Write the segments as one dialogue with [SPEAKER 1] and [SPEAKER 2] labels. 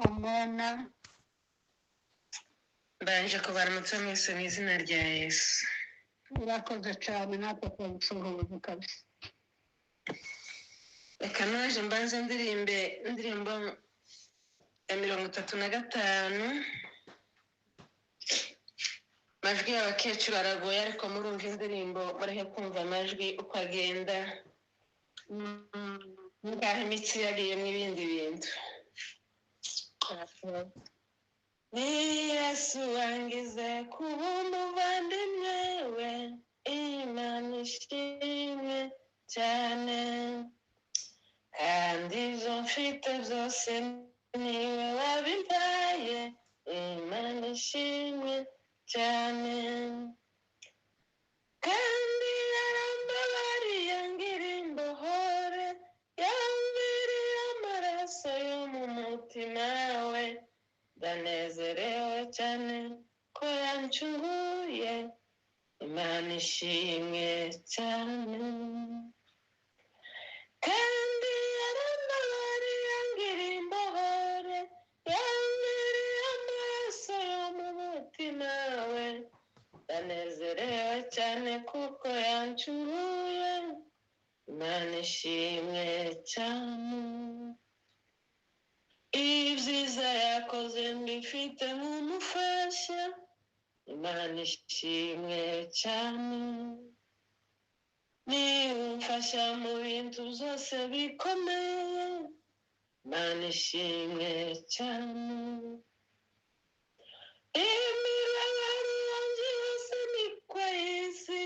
[SPEAKER 1] Amena.
[SPEAKER 2] Mbanje kubaramutsa mwese mu izina rya Yesu.
[SPEAKER 1] Urakoze cyane, natwe turagusuhuza kabisa.
[SPEAKER 2] Reka naje mbanze ndirimbe indirimbo ya 35. Amajwi y'abakecuru aragoye, ariko murumva indirimbo, mureke kumva amajwi uko agenda. Ngaho imitsi yagiyemo ibindi bintu. Ni Yesu wangize kuba umuvandimwe we, Imana ishimwe cyane. Kandi ibyo mfite byose niwe wabimpaye, Imana ishimwe cyane. Kandi yarambabariye ngira imbohore, yamviriye amaraso yo mu mutima we. Ndanezerewe cyane ko yancunguye, Imana ishimwe cyane. Kandi yarambabariye ngira imbohore, yamviriye amaraso yo mu mutima we. Ndanezerewe cyane kuko yancunguye, Imana ishimwe cyane. Ibyiza yakoze mbifite nk'umufasha, Imana ishimwe cyane. Niba umfasha mu bintu byose bikomeye, Imana ishimwe cyane. Imibabaro yanjye yose ni ku isi,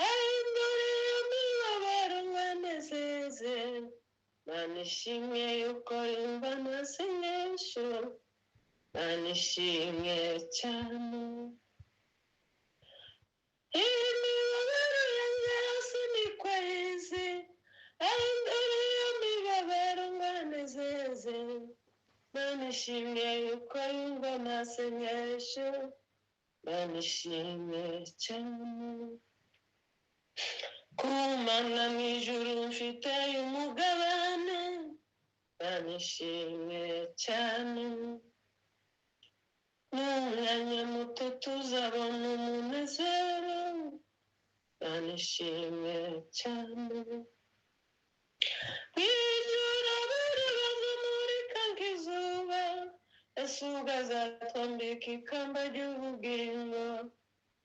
[SPEAKER 2] ahinduriye imibabaro nkanezeze. Imana ishimwe yuko yumva amasengesho, Imana ishimwe cyane. Imibabaro yanjye yose ni ku isi, ahinduriye imibabaro nkanezeze. Imana ishimwe yuko yumva amasengesho, Imana ishimwe cyane. Kumana mu ijuru mfite umugabane, Imana ishimwe cyane. N'umwanya muto tuzabona umunezero, Imana ishimwe cyane. Mu ijuru abari bazamurika nk'izuba, Yesu ubwo azatwambika ikamba ry'ubugingo.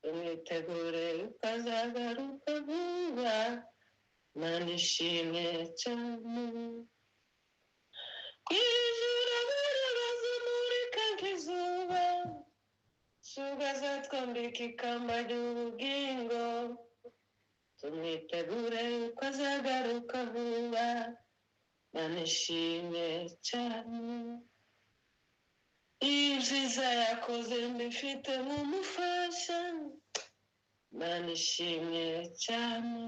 [SPEAKER 2] Tumwitegure ukazagaruka vuba, Imana ishimwe cyane. Ku ijuru abari bazamurika nk'izuba, Yesu ubwo azatwambika ikamba ry'ubugingo. Tumwitegure uko azagaruka vuba, Imana ishimwe cyane. Ibyiza yakoze mbifite nk'umufasha, Imana ishimwe cyane.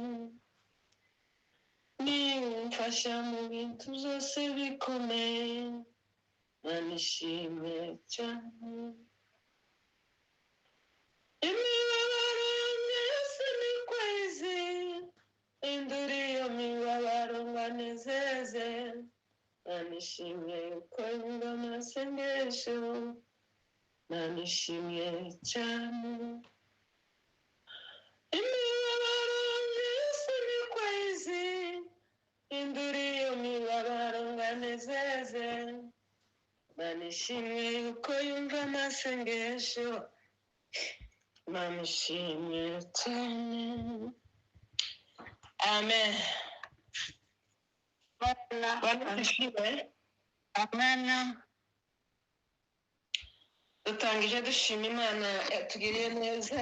[SPEAKER 2] Niba umfasha mu bintu byose bikomeye, Imana ishimwe cyane. Imibabaro yanjye yose ni kwezi, indura iyo mibabaro ngo anezeze. Imana ishimwe yuko yumva amasengesho, Imana ishimwe cyane. Imibabaro yanjye yose ni kwezi, indura iyo mibabaro ngo anezeze. Imana ishimwe yuko yumva amasengesho, Imana ishimwe cyane. Amen. Bwana ishimwe.
[SPEAKER 1] Amena.
[SPEAKER 2] Dutangije dushima Imana yatugiriye neza,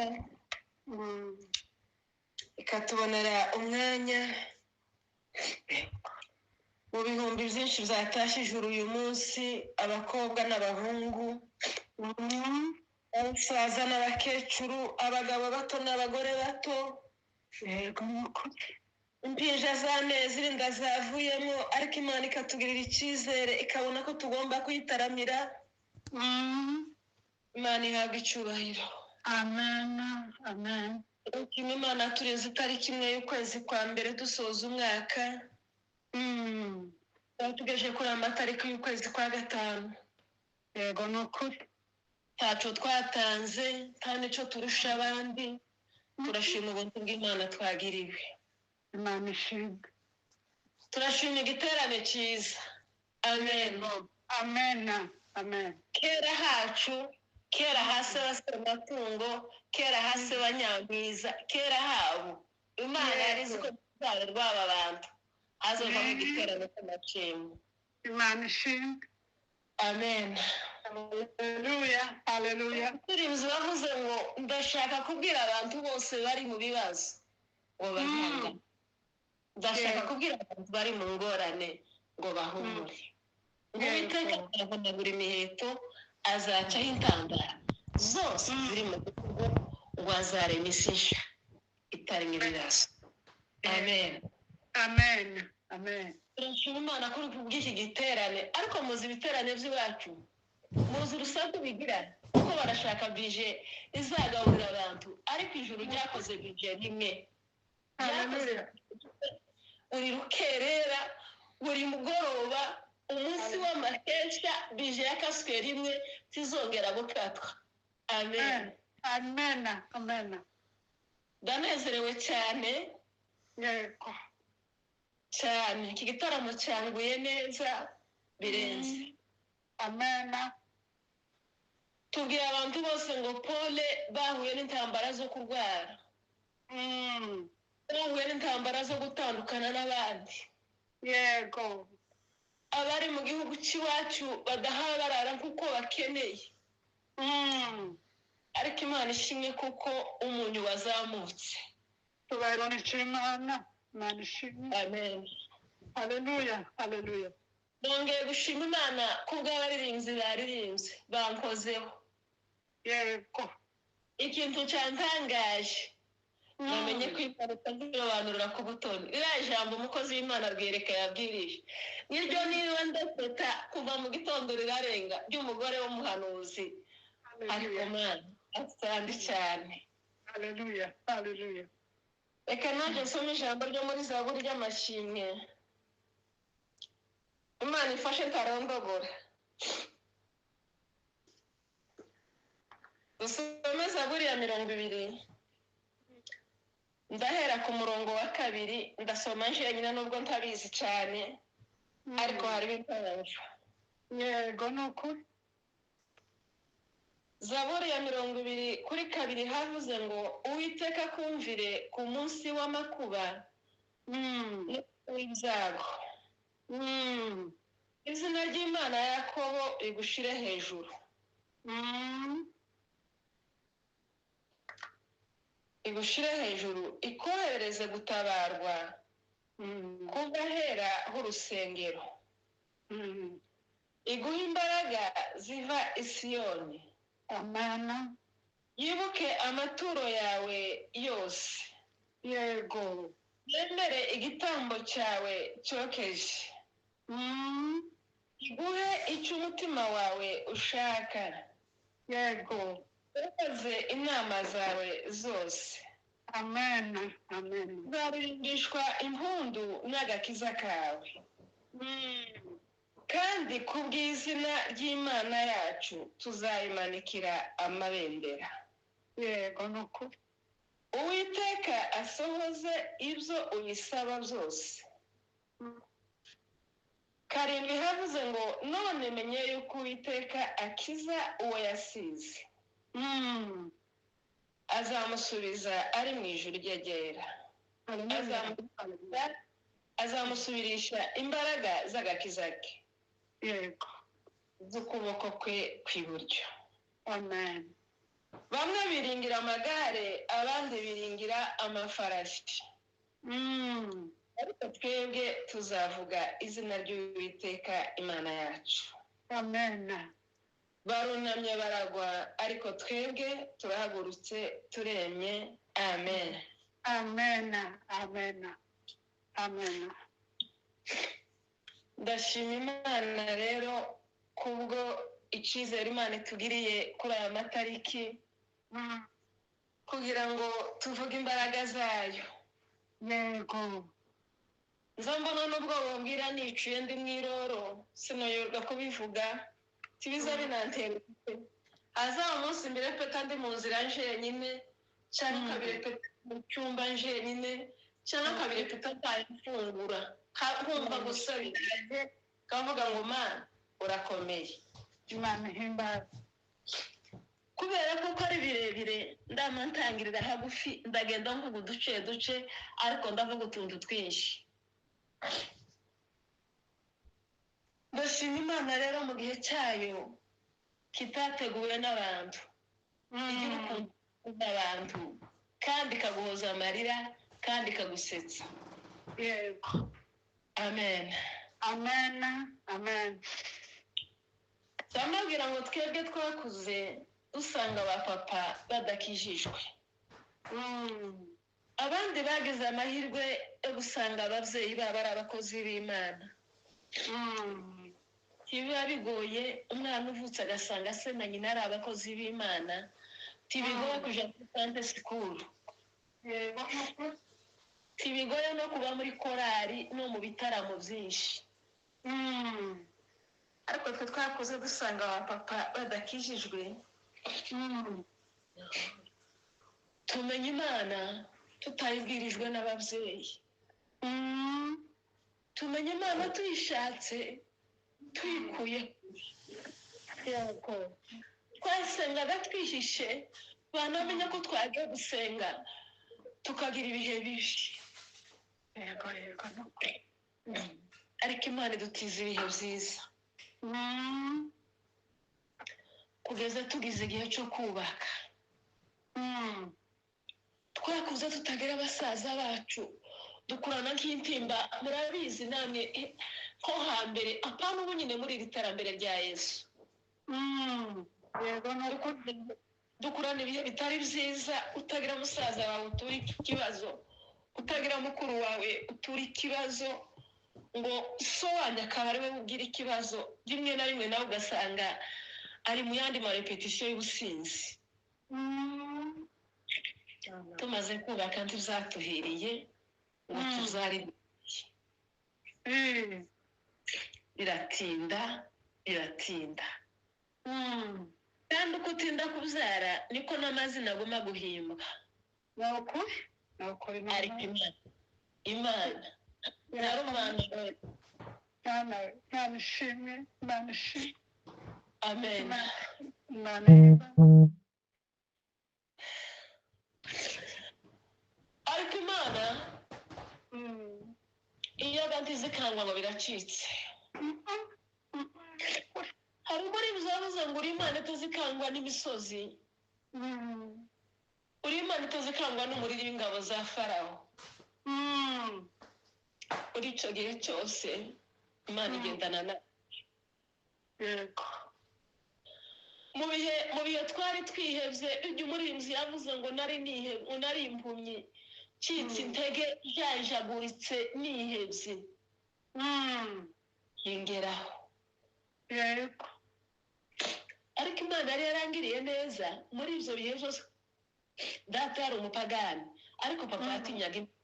[SPEAKER 2] ikatubonera umwanya mu bihumbi byinshi byatashye ijuru uyu munsi, abakobwa n'abahungu, abasaza n'abakecuru, abagabo bato n'abagore bato,
[SPEAKER 1] Yego, nukuri.
[SPEAKER 2] Impinja z'amezi inda zavuyemo, ariko Imana ikatugirira icyizere, ikabona ko tugomba kuyitaramira. Imana ihabwa icyubahiro.
[SPEAKER 1] Amen, amen.
[SPEAKER 2] Kimwe Imana turinze itariki 1 y'ukwezi kwa mbere, dusoza umwaka. Tugejeje kuri aya matariki y'ukwezi kwa gatanu.
[SPEAKER 1] Yego, ni ukuri.
[SPEAKER 2] Ntacyo twatanze, nta n'icyo turusha abandi. Turashima ubuntu bw'Imana twagiriwe.
[SPEAKER 1] Imana ishimwe.
[SPEAKER 2] Turashima igiterane cyiza. Amen.
[SPEAKER 1] Amen, amen.
[SPEAKER 2] Kera hacu, kera hasi abasematungo, kera hasi abanyamwiza, kera habo Imana yari izi ko urubyaro rw'aba bantu hazovamo igiterane cy'amashimwe.
[SPEAKER 1] Imana ishimwe.
[SPEAKER 2] Amen.
[SPEAKER 1] Haleluya, haleluya.
[SPEAKER 2] Turibuzi bavuze ngo ndashaka kubwira abantu bose bari mu bibazo ngo bahangane. Ndashaka kubwira abantu bari mu ngorane ngo bahumure. Ngo Uwiteka azavunagura imiheto, azacaho intambara zose ziri mu gihugu, ngo azarema isi nshya itarimo ibibazo. Amen.
[SPEAKER 1] Amen, amen.
[SPEAKER 2] Turashima Imana kuri bw'iki giterane. Ariko muzi ibiterane by'iwacu, muzi urusaku bigira, kuko barashaka bije izagaburira abantu, ariko ijuru ryakoze bije rimwe. Ryakoze buri rukerera, buri mugoroba, umunsi w'amakesha, bije yakaswe rimwe, tizongera gukatwa. Amen.
[SPEAKER 1] Amen, amen.
[SPEAKER 2] Ndanezerewe cyane.
[SPEAKER 1] Yego.
[SPEAKER 2] Cyane. Iki gitaramo cyanguye neza birenze.
[SPEAKER 1] Amen.
[SPEAKER 2] Tubwira abantu bose ngo pole bahuye n'intambara zo kurwara, bahuye n'intambara zo gutandukana n'abandi.
[SPEAKER 1] Yego.
[SPEAKER 2] Abari mu gihugu cy'iwacu badaha barara kuko bakeneye. Ariko Imana ishimwe kuko umunyu wazamutse.
[SPEAKER 1] Tubaye Imana, Imana ishimwe.
[SPEAKER 2] Amen.
[SPEAKER 1] Haleluya, haleluya.
[SPEAKER 2] Nongeye gushima Imana kubw'abaririmbyi baririmbye bankozeho.
[SPEAKER 1] Yego.
[SPEAKER 2] Ikintu cyantangaje, namenye ko Imana itazirobanurira ku butoni. Ririya jambo umukozi w'Imana Rwereka yabwirije niryo niba ndaseta kuva mu gitondo rirarenga, ry'umugore w'umuhanuzi. Ariko Mana asandi cyane.
[SPEAKER 1] Haleluya, haleluya.
[SPEAKER 2] Reka nanjye nsome ijambo ryo muri Zaburi ry'amashimwe. Imana ifashe ntarondogora. Dusome Zaburi ya 20, ndahera ku murongo wa 2, ndasoma njyenyine nubwo ntabizi cyane, ariko hariho impamvu.
[SPEAKER 1] Yego, ni ukuri.
[SPEAKER 2] Zaburi ya 20 kuri 2 havuze ngo Uwiteka akumvire ku munsi w'amakuba n'uw'ibyago. Izina ry'Imana ya Yakobo rigushire hejuru. Igushire hejuru, ikoherereze gutabarwa kuva ahera h'urusengero. Iguhe imbaraga ziva i Siyoni.
[SPEAKER 1] Amen.
[SPEAKER 2] Yibuke amaturo yawe yose.
[SPEAKER 1] Yego.
[SPEAKER 2] Yemere igitambo cyawe cyokeje. Iguhe icyo umutima wawe ushaka.
[SPEAKER 1] Yego.
[SPEAKER 2] Ukoze inama zawe zose.
[SPEAKER 1] Amen, amen.
[SPEAKER 2] Uzaririmbishwa impundu n'agakiza kawe. Kandi kubw'izina ry'Imana yacu tuzayimanikira amabendera.
[SPEAKER 1] Yego, ni ukuri.
[SPEAKER 2] Uwiteka asohoze ibyo uyisaba byose. 7 havuze ngo none menye yuko Uwiteka akiza uwo yasize. Azamusubiza ari mu ijuru ryegera. Azamusubirisha imbaraga z'agakiza ke.
[SPEAKER 1] Yego.
[SPEAKER 2] Z'ukuboko kwe kw'iburyo.
[SPEAKER 1] Amen.
[SPEAKER 2] Bamwe biringira amagare, abandi biringira amafarashi. Ariko twebwe tuzavuga izina ry'Uwiteka Imana yacu.
[SPEAKER 1] Amen.
[SPEAKER 2] Barunamye baragwa, ariko twebwe turahagurutse turemye. Amen.
[SPEAKER 1] Amen, amen, amen.
[SPEAKER 2] Ndashima Imana rero kubwo icyizere Imana itugiriye kuri aya matariki, kugira ngo tuvuge imbaraga zayo.
[SPEAKER 1] Yego.
[SPEAKER 2] Nza mbona n'ubwo bubwira nicuye ndi mu iroro, sinoyorwa kubivuga, tibiza binantera. Hazaba umunsi mbere peta ndi mu nzira njenyine, cyangwa kabiri peta mu cyumba njenyine, cyangwa kabiri peta ntaye mfungura, nkumva gusa biraje, kavuga ngo Mana urakomeye.
[SPEAKER 1] Imana ihimbaze.
[SPEAKER 2] Kubera ko ari birebire, ndama ntangirira hagufi, ndagenda mvuga uduce duce, ariko ndavuga utuntu twinshi. Ndashima Imana rero mu gihe cyayo kitateguwe n'abantu, igira ukuntu ikunda abantu, kandi ikaguhoza amarira, kandi ikagusetsa.
[SPEAKER 1] Yego.
[SPEAKER 2] Amen.
[SPEAKER 1] Amen, amen.
[SPEAKER 2] Ndamubwira ngo twebwe twakuze dusanga ba papa badakijijwe. Abandi bagize amahirwe yo gusanga ababyeyi babo ari abakozi b'Imana. Ntibiba bigoye umwana uvutse agasanga se na nyina ari abakozi b'Imana, ntibigoye kuja muri Sunday school.
[SPEAKER 1] Yego, nukuri.
[SPEAKER 2] Ntibigoye no kuba muri korari no mu bitaramo byinshi. Ariko twe twakuze dusanga ba papa badakijijwe. Tumenya Imana tutayibwirijwe n'ababyeyi. Tumenya Imana tuyishatse, tuyikuye.
[SPEAKER 1] Yego.
[SPEAKER 2] Twasengaga twihishe, banamenya ko twagiye gusenga, tukagira ibihe bibi.
[SPEAKER 1] Yego, yego, nukuri.
[SPEAKER 2] Ariko Imana idutiza ibihe byiza kugeza tugize igihe cyo kubaka. Twakuze tutagira abasaza bacu, dukurana nk'intimba. Murabizi namwe ko hambere, apana ubu nyine muri iri terambere rya Yesu.
[SPEAKER 1] Yego, nukuri.
[SPEAKER 2] Dukurana ibihe bitari byiza, utagira musaza wawe utura ikibazo, utagira mukuru wawe utura ikibazo, ngo so wanyu akaba ari we ugira ikibazo. Rimwe na rimwe nawe ugasanga ari mu yandi marepetisiyo y'ubusinzi. Tumaze kubaka ntibzatuhiriye ngo tuzari. Biratinda, biratinda. Kandi uko utinda kubyara niko n'amazina aguma guhimbwa.
[SPEAKER 1] Nukuri, nukuri.
[SPEAKER 2] Ariko Imana narumana.
[SPEAKER 1] Imana, Imana ishimwe, Imana ishimwe.
[SPEAKER 2] Amen.
[SPEAKER 1] Imana ihimbaze.
[SPEAKER 2] Ariko Imana iyo abantu izikangwa ngo biracitse. Hari muri bizabuze ngo uri Imana itazikangwa n'imisozi, uri Imana itazikangwa n'umuriri w'ingabo za Farawo. Muri icyo gihe cyose Imana igendana na
[SPEAKER 1] Yego.
[SPEAKER 2] Mu bihe twari twihebye, ibyo umuririmbyi yavuze ngo nari nihebye, nari impumyi, ncitse intege, janjaguritse, nihebye, ingeraho.
[SPEAKER 1] Yego.
[SPEAKER 2] Ariko Imana yari yarangiriye neza muri ibyo bihe byose. Data yari umupagani, ariko papa yatinyaga Imana.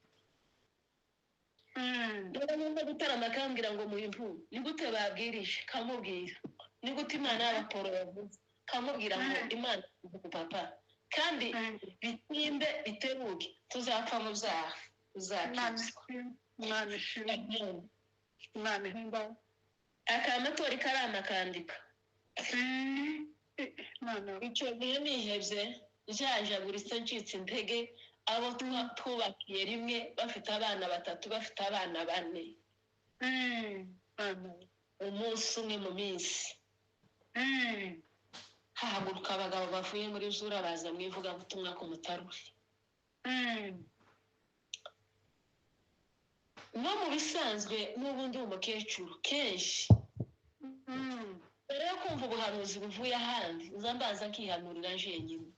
[SPEAKER 2] Niba gutarama akambwira ngo muhimpu ni gute babwirije, kamubwira ni gute Imana y'abaporo yavuze, kamubwira ngo Imana ivuga papa, kandi bitinde bitebuke tuzapfa mu byaha, tuzakizwa.
[SPEAKER 1] Imana ishimwe, Imana ihimbaze.
[SPEAKER 2] Akamatori karama akandika.
[SPEAKER 1] Imana.
[SPEAKER 2] Icyo gihe nihebye, janjaguritse, ncitse intege, abo twubakiye rimwe bafite abana batatu, bafite abana bane.
[SPEAKER 1] Imana.
[SPEAKER 2] Umunsi umwe mu minsi hahaguruka abagabo bavuye muri Zura, baza mu ivugabutumwa ku Mutarure. No mu bisanzwe n'ubu ndi umukecuru, kenshi mbere yo kumva ubuhanuzi buvuye ahandi, nza mbanza nkihanurira jenyine,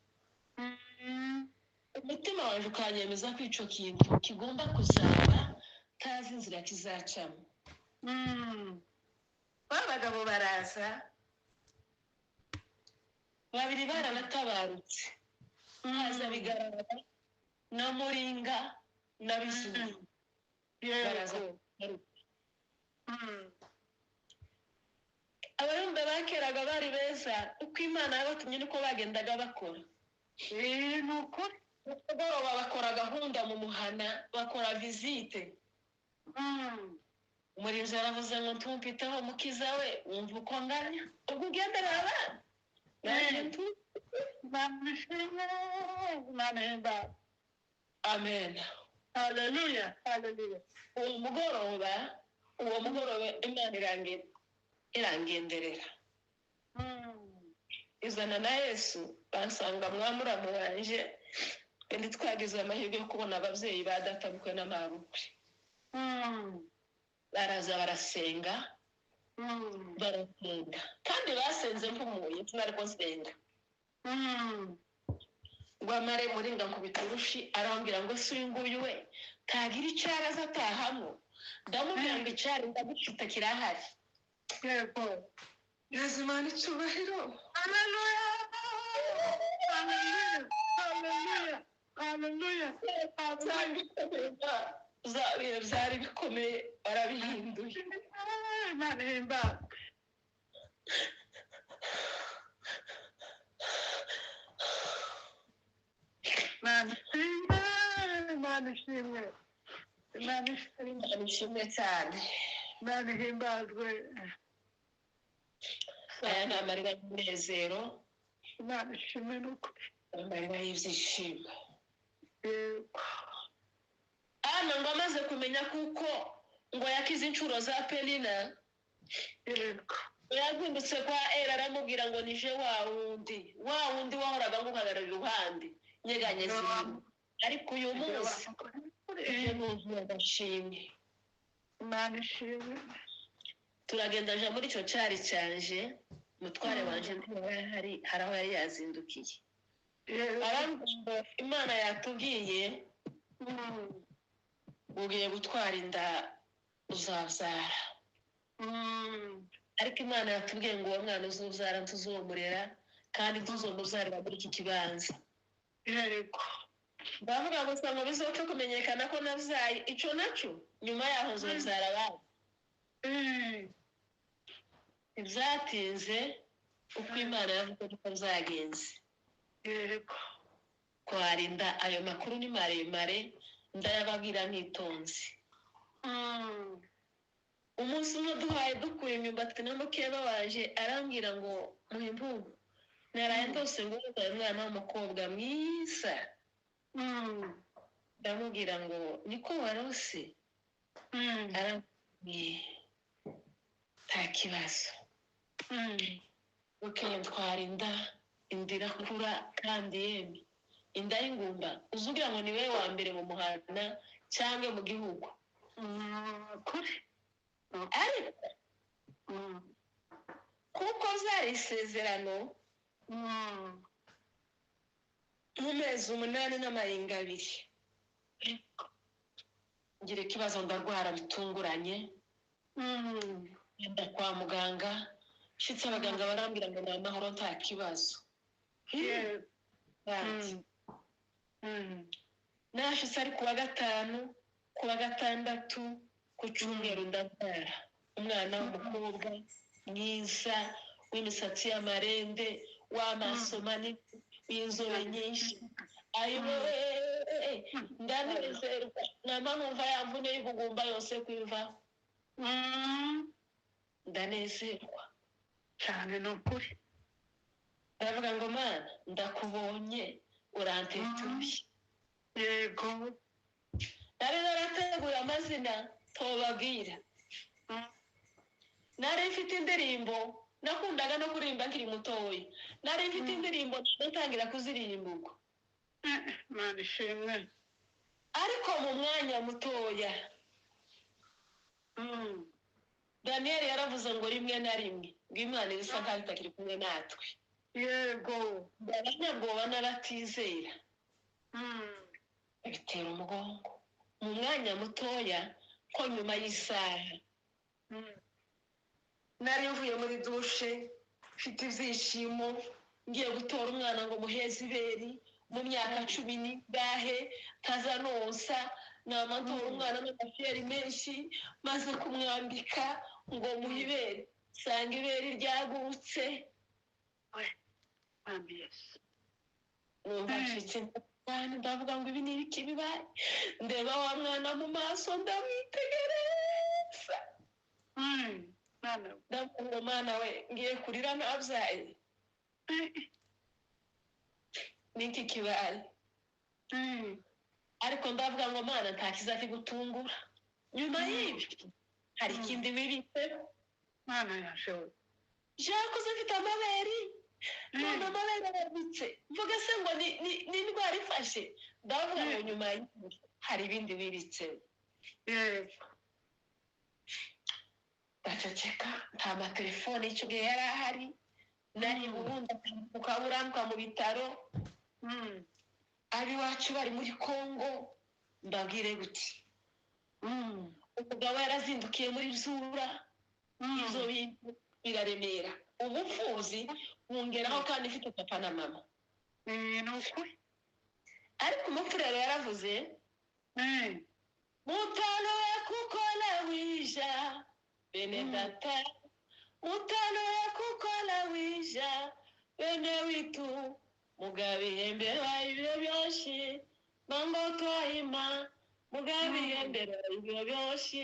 [SPEAKER 2] umutima wanjye ukanyemeza ko icyo kintu kigomba kuzaba, ntazi inzira kizacamo. Ba bagabo baraza, babiri baranatabarutse, haza Bigaragara na Muringa na Bizuru, baraza.
[SPEAKER 1] Yego.
[SPEAKER 2] Nzagaruka. Abayumbe bakeraga bari beza, uko Imana yabatumye niko bagendaga bakora.
[SPEAKER 1] Ni ukuri.
[SPEAKER 2] Mugoroba bakora gahunda mu muhana, bakora visite. Umurinzi yaravuze ngo ntumpiteho mukiza we, wumva uko nganya ubwo ugenderera abana nanjye ntu.
[SPEAKER 1] Imana ishimwe, Imana ihimbawe.
[SPEAKER 2] Amen.
[SPEAKER 1] Haleluya, haleluya.
[SPEAKER 2] Uwo mugoroba Imana irangenderera, izana na Yesu, bansanga mwamuramu wanje. Kandi twagize amahirwe yo kubona ababyeyi ba data bukwe n'amabukwe. Baraza barasenga, barasenga, kandi basenze mpumuye, sinari ko nsenga. Ngo amare muringa nkubita urushi, arambwira ngo si uyu nguyu we tagira icyari aza atahamo? Ndamubwira ngo icyari ndagifite, kirahari. Yazimana icyubahiro.
[SPEAKER 1] Haleluya, haleluya, haleluya, haleluya.
[SPEAKER 2] Byari bikomeye, bihe byari bikomeye barabihinduye.
[SPEAKER 1] Imana ihimbawe. Imana ishimwe, Imana ishimwe, Imana ishimwe.
[SPEAKER 2] Imana ishimwe cyane.
[SPEAKER 1] Imana ihimbazwe.
[SPEAKER 2] Aya ni amarira y'umunezero.
[SPEAKER 1] Imana ishimwe n'ukuri.
[SPEAKER 2] Amarira y'ibyishimo.
[SPEAKER 1] Yego.
[SPEAKER 2] Hano ngo amaze kumenya kuko ngo yakize inshuro za Penina, yazindutse kwa Era, aramubwira ngo nije wa wundi, wa wundi wahoraga nguhagarara iruhande nyeganyeza ibintu, ariko uyu munsi uje nuzuye agashimwe.
[SPEAKER 1] Imana ishimwe.
[SPEAKER 2] Turagenda aja muri icyo cyari cyanje. Umutware wanje ntiyari ahari, hari aho yari yazindukiye. Arambwira ngo Imana yatubwiye ugiye gutwara inda, uzabyara, ariko Imana yatubwiye ngo uwo mwana uzubyara ntuzomurera kandi ntuzomuzarira muri iki kibanza. Ndavuga gusa ngo bizopfe kumenyekana ko nabyaye, icyo nacyo nyuma yaho nzobyara abandi. Ntibyatinze, uko Imana yavuze ko byagenze. Twarinda ayo makuru ni maremare, ndayababwira ntitonze. Umunsi umwe duhaye dukuye imyumbati na mukeba waje, arambwira ngo muhimpungu, naraye ndose ngo uzaye umwana w'umukobwa mwiza. Ndamubwira ngo niko warose? Arambwiye nta kibazo. Bukeye ntwara inda, inda irakura, kandi yemwe inda y'ingumba uzi ugira ngo ni wowe wa mbere mu muhanda cyangwa mu gihugu.
[SPEAKER 1] Kuri.
[SPEAKER 2] Ariko kuko byari isezerano, mu mezi 8 n'amarenga 2 ngira ikibazo, ndarwara bitunguranye, ngenda kwa muganga. Nshitse, abaganga barambwira ngo ni amahoro, nta kibazo. Bati nashitse ari kuwa gatanu, kuwa gatandatu, ku cyumweru ndabyara umwana w'umukobwa mwiza, w'imisatsi y'amarende, w'amaso manini, w'inzobe nyinshi. Ayiwe, ndanezerwa, nama numva yamvune y'ubugumba yose kwivaho. Ndanezerwa
[SPEAKER 1] cyane ni ukuri.
[SPEAKER 2] Ndavuga ngo Mana, ndakubonye, urantetuye. Nari narateguye amazina tobabwira. Nari mfite indirimbo nakundaga no kuririmba nkiri mutoya, nari mfite indirimbo ndatangira kuziririmba ubwo.
[SPEAKER 1] Imana ishimwe.
[SPEAKER 2] Ariko mu mwanya mutoya, Daniyeli yaravuze ngo rimwe na rimwe ngo Imana ibisa nkaho itakiri kumwe natwe. Abanyabwoba n'abatizera bitera umugongo. Mu mwanya mutoya, ko nyuma y'isaha, nari mvuye muri dushe mfite ibyishimo, ngiye gutora umwana ngo muheze ibere mu myaka 10 n'ingahe ntazanonsa. Namatora umwana n'amafiyeri menshi, maze kumwambika ngo muhe ibere, nsanga ibere ryagurutse.
[SPEAKER 1] Mwami Yesu.
[SPEAKER 2] Numva ncitse cyane, ndavuga ngo ibi ni ibiki bibaye? Ndeba wa mwana mu maso, ndamwitegereza.
[SPEAKER 1] Mwana we.
[SPEAKER 2] Ndavuga ngo mwana we, ngiye kurira nabyaye, niki kibaye? Ariko ndavuga ngo mana, nta kizakigutungura nyuma y'ibyo, hari ikindi wibitseho.
[SPEAKER 1] Mwana yaje we.
[SPEAKER 2] Jakoze mfite amabere, none amabere arabitse, mvuga se ngo ni indwara ifashe? Ndavuga ngo nyuma y'ibyo hari ibindi wibitseho. Ndaceceka, nta matelefone icyo gihe yari ahari, nari Burundi ukaburambuka mu bitaro, ab'iwacu bari muri Kongo. Mbabwire guti umugabo yarazindukiye muri zura, ibyo bintu biraremera, ubupfuzi bungeraho kandi ifite papa na mama.
[SPEAKER 1] Ni ukuri.
[SPEAKER 2] Ariko umupfurero yaravuze mutano we kukola wija bene data, mutano we kukola wija bene witu, mugabihembera ibyo byose mango twahima, mugabihembera ibyo byose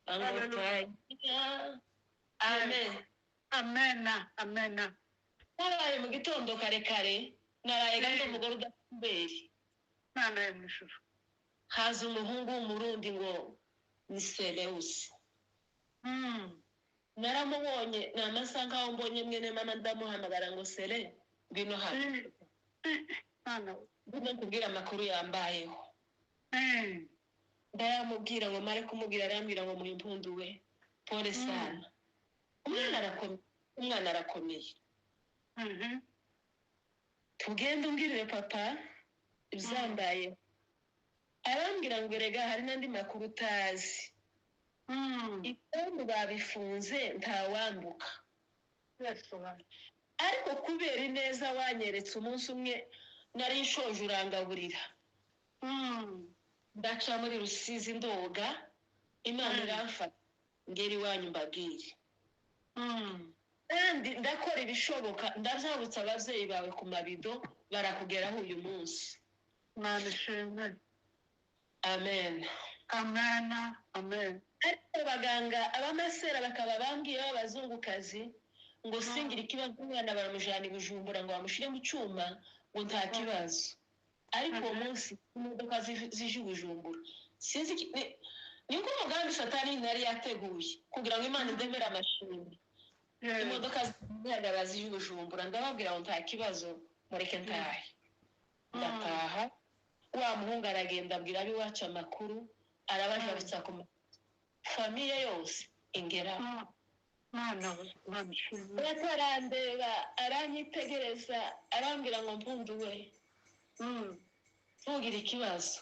[SPEAKER 2] mango twahima. Amen.
[SPEAKER 1] Amena, amena.
[SPEAKER 2] Naraye mu gitondo kare kare, naraye gato, umugore udafite.
[SPEAKER 1] Mwana yo mu ijuru.
[SPEAKER 2] Haza umuhungu w'Umurundi ngo ni Selewusi. Naramubonye, ni amasaha nkaho mbonye mwene mama, ndamuhamagara ngo sere, ngwino hano.
[SPEAKER 1] Mwana we.
[SPEAKER 2] Ngwino nkubwire amakuru yambayeho. Ndayamubwira, ngo mare kumubwira, arambwira ngo muhimpundu we, pole sana, umwana arakomeye, umwana arakomeye. Tugende umbwirire papa ibizambayeho. Arambwira ngo erega hari n'andi makuru utazi, ibyombo babifunze, ntawambuka.
[SPEAKER 1] Yesu wanjye.
[SPEAKER 2] Ariko kubera ineza wanyeretse, umunsi umwe nari nshoje urangaburira, ndaca muri Rusizi ndoga, Imana iramfata ngera iwanyu mbabwire. Kandi ndakora ibishoboka, ndabyabutsa ababyeyi bawe ku mabido, barakugeraho uyu munsi.
[SPEAKER 1] Imana ishimwe.
[SPEAKER 2] Amen.
[SPEAKER 1] Amena, amen.
[SPEAKER 2] Ariko abaganga, abamasera bakaba bambwiye b'abazungukazi ngo singira ikibazo, umwana baramujyana i Bujumbura ngo bamushyire mu cyuma, ngo nta kibazo. Ariko uwo munsi imodoka zije i Bujumbura, sinzi ni nk'umugambi Satani yari yateguye kugira ngo Imana idemere amashimwe. Imodoka zihagara zije i Bujumbura, ndababwira ngo nta kibazo, mureke ntahe. Ndataha, wa muhungu aragenda abwira ab'iwacu amakuru, arabajabutsa ku famille yose ingeraho.
[SPEAKER 1] Mwana we, Imana ishimwe.
[SPEAKER 2] Atarandeba, aranyitegereza, arambwira ngo mpundu we, ntugire ikibazo.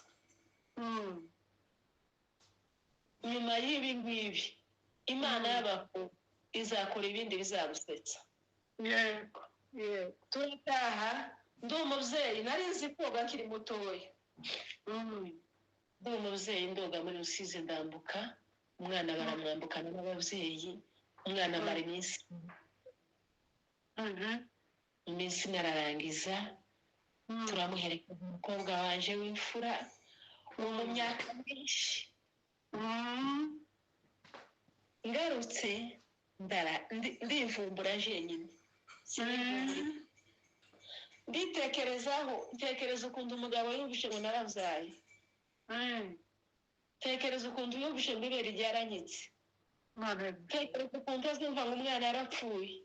[SPEAKER 2] Nyuma y'ibi ngibi Imana y'abakuru izakora ibindi bizagusetsa.
[SPEAKER 1] Yego, yego.
[SPEAKER 2] Turataha, ndi umubyeyi, nari nzi koga nkiri mutoya. Ndi umubyeyi, ndoga muri Rusizi, ndambuka, umwana baramwambukana n'ababyeyi, umwana amara iminsi iminsi nararangiza. Turamuherekeza, umukobwa wanje w'imfura wo mu myaka myinshi. Ngarutse ndivumbura jenyine. Sinivumbura. Nditekerezaho, ntekereza ukuntu umugabo yumvishe ngo narabyaye, tekereza ukuntu yumvishe ngo ibere ryaranyitse,
[SPEAKER 1] Mwana
[SPEAKER 2] tekereza ukuntu azumva ngo umwana yarapfuye,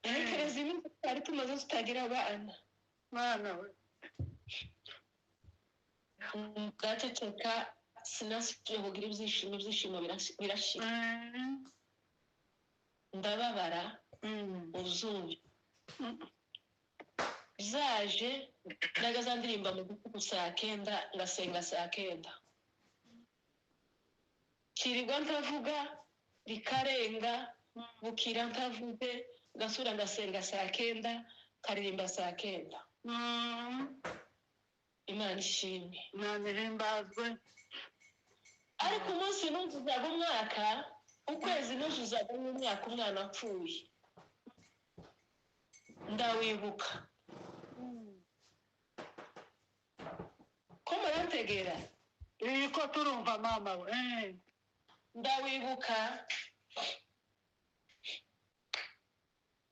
[SPEAKER 2] tekereza iminsi twari tumaze tutagira abana.
[SPEAKER 1] Mwana we.
[SPEAKER 2] Ndaceceka, sinasubiye kugira ibyishimo, ibyishimo birashira. Ndababara. Uzumva zaje nagaza ndirimba mu gihugu saa 9, ngasenga saa 9, kirirwa ntavuga, rikarenga, bukira ntavuge, ngasura ngasenga saa 9, nkaririmba saa 9. Imana ishimwe.
[SPEAKER 1] Imana ihimbazwe.
[SPEAKER 2] Ariko umunsi nuzuzaga umwaka, ukwezi nuzuzaga umwaka umwana apfuye, ndawibuka. Ko murantegera?
[SPEAKER 1] Ko turumva mama we.
[SPEAKER 2] Ndawibuka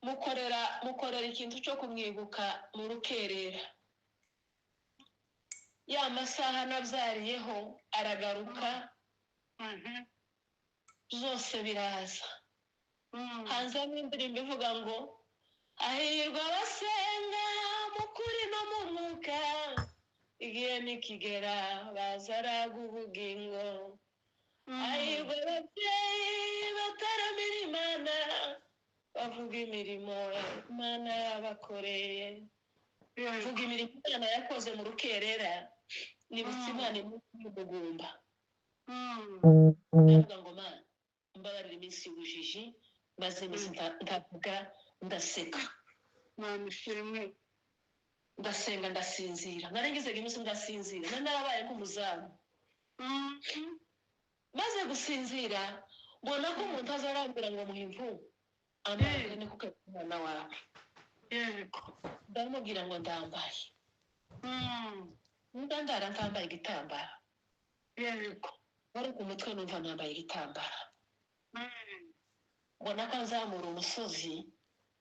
[SPEAKER 2] mukorera ikintu cyo kumwibuka mu rukerera. Ya masaha nabyariyeho aragaruka, zose biraza. Hanzamo indirimbo ivuga ngo ahirwa abasenga mu kuri no mu mwuka, igihe nikigera bazaraga ubugingo. Ahirwa ababyeyi bataramira Imana, bavuga imirimo Imana yabakoreye. Vuga imirimo Imana yakoze mu rukerera, nibutse Imana imugumba. Ndavuga ngo Mana mbabarira iminsi y'ubujiji, maze iminsi ndavuga ndaseka.
[SPEAKER 1] Mana ishimwe.
[SPEAKER 2] Ndasenga ndasinzira, narengezaga iminsi ndasinzira, nari narabaye nk'umuzamu. Maze gusinzira mbona ko umuntu azarambwira ngo muhimvu ambaye ni kuko umwana wawe.
[SPEAKER 1] Yego.
[SPEAKER 2] Ndamubwira ngo ndambaye. Ndandara ntambaye igitambaro.
[SPEAKER 1] Yego.
[SPEAKER 2] Wari ku mutwe numva nambaye igitambaro. Mbona ko nzamura umusozi,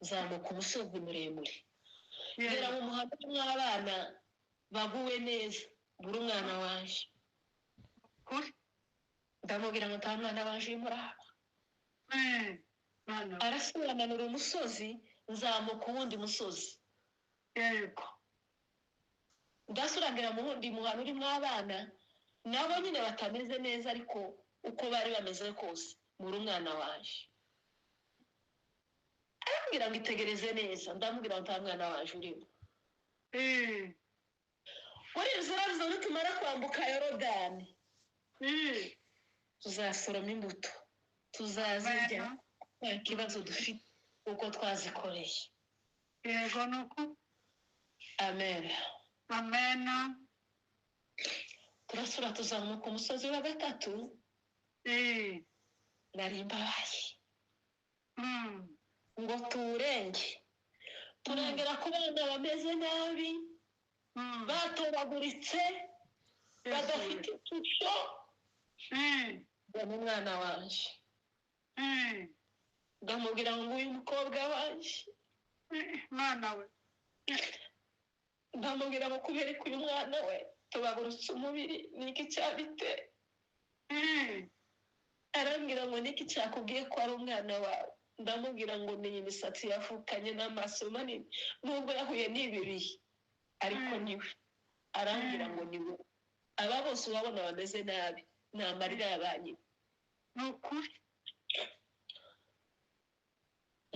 [SPEAKER 2] nzamuka umusozi muremure. Ngera mu muhanda mw'abana baguwe neza, buri umwana waje. Ndamubwira ngo nta mwana waje muraba. Arasobanura umusozi, nzamuka uwundi musozi.
[SPEAKER 1] Yego.
[SPEAKER 2] Ndasuragira mu wundi muhanda urimo abana nabo nyine batameze neza, ariko uko bari bameze kose muri umwana waje. Arambwira ngo itegereze neza, ndamubwira ngo nta mwana waje urimo. Muri izo razo nitumara kwambuka Yorodani, tuzasoroma imbuto, tuzazirya nta kibazo dufite uko twazikoreye.
[SPEAKER 1] Yego nuko.
[SPEAKER 2] Amen.
[SPEAKER 1] Amen.
[SPEAKER 2] Turasura tuzamuka umusozi wa gatatu. Nari mbabaye. Ngo turenge, turengera ku bana bameze nabi, batobaguritse, badafite ishusho. Mbona umwana wanje, ndamubwira ngo uyu mukobwa wanje.
[SPEAKER 1] Mwana we.
[SPEAKER 2] Ndamubwira ngo kubera ko uyu mwana we tubagurutse umubiri niki cyabite. Arambwira ngo niki cyakubwiye ko ari umwana wawe? Ndamubwira ngo menya imisatsi yavukanye n'amaso manini, nubwo yahuye n'ibi bihe ariko niwe. Arambwira ngo niwe. Aba bose urabona bameze nabi, ni amarira ya ba nyina.
[SPEAKER 1] Ni ukuri.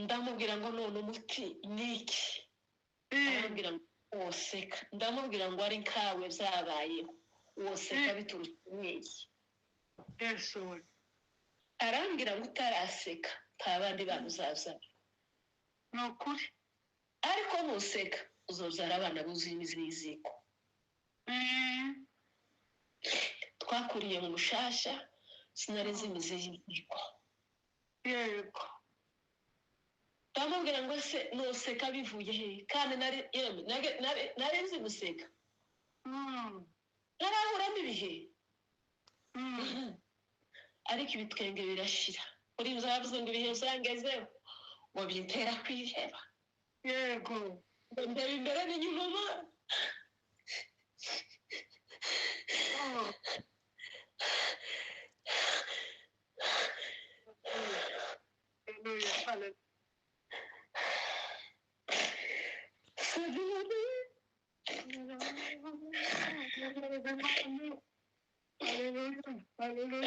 [SPEAKER 2] Ndamubwira ngo none umuti ni iki? Arambwira ngo woseka. Ndamubwira ngo ari nkawe byabayeho, woseka biturutse mwiki.
[SPEAKER 1] Yesu we.
[SPEAKER 2] Arambwira ngo utaraseka nta bandi bana uzabyara.
[SPEAKER 1] Ni ukuri.
[SPEAKER 2] Ariko nuseka uzobyara abana buzuye imizi y'iziko. Twakuriye mu mushasha, sinari nzi imizi y'iziko.
[SPEAKER 1] Yego.
[SPEAKER 2] Ndamubwira ngo se nuseka bivuye he? Kandi nari nzi guseka. Ntarahura n'ibihe. Ariko ibitwenge birashira. Uri nzavuze ngo ibihe byangezeho ngo bintera kwiheba.
[SPEAKER 1] Yego.
[SPEAKER 2] Ngo ndeba imbere n'inyuma.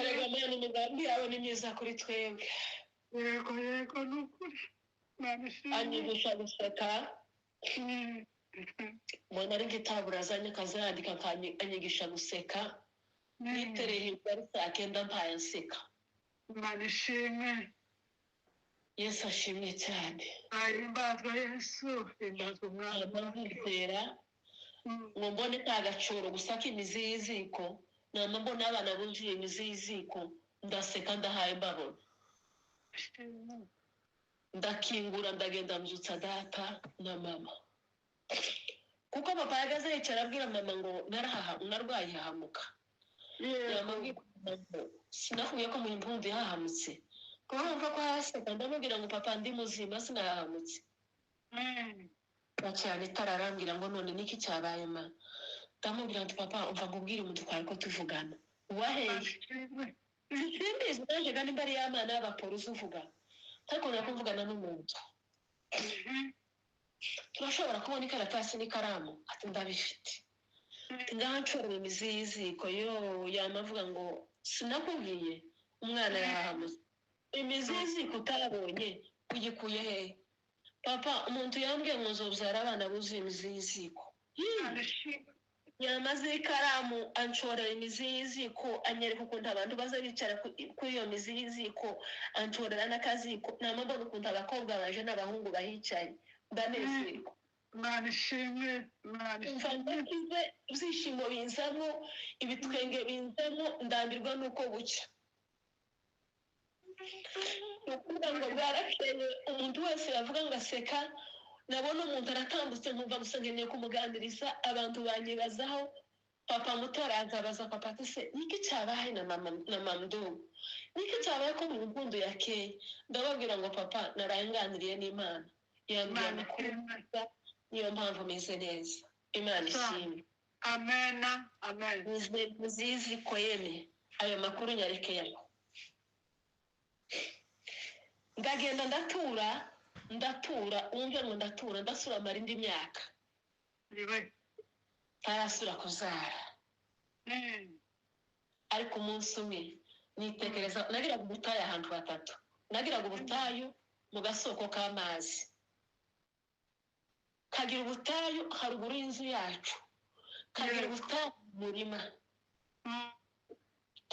[SPEAKER 2] Erega Mana, imigambi yawe ni myiza kuri twebwe.
[SPEAKER 1] Yego yego ni ukuri.
[SPEAKER 2] Anyigisha guseka. Mbona ari igitabo azanye akazandika anyigisha guseka. Nitereye hejuru ari saa kenda mpaye nseka.
[SPEAKER 1] Imana ishimwe.
[SPEAKER 2] Yesu ashimwe cyane.
[SPEAKER 1] Ahimbazwe Yesu, himbazwe Umwami.
[SPEAKER 2] Ndamwizera ngo mbone ka gacoro gusa k'imizi y'iziko, Nama mbona abana buzuye imizi y'iziko, ndaseka, ndahaye mbabona. Ndakingura, ndagenda, mbyutsa data na mama, kuko papa yagaze yicara abwira mama ngo narahaha, narwaye ihahamuka. Yamubwira ngo sinakubwiye ko mu impundu yahahamutse? Urumva ko haseka. Ndamubwira ngo papa, ndi muzima, sinahahamutse. Cyane itara, arambwira ngo none niki cyabaye ma? Ndamubwira nti papa, umva nkubwire, umuntu twari ko tuvugana waheye simbizi nanjye, kandi nimba ari ya mana y'abaporoso uvuga, ariko kuvugana n'umuntu turashobora kubona ikaratasi n'ikaramu? Ati ndabifite. Ngaha nshorera imizi y'iziko yo, yamavuga ngo sinakubwiye umwana yahahamutse? Imizi y'iziko utabonye uyikuye hehe? Papa, umuntu yambwiye ngo nzobyara abana buzuye imizi y'iziko. Yamaze ikaramu, anshorera imizi y'iziko, anyereka ukuntu abantu baza bicara kuri iyo mizi y'iziko, anshorera n'akaziko. Namubona ukuntu abakobwa baje n'abahungu bahicaye, ndanezerwa.
[SPEAKER 1] Imana ishimwe, Imana
[SPEAKER 2] Umva,
[SPEAKER 1] ishimwe.
[SPEAKER 2] Ndakize, ibyishimo binzamo, ibitwenge binzamo, ndambirwa n'uko bucya. Ni ukuvuga ngo bwarakeye, umuntu wese yavuga ngo aseka, nabona umuntu aratambutse nkumva gusa nkeneye kumuganiriza. Abantu banyibazaho. Papa muto araza, abaza papa ati se niki cyabaye na mama na mamudogo? Niki cyabaye ko mu mpundu yakeye? Ndababwira ngo papa, naraye nganiriye n'Imana, yambwiye
[SPEAKER 1] Imana
[SPEAKER 2] amakuru
[SPEAKER 1] ishimwe.
[SPEAKER 2] meza, niyo mpamvu meze neza. Imana ishimwe.
[SPEAKER 1] Amena, amen.
[SPEAKER 2] Muzizi ko yeme ayo makuru nyarekeyaho. Ndagenda, ndatura, ndatura, wumve ngo ndatura, ndasura, amara indi myaka
[SPEAKER 1] Iwe.
[SPEAKER 2] ntarasura kuzara. Ariko umunsi umwe nitekereza, nagiraga ubutayu ahantu hatatu. Nagiraga ubutayu mu gasoko k'amazi, kagira ubutayu haruguru y'inzu yacu, kagira ubutayu mu murima,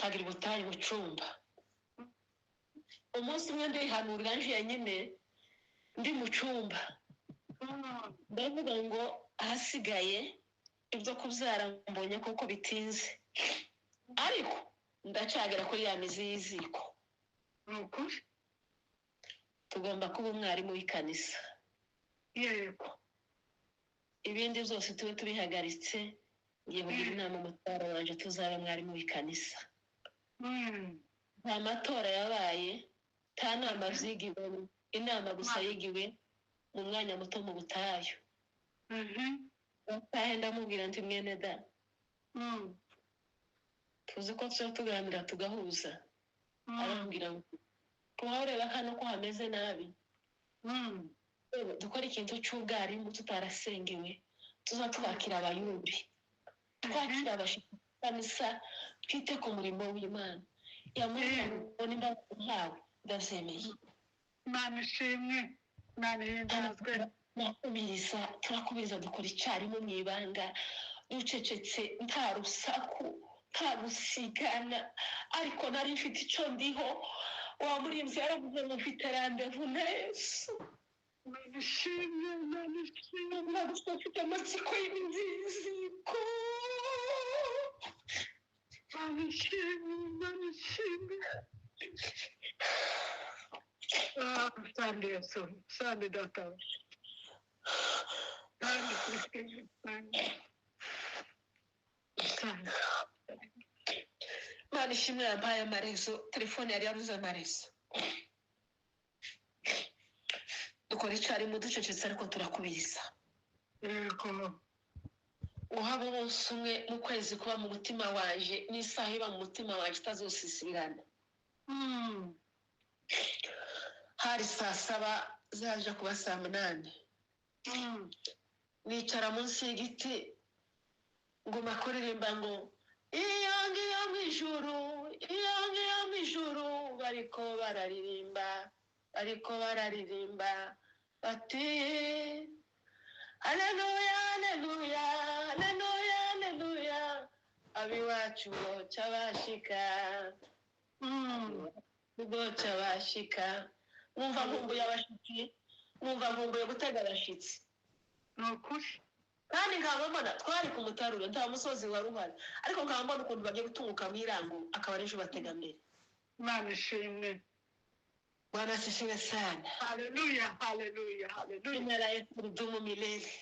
[SPEAKER 2] kagira ubutayu mu cyumba. Umunsi umwe ndihanurira njyenyine ndi mu cyumba, ndavuga ngo ahasigaye ibyo kubyara mbonye kuko bitinze, ariko ndacyagera kuri ya mizi y'iziko.
[SPEAKER 1] Ni ukuri.
[SPEAKER 2] Tugomba kuba umwarimu w'ikanisa. Ibindi byose tube tubihagaritse. Ngiye kugira inama umutwaro wanjye, tuzaba mwarimu w'ikanisa. Nta matora yabaye, nta nama zigiwemo, inama gusa yigiwe mu mwanya muto mu butayu. Batahe, ndamubwira nti mwene da, tuzi ko tuba tuganira tugahuza. Arambwira ngo kuba ureba hano ko hameze nabi, dukora ikintu cy'ubwarimu tutarasengewe, tuza twakira abayumbi, twakira abashyitsi b'kanisa, twite ku murimo w'Imana. Yamubwira ngo nimba ntawe, ndabyemeye.
[SPEAKER 1] Imana ishimwe, Imana ihimbazwe.
[SPEAKER 2] Turakubiriza, turakubiriza, dukora icyarimwe mu ibanga, ducecetse, nta rusaku, nta gusigana, ariko nari mfite icyo ndiho. Wa murinzi yaravuze ngo mfite rendez-vous na Yesu.
[SPEAKER 1] Imana ishimwe, Imana ishimwe.
[SPEAKER 2] Ntabwo gusa mfite amatsiko y'inziziko.
[SPEAKER 1] Imana ishimwe, Imana ishimwe. Ah, sande Yesu, sande data, sande Kristo, sande, sande.
[SPEAKER 2] Imana ishimwe yampaye amarezo, telefone yari yabuze amarezo. Dukora icyarimwe ducecetse, ariko turakubiriza. Uhaba umunsi umwe mu kwezi kuba mu mutima wanje, n'isaha iba mu mutima wanje itazosisibirana. Hari saa 7 zaje kuba saa 8. Nicara munsi y'igiti, nguma kuririmba ngo iyo ngiyo mu ijuru, iyo ngiyo mu ijuru, bariko bararirimba, bariko bararirimba bati haleluya, haleluya, haleluya, haleluya, abiwacu boca bashika, boca bashika. Numva nkumbuye abashitsi, numva nkumbuye gutega abashitsi.
[SPEAKER 1] Ni ukuri.
[SPEAKER 2] Kandi nkaba mbona twari ku mutarure, nta musozi wari uhari, ariko nkaba mbona ukuntu bagiye gutunguka mu irango, akaba ari ejo batega mbere.
[SPEAKER 1] Imana ishimwe.
[SPEAKER 2] Bwana asifiwe sana.
[SPEAKER 1] Haleluya, haleluya, haleluya.
[SPEAKER 2] Jina la Yesu lidumu milele.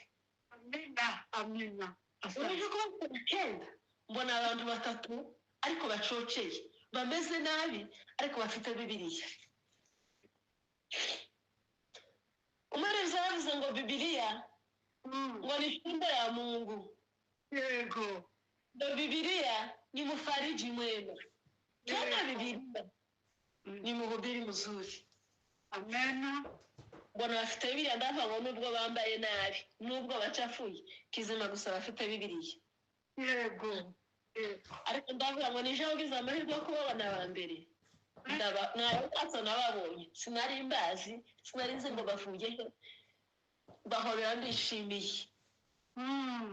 [SPEAKER 1] Amina, amina. Asante.
[SPEAKER 2] Uraje kuba kenda mbona abantu batatu ariko bacoceye, bameze nabi, ariko bafite Bibiliya. Umurezi yaravuze ngo Bibiliya ngo ni fimbo ya Mungu.
[SPEAKER 1] Yego.
[SPEAKER 2] Ngo Bibiliya ni mufariji mwema. Tena Bibiliya ni mhubiri mzuri.
[SPEAKER 1] Amena.
[SPEAKER 2] Mbona bafite Bibiliya, ndavuga ngo nubwo bambaye nabi, nubwo bacafuye, kizima gusa bafite Bibiliya.
[SPEAKER 1] Yego.
[SPEAKER 2] Ariko ndavuga ngo nije ugize amahirwe yo kubabona aba mbere. Ntabwo nababonye, sinari mbazi, sinari nzi ngo bavuye he, bahobera ndishimiye.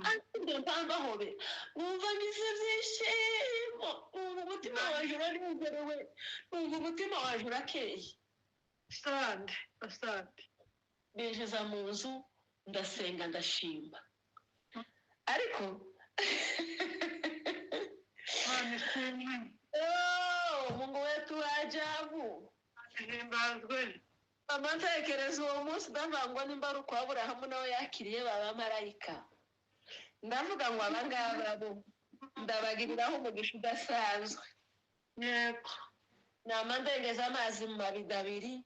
[SPEAKER 2] Ariko mpambahobe numva ngize ibyishimo, numva umutima wanjye uranezerewe, numva umutima wanjye urakeye.
[SPEAKER 1] Asante, asante.
[SPEAKER 2] Binjiza mu nzu, ndasenga, ndashima. Ariko
[SPEAKER 1] Imana ishimwe.
[SPEAKER 2] Oh, Mungu wetu wa ajabu.
[SPEAKER 1] Himbazwe.
[SPEAKER 2] Mama ntekereza uwo munsi ndavuga ngo nimba ari ukwa Aburahamu nawe yakiriye ba bamarayika, ndavuga ngo aba ngaba bo ndabagiriraho umugisha udasanzwe.
[SPEAKER 1] Yego.
[SPEAKER 2] Nama ndengeza amazi mu mabido abiri,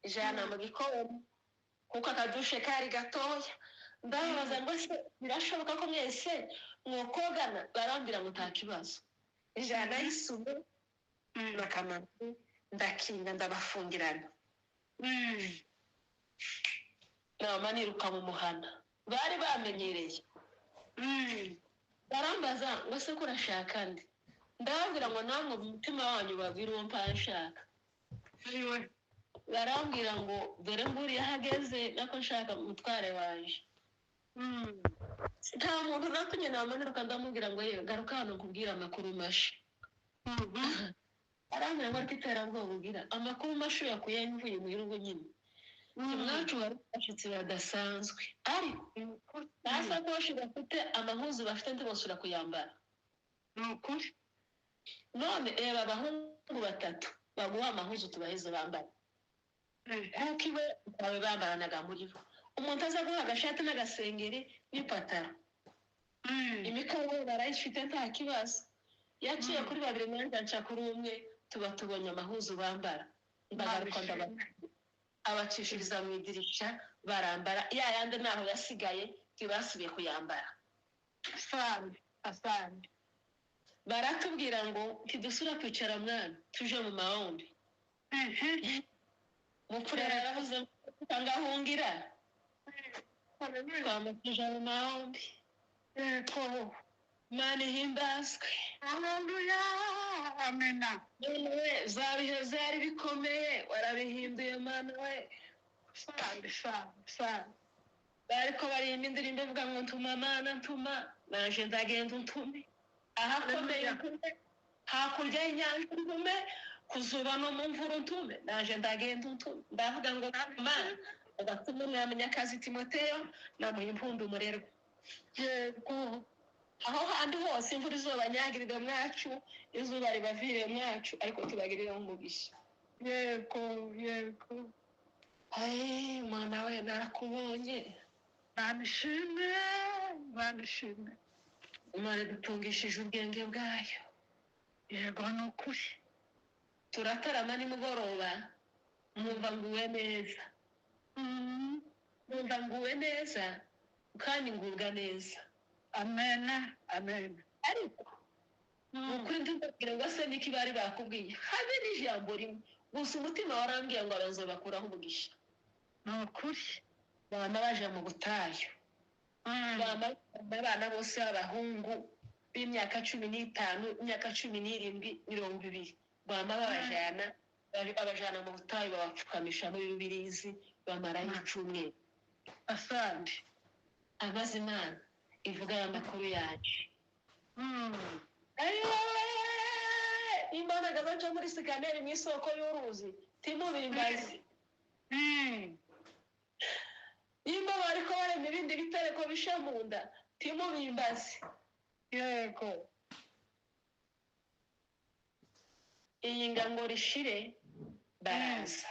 [SPEAKER 2] ijana mu gikoni, kuko akadushe kari gatoya. Ndababaza ngo se birashoboka ko mwese mwokogana? Barambwira ngo nta kibazo. Ijana y'isume bakamara, ndakinga, ndabafungirana. Nama niruka mu muhana bari bamenyereye. Barambaza ngo se ko urashaka nde? Ndababwira ngo namwe mu mutima wanyu babwire uwo mpanshaka.
[SPEAKER 1] Ariwe.
[SPEAKER 2] Barambwira ngo dore nguriya ahageze, nako nshaka umutware wanje. Nta muntu natumye namanuka ndamubwira ngo yewe garuka hano nkubwire amakuru masha. Arambwira ngo ariko iterabwoba ugira amakuru masha uyakuye mvuye mu gihugu nyine. Iwacu hari abashyitsi badasanzwe, ariko nta sakoshi bafite, amahuzu bafite ntibosura kuyambara.
[SPEAKER 1] Ni ukuri.
[SPEAKER 2] None reba abahungu batatu baguha amahuzu tubaheze bambara, kuko iwe bawe bambaranaga muri bo. Umuntu aza guha agashati n'agasengeri n'ipataro, imikoro barayifite nta kibazo. Yaciye kuri babiri nanjye nca kuri umwe, tuba tubonye amahuzu bambara. Ndagaruka abacishiriza mu idirisha barambara, ya yandi ntaho yasigaye ntibasubiye kuyambara.
[SPEAKER 1] Asante, asante.
[SPEAKER 2] Baratubwira ngo ntidusubira kwicara mwana, tuje mu mahombi. Mupfurera yaravuze ngo ngahungira, twamutuje mu mahombi.
[SPEAKER 1] Yego.
[SPEAKER 2] Imana ihimbazwe.
[SPEAKER 1] Haleluya. Amena.
[SPEAKER 2] Mana we, za bihe byari bikomeye warabihinduye Mana we.
[SPEAKER 1] Asante, asante, asante.
[SPEAKER 2] Bariko baririmba indirimbo ivuga ngo ntuma Mana ntuma, naje ndagenda untume ahakomeye untume, hakurya y'inyanja untume, kuzuba no mu mvura untume, naje ndagenda untume. Ndavuga ngo Mana ugatuma umwami Nyakazi Timoteyo namuha impundu umurerwa.
[SPEAKER 1] Yego.
[SPEAKER 2] Aho handi hose imvura izuba nyagirire mwacu, izuba ribavire mwacu, ariko tubagirire umugisha.
[SPEAKER 1] Yego, yego.
[SPEAKER 2] Ay, mwana we narakubonye.
[SPEAKER 1] Imana ishimwe, Imana ishimwe.
[SPEAKER 2] Imana idutungishije ubwenge bwayo.
[SPEAKER 1] Yego, ni ukuri.
[SPEAKER 2] Turatarama nimugoroba, numva nguwe neza. Numva nguwe neza kandi ngubwa neza.
[SPEAKER 1] Amena, amena.
[SPEAKER 2] Ariko ukuri ndikubwira ngo se niki bari bakubwiye, habe n'ijambo rimwe gusa umutima warambwiye ngo abanze bakuraho umugisha.
[SPEAKER 1] Ni ukuri.
[SPEAKER 2] Bama baje mu butayu, bama abana bose b'abahungu b'imyaka 15, imyaka 17, 20, bama babajana, babajana mu butayu, babapfukamisha muri rubirizi, bamarayo icyumweru.
[SPEAKER 1] Asante.
[SPEAKER 2] Amaze Imana ivuga aya makuru yacu. Imana gabaca muri sikaneri mu isoko y'uruzi timubimbazi. Nimba bariko barema ibindi bitereko bisha mu nda, Timubimbaze.
[SPEAKER 1] Yego.
[SPEAKER 2] Iyi ngo rishire baraza.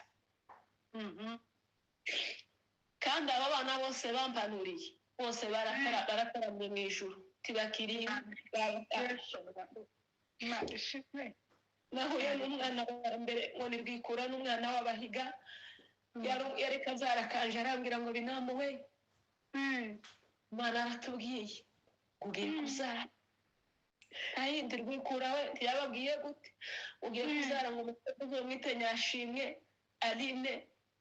[SPEAKER 2] Kandi aba bana bose bampanuriye bose barataramye mu ijuru tibakiri. Nahuye n'umwana wa mbere ngo nirwikura n'umwana w'abahiga yari kazarakanje arambwira ngo binamuwe Imana aratubwiye ugiye kuzara ayindi rwikura we ntiyababwiye gute ugiye kuzara ngo umwite Nyashimwe Aline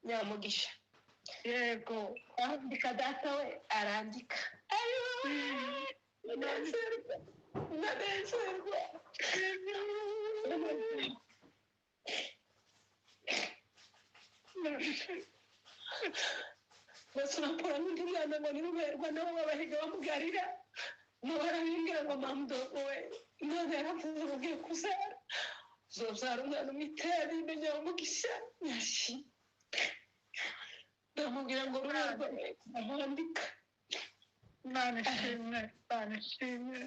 [SPEAKER 2] Nyamugisha.
[SPEAKER 1] Yego.
[SPEAKER 2] Arandika data we arandika. Ndanezerwa ndanezerwa. Basura n'undi mwana ngo niruberwa nabo babahiga bamugarira nabo barabimbwira ngo mamdogo we Imana yaravuze ngo ugiye kuzara uzobyara umwana umwite Aline Nyamugisha Nyashimwe. Ndamubwira ngo ruberwa ndamwandika.
[SPEAKER 1] Imana ishimwe, Imana ishimwe.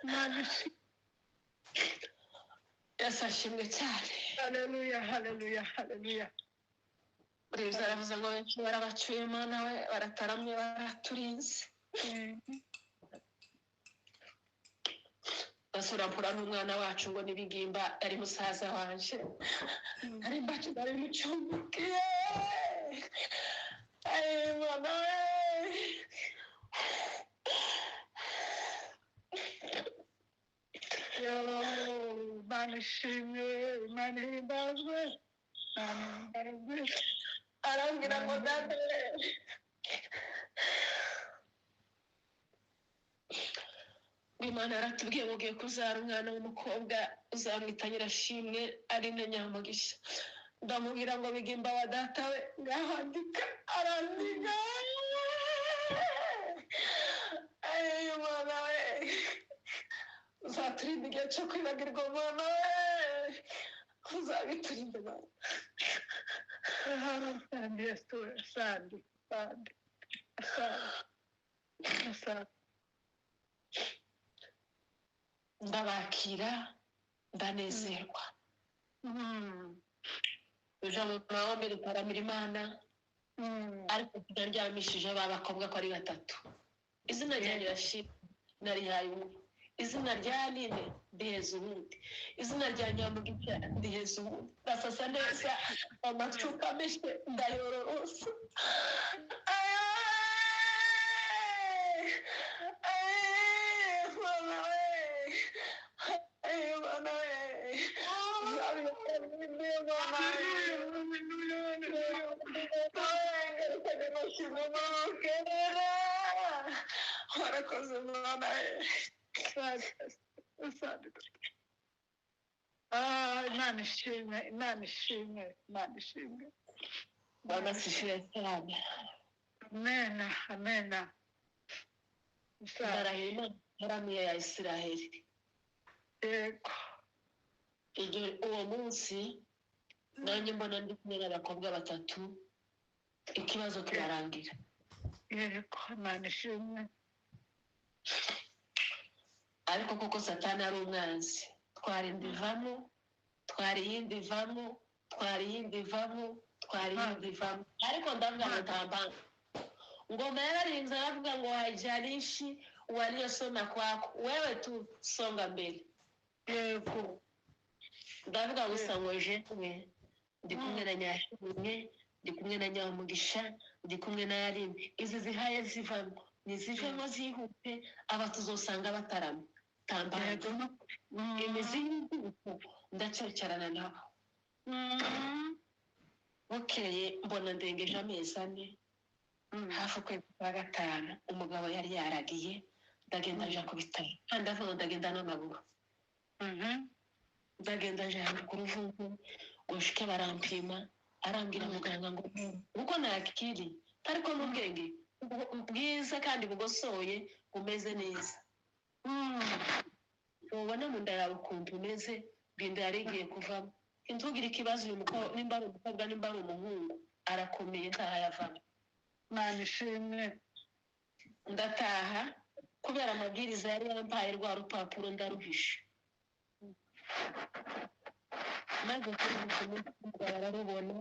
[SPEAKER 1] Imana ishimwe.
[SPEAKER 2] Yesu ashimwe cyane.
[SPEAKER 1] Haleluya, haleluya, haleluya.
[SPEAKER 2] Buriya aravuze ngo benshi barabacuye Mana we barataramye baraturinze. Basura n'umwana wacu ngo nibigimba ari musaza wanje ari mbacu ari mucumbikiye. Ay mwana we.
[SPEAKER 1] Yo, Imana ishimwe, Imana ihimbazwe, Imana ihimbazwe.
[SPEAKER 2] Arambwira ngo data Imana yaratubwiye ngo ugiye kuzara umwana w'umukobwa uzamwita Nyirashimwe Aline Nyamugisha. Ndamubwira ngo bigimba wa data we ngahandika arandika. Ay mwana we uzaturinde igihe cyo kwibagirwa mwana we uzabiturinde mwana.
[SPEAKER 1] Asante Yesu, asante, asante, asante, asante.
[SPEAKER 2] Ndabakira ndanezerwa. Uja mu mahombe dutaramira Imana ariko tunaryamishije ba bakobwa ko ari batatu. Izina rya Nyirashimwe narihaye umwe, izina rya Aline ndiheza uwundi, izina rya Nyamugisha ndiheza uwundi. Basasa neza amacupa ameshe ndayororosa. Mwana we, mwana we, warakoze mwana we.
[SPEAKER 1] Imana ishimwe, Imana ishimwe, Imana ishimwe.
[SPEAKER 2] Bwana asifiwe cyane.
[SPEAKER 1] Amena, amena.
[SPEAKER 2] Ndarahira Imana itaramiye ya Isiraheli.
[SPEAKER 1] Yego.
[SPEAKER 2] Uwo munsi nanjye mbona ndi kumwe n'abakobwa batatu ikibazo kirarangira.
[SPEAKER 1] Yego, Imana ishimwe.
[SPEAKER 2] Ariko koko Satani ari umwanzi. Twari ivamo, twari iyindi ivamo, twari iyindi ivamo, twari iyindi ivamo. Ariko ndavuga ngo ntambanga. Ngoma yararinze aravuga ngo haijalishi waliosoma kwako, wewe tu songa mbele.
[SPEAKER 1] Yego.
[SPEAKER 2] Ndavuga gusa ngo jewe ndi kumwe na Nyashimwe, ndi kumwe na Nyamugisha, ndi kumwe na Aline. Izi zihaye zivamo, nizivemo zihute, aba tuzosanga bataramye. Tambanga. Imizi y'ubwoko ndacyecarana nabo. Bukeye mbona ndengeje amezi ane, hafi ukwezi kwa gatanu, umugabo yari yaragiye, ndagenda nja ku bitaro. Kandi ndavuga ngo ndagenda n'amaguru. Ndagenda nja ku Ruvubu, ngo nshike barampima, arambwira muganga ngo kuko ntakiri, ariko n'ubwenge bwiza kandi bugosoye bumeze neza. Ubona mu nda yawe ukuntu umeze, bwinda yari igiye kuvamo. Ntugire ikibazo, uyu mukobwa nimba ari umukobwa, nimba ari umuhungu, arakomeye, ntahayavamo.
[SPEAKER 1] Imana ishimwe.
[SPEAKER 2] Ndataha, kubera amabwiriza yari yampaye, rwa rupapuro ndaruhisha. Maze kuruhisha, umugabo ararubona,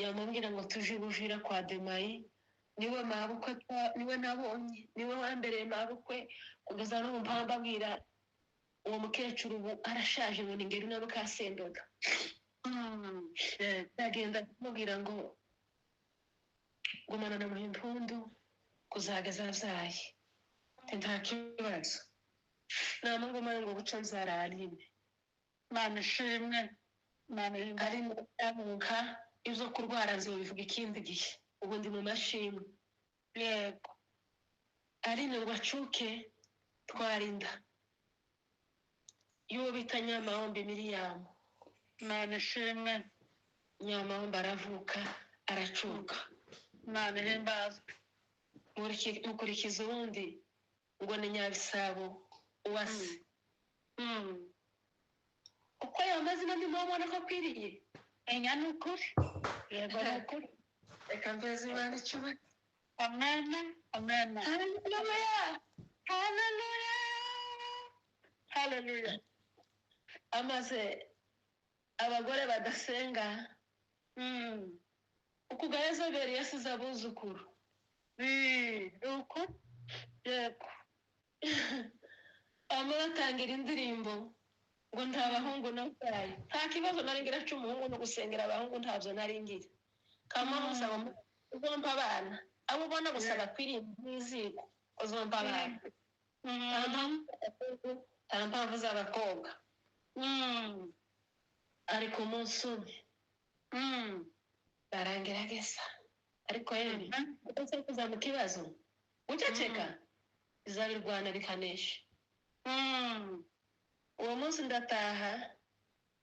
[SPEAKER 2] yamubwira ngo tuje Buvira kwa Demayi, niwe mabukwe, niwe nabonye, niwe wambereye mabukwe kugeza n'ubu. Mpamvu abwira uwo mukecuru, ubu arashaje, ngo ni ngeri na Mukasendoga. Ndagenda kumubwira ngo gumana na Muhimpundu kuzageza abyaye. Ati, nta kibazo, namugumana ngo buca nzara Aline.
[SPEAKER 1] Imana ishimwe, Imana ihimbaze.
[SPEAKER 2] Ari ndamuka, ibyo kurwara nzobivuga ikindi gihe, ubu ndi mu mashimwe. Aline ngo acuke, twarinda y'uwo bita Nyamahombe Miriyamu.
[SPEAKER 1] Imana ishimwe.
[SPEAKER 2] Nyamahombe aravuka, aracuka.
[SPEAKER 1] Imana ihimbazwe.
[SPEAKER 2] Mukurikiza uwundi ngo ni Nyabisabo Uwase. Uko ayo mazina ndimo ubona ko akwiriye.
[SPEAKER 1] Enya, ni ukuri, yego, ni ukuri.
[SPEAKER 2] Reka mbeze Imana icyubahiro.
[SPEAKER 1] Amen, amen.
[SPEAKER 2] Haleluya!
[SPEAKER 1] Haleluya, haleluya!
[SPEAKER 2] Amaze abagore badasenga, ukuga Yezebeli yasize abuzukuru.
[SPEAKER 1] Ni ukuri, yego.
[SPEAKER 2] Bamwe batangira indirimbo ngo nta bahungu nabyaye. Nta kibazo nari ngira cy'umuhungu, no gusengera abahungu ntabyo nari ngira. Kama musaba uzompa abana, abo ubona gusa bakwiriye n'iziko, uzompa abana. Nta mpamvu z'abahungu, nta mpamvu z'abakobwa. Ariko umunsi umwe barangerageza, ariko yemwe, ese kuza mu kibazo guceceka bizabirwana bikanesha. Uwo munsi ndataha,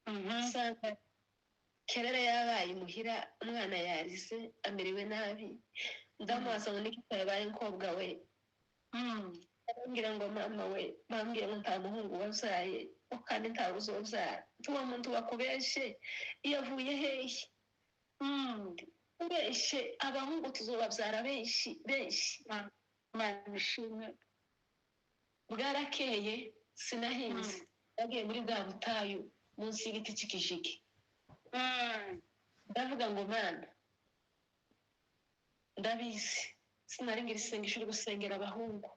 [SPEAKER 2] nsanga kerere yabaye imuhira, umwana yarize, amerewe nabi. Ndamubaza ngo niki cyabaye, mukobwa we? Arambwira ngo mama we, bambwiye ngo nta muhungu wabyaye, ngo kandi ntawe uzobyara. Uwo muntu wakubeshe iyo avuye hehe? Ubeshe, abahungu tuzobabyara benshi benshi.
[SPEAKER 1] Imana ishimwe.
[SPEAKER 2] Bwarakeye, sinahinze, bagiye muri bwa butayu munsi y'igiti cy'ikijigi. Ndavuga ngo Mana, ndabizi sinari ngira isengesho ryo gusengera abahungu,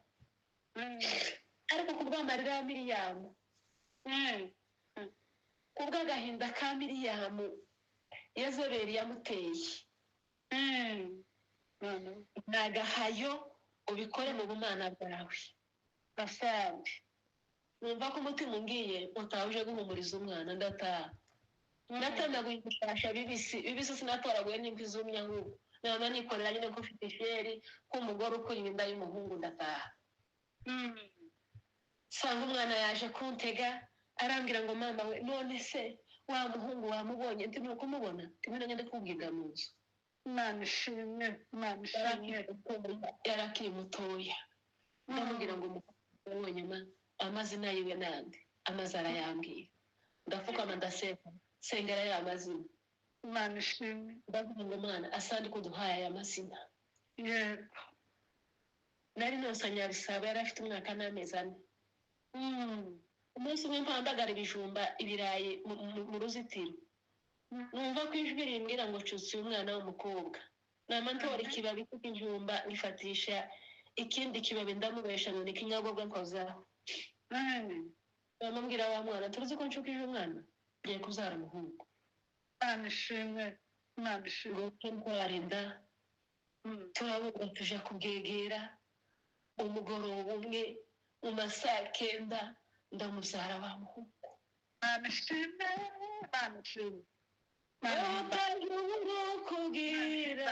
[SPEAKER 2] ariko ku bw'amarira ya Miriyamu, ku bw'agahinda ka Miriyamu Yezebeli yamuteye, ni agahayo, ubikore mu bumana bwawe.
[SPEAKER 1] Asante.
[SPEAKER 2] Numva ko umutima umbwiye utahuje guhumuriza umwana. Ndataha, natemaguye ibishasha bibisi bibisi, sinatoraguye n'inkwi zumye, ahubwo naba nikorera nyine ko ufite ifiyeri k'umugore ukuriye inda y'umuhungu. Ndataha, nsanga umwana yaje kuntega, arambwira ngo mama we, none se wa muhungu wamubonye? Ndi ni ukumubona, ndimo nanjye ndikubwirwa mu nzu.
[SPEAKER 1] Imana ishimwe, Imana ishimwe.
[SPEAKER 2] Yari akiri mutoya. Ndamubwira ngo mubonye ma, amazina yiwe nande? Amaze arayambwira, ndapfukama, ndasenga, sengera ya mazina.
[SPEAKER 1] Imana ishimwe.
[SPEAKER 2] Ndavuga ngo mwana, asandi ko duhaye aya mazina. Nari nonsa Nyabisabo, yari afite umwaka n'amezi 4. Umunsi umwe mpandagara ibijumba, ibirayi mu ruzitiro, numva ko ijwi rimbwira ngo cutse uyu mwana w'umukobwa. Nama ntora ikibabi cy'ikijumba, ngifatisha ikindi kibabi, ndamubesha ngo ni ikinyagobwa nkozaho. Bamubwira wa mwana, tuzi ko nshukije umwana, ngiye kubyara umuhungu.
[SPEAKER 1] Imana ishimwe, Imana ishimwe.
[SPEAKER 2] Ngo ntwara inda, turabona tuja kubwegera umugoroba umwe mu ma saa 9, ndamubyara wa muhungu.
[SPEAKER 1] Imana ishimwe, Imana ishimwe, Imana
[SPEAKER 2] utangira kubwira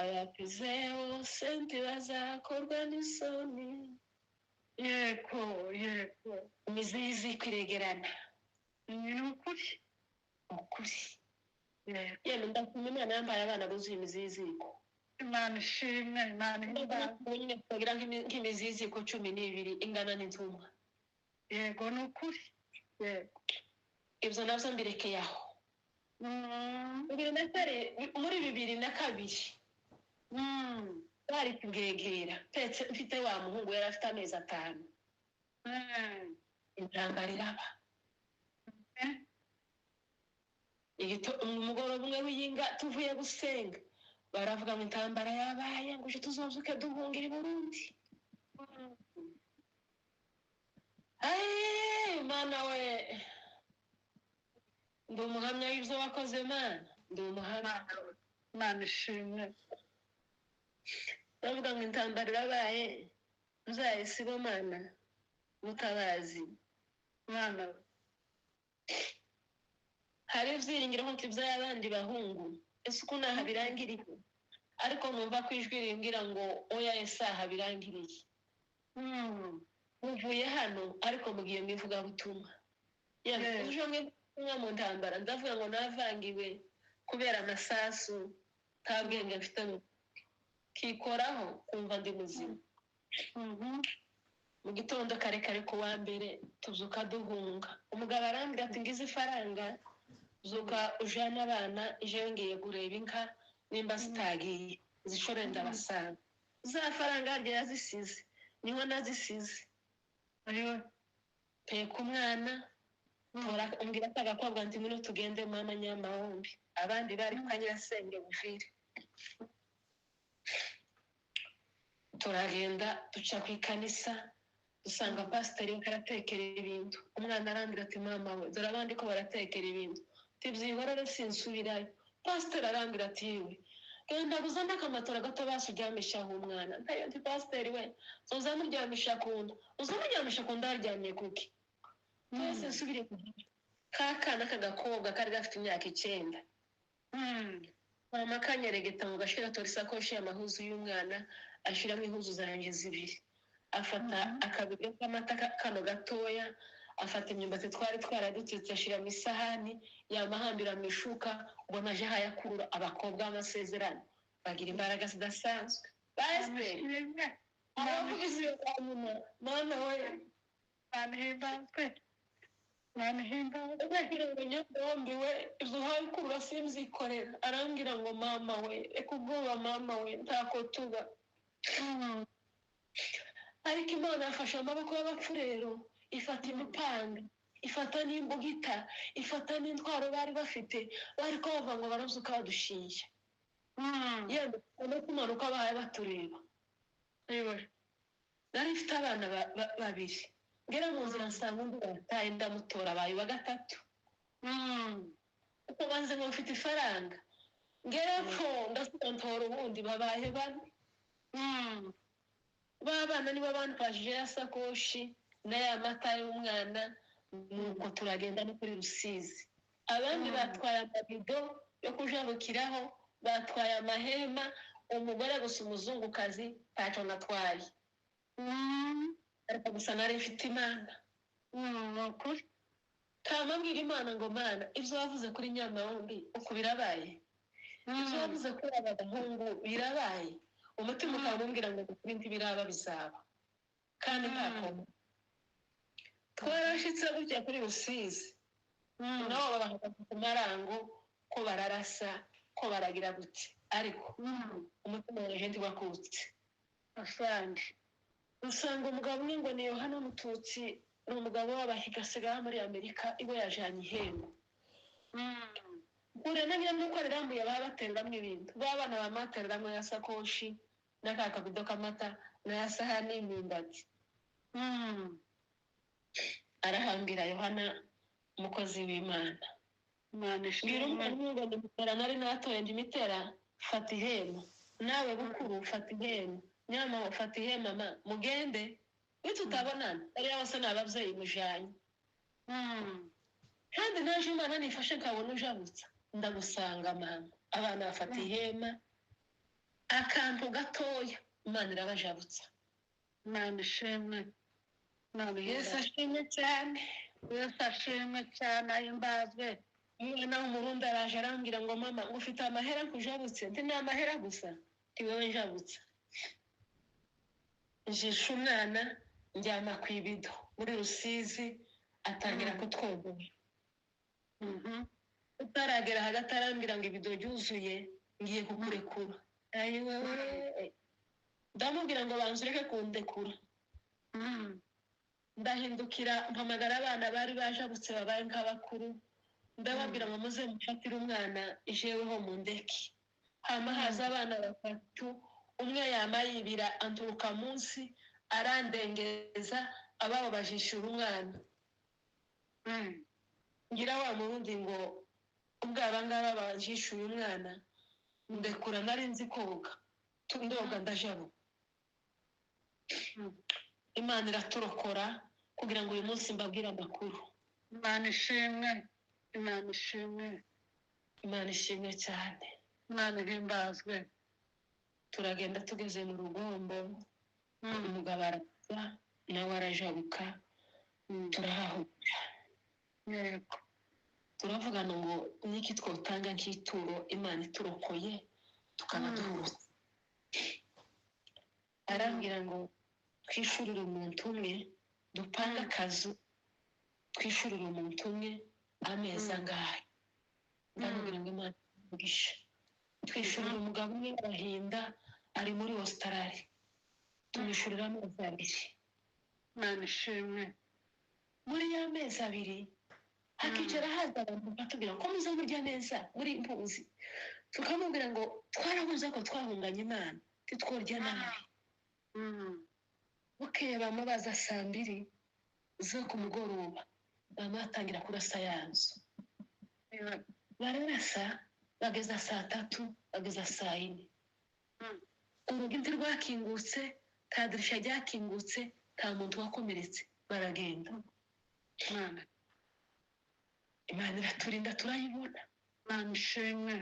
[SPEAKER 2] abapize bose ntibazakorwa n'isoni.
[SPEAKER 1] Yego, yego.
[SPEAKER 2] Imizizi kwiregerana.
[SPEAKER 1] Ni ukuri.
[SPEAKER 2] Ukuri. Yemwe, ndashima Imana yambaye abana buzuye imiziziko.
[SPEAKER 1] Imana ishimwe, Imana ihimbaze.
[SPEAKER 2] Nyine twagira nk'imiziziko 12 ingana n'intumwa.
[SPEAKER 1] Yego, ni ukuri, yego.
[SPEAKER 2] Ibyo nabyo mbirekeye aho. Muri 2002 bari kubwegera, ndetse mfite wa muhungu yari afite amezi 5. Intambara iraba. Umugoroba umwe w'iyinga tuvuye gusenga, baravuga ngo intambara yabaye, ngo ejo tuzobyuke duhungira i Burundi. Ayi Mana we, ndi umuhamya w'ibyo wakoze Mana, ndi umuhamya.
[SPEAKER 1] Mana ishimwe.
[SPEAKER 2] Bavuga ngo intambara irabaye, nzayisibo Mana mutabazi.
[SPEAKER 1] Mana we.
[SPEAKER 2] Hari ibyiringiro nk'uko iby'abandi bahungu, ese uko ntaha birangiriye? Ariko numva ko ijwi rimbwira ngo oya, ese aha birangiriye. Muvuye hano ariko mugiye mu ivugabutumwa. Ejo mwe mu ntambara ndavuga ngo navangiwe kubera amasasu, nta bwenge mfite, kikoraho kumva ndi muzima. Mu gitondo kare kare ku wa mbere tubyuka duhunga. Umugabo arambwira ati ngize ifaranga, zuka ujane abana, ejo ngiye kureba inka nimba zitagiye zishore ndabasanga. Za faranga harya yazisize, niho nazisize. Peka umwana, umbwira ko agakobwa nti ngwino tugende mama Nyamahombi, abandi bari kwa nyirasenge Buvire. Turagenda duca ku ikanisa, dusanga pasiteri we aratekera ibintu. Umwana arambwira ati mama we, dore abandi ko baratekera ibintu, tibyihorere sinsubirayo. Pasiteri arambwira ati yewe genda uzane akamatora gato basi uryamishaho umwana. Ntayo nti pasiteri we, uzamuryamisha ku nda, uzamuryamisha ku nda aryamye kuki? Twese nsubire ku ka kana k'agakobwa kari gafite imyaka 9. Mama kanyeregeta mu gashira, atora isakoshi y'amahuzu y'umwana, ashyiramo impuzu zanjye 2, afata akabido k'amata kano gatoya, afata imyumbati twari twaradutetse ashyira mu isahani, yamahambira mu ishuka, ubona aje hayakurura. Abakobwa b'amasezerano bagira imbaraga zidasanzwe. Pasiteri aravuga izi nyuma, Mana we. Nyamahombi we, izo hayakurura simzikorera. Arambwira ngo mama we, reka ubwoba mama we, ntako tuba. Ariko Imana yafashe amaboko y'abapfurero, ifata imipanga, ifata n'imbugita, ifata n'intwaro bari bafite, bari ko bavuga ngo barazuka badushinja. Yenda no kumanuka bahaye batureba. Nari mfite abana babiri, ngera mu nzira nsanga undi bataye, ndamutora, abaye wa 3. Uko banze ngo mfite ifaranga, ngera ko ndasuka ntora ubundi, babaye 4. Ba bana nibo bantwajije ya sakoshi na ya mata y'umwana, nuko turagenda no kuri Rusizi. Abandi batwaye amabido yo kujabukiraho, batwaye amahema, umugore gusa umuzungukazi ntacyo natwaye. Ariko gusa nari mfite Imana. Kama mbwira Imana ngo Mana, ibyo wavuze kuri Nyamahombi uko birabaye, ibyo wavuze kuri aba bahungu birabaye. Umutima ukaba umbwira ngo kuri ntibiraba bizaba, kandi nta koma. Twarashitse gutya kuri Rusizi, nabo babahagaze ku marango ko bararasa, ko baragira gute, ariko umutima wanjye ntiwakutse. Usanga umugabo umwe ngo ni Yohana Umututsi, ni umugabo w'abahiga asigaye muri Amerika, iwe yajanye ihembo. Ure na nyina nuko rirambuye baba batereramo ibintu, ba bana bamatereramo ya sakoshi n'aka kabido k'amata na sahani y'imyumbati. Arahambira Yohana umukozi w'Imana. Mbwira umwana ngo ndimutera, nari natoye ndimitera, fata ihema nawe bukuru, fata ihema nyama, fata ihema ma mugende nitutabonana, ariya bose ni ababyeyi mujanye. Kandi naje Imana nifashe nkabona ujabutsa, ndagusanga mama. Abana bafata ihema, akantu gatoya, Imana irabajabutsa.
[SPEAKER 1] Imana ishimwe.
[SPEAKER 2] Yesu ashimwe cyane.
[SPEAKER 1] Yesu ashimwe cyane, ahimbazwe.
[SPEAKER 2] Umwana w'umurundi araje arambwira ngo mama ngo ufite amahera nkujabutse, nti ni amahera gusa, nti wowe njabutsa. Njisha umwana njyana ku ibido muri Rusizi, atangira kutwogora. Utaragera hagati arambwira ngo ibido byuzuye, ngiye kukurekura. Ayiwe, ndamubwira ngo banza ureke kundekura. Ndahindukira mpamagara abana bari bajabutse babaye nk'abakuru, ndababwira ngo muze mufatire umwana, jeweho mundeke. Hama haza abana batatu, umwe yama yibira anturuka munsi arandengeza, ababo bajishura umwana. Ngira wa murundi ngo ubwo aba ngaba bajishuye umwana ndekura, nari nzi koga, ndoga ndajabuka. Imana iraturokora kugira ngo uyu munsi mbabwire amakuru.
[SPEAKER 1] Imana ishimwe, Imana ishimwe.
[SPEAKER 2] Imana ishimwe cyane.
[SPEAKER 1] Imana ihimbazwe.
[SPEAKER 2] Turagenda tugeze mu rugombo, umugabo araza nawe arajabuka, turahahurira.
[SPEAKER 1] Yego.
[SPEAKER 2] Turavugana ngo niki twotanga nk'ituro Imana iturokoye tukaba duhurutse. Arambwira ngo twishurire umuntu umwe, dupange akazu, twishurire umuntu umwe amezi angahe. Ndamubwira ngo Imana imugishe. Twishurira umugabo umwe Gahinda ari muri Australia, tumwishurira amezi 2.
[SPEAKER 1] Imana ishimwe.
[SPEAKER 2] Muri ya mezi 2 hakicara haza abantu batubwira ko muza murya neza muri impunzi, tukamubwira ngo twarabuze ko twahunganye Imana titworya nabi. Bukeye bama baza saa 2 zo ku mugoroba, bama batangira kurasa ya nzu. Bararasa bageza saa 3, bageza saa 4. Urugi ntirwakingutse, nta dirisha ryakingutse, nta muntu wakomeretse, baragenda. Imana iraturinda turayibona.
[SPEAKER 1] Imana ishimwe.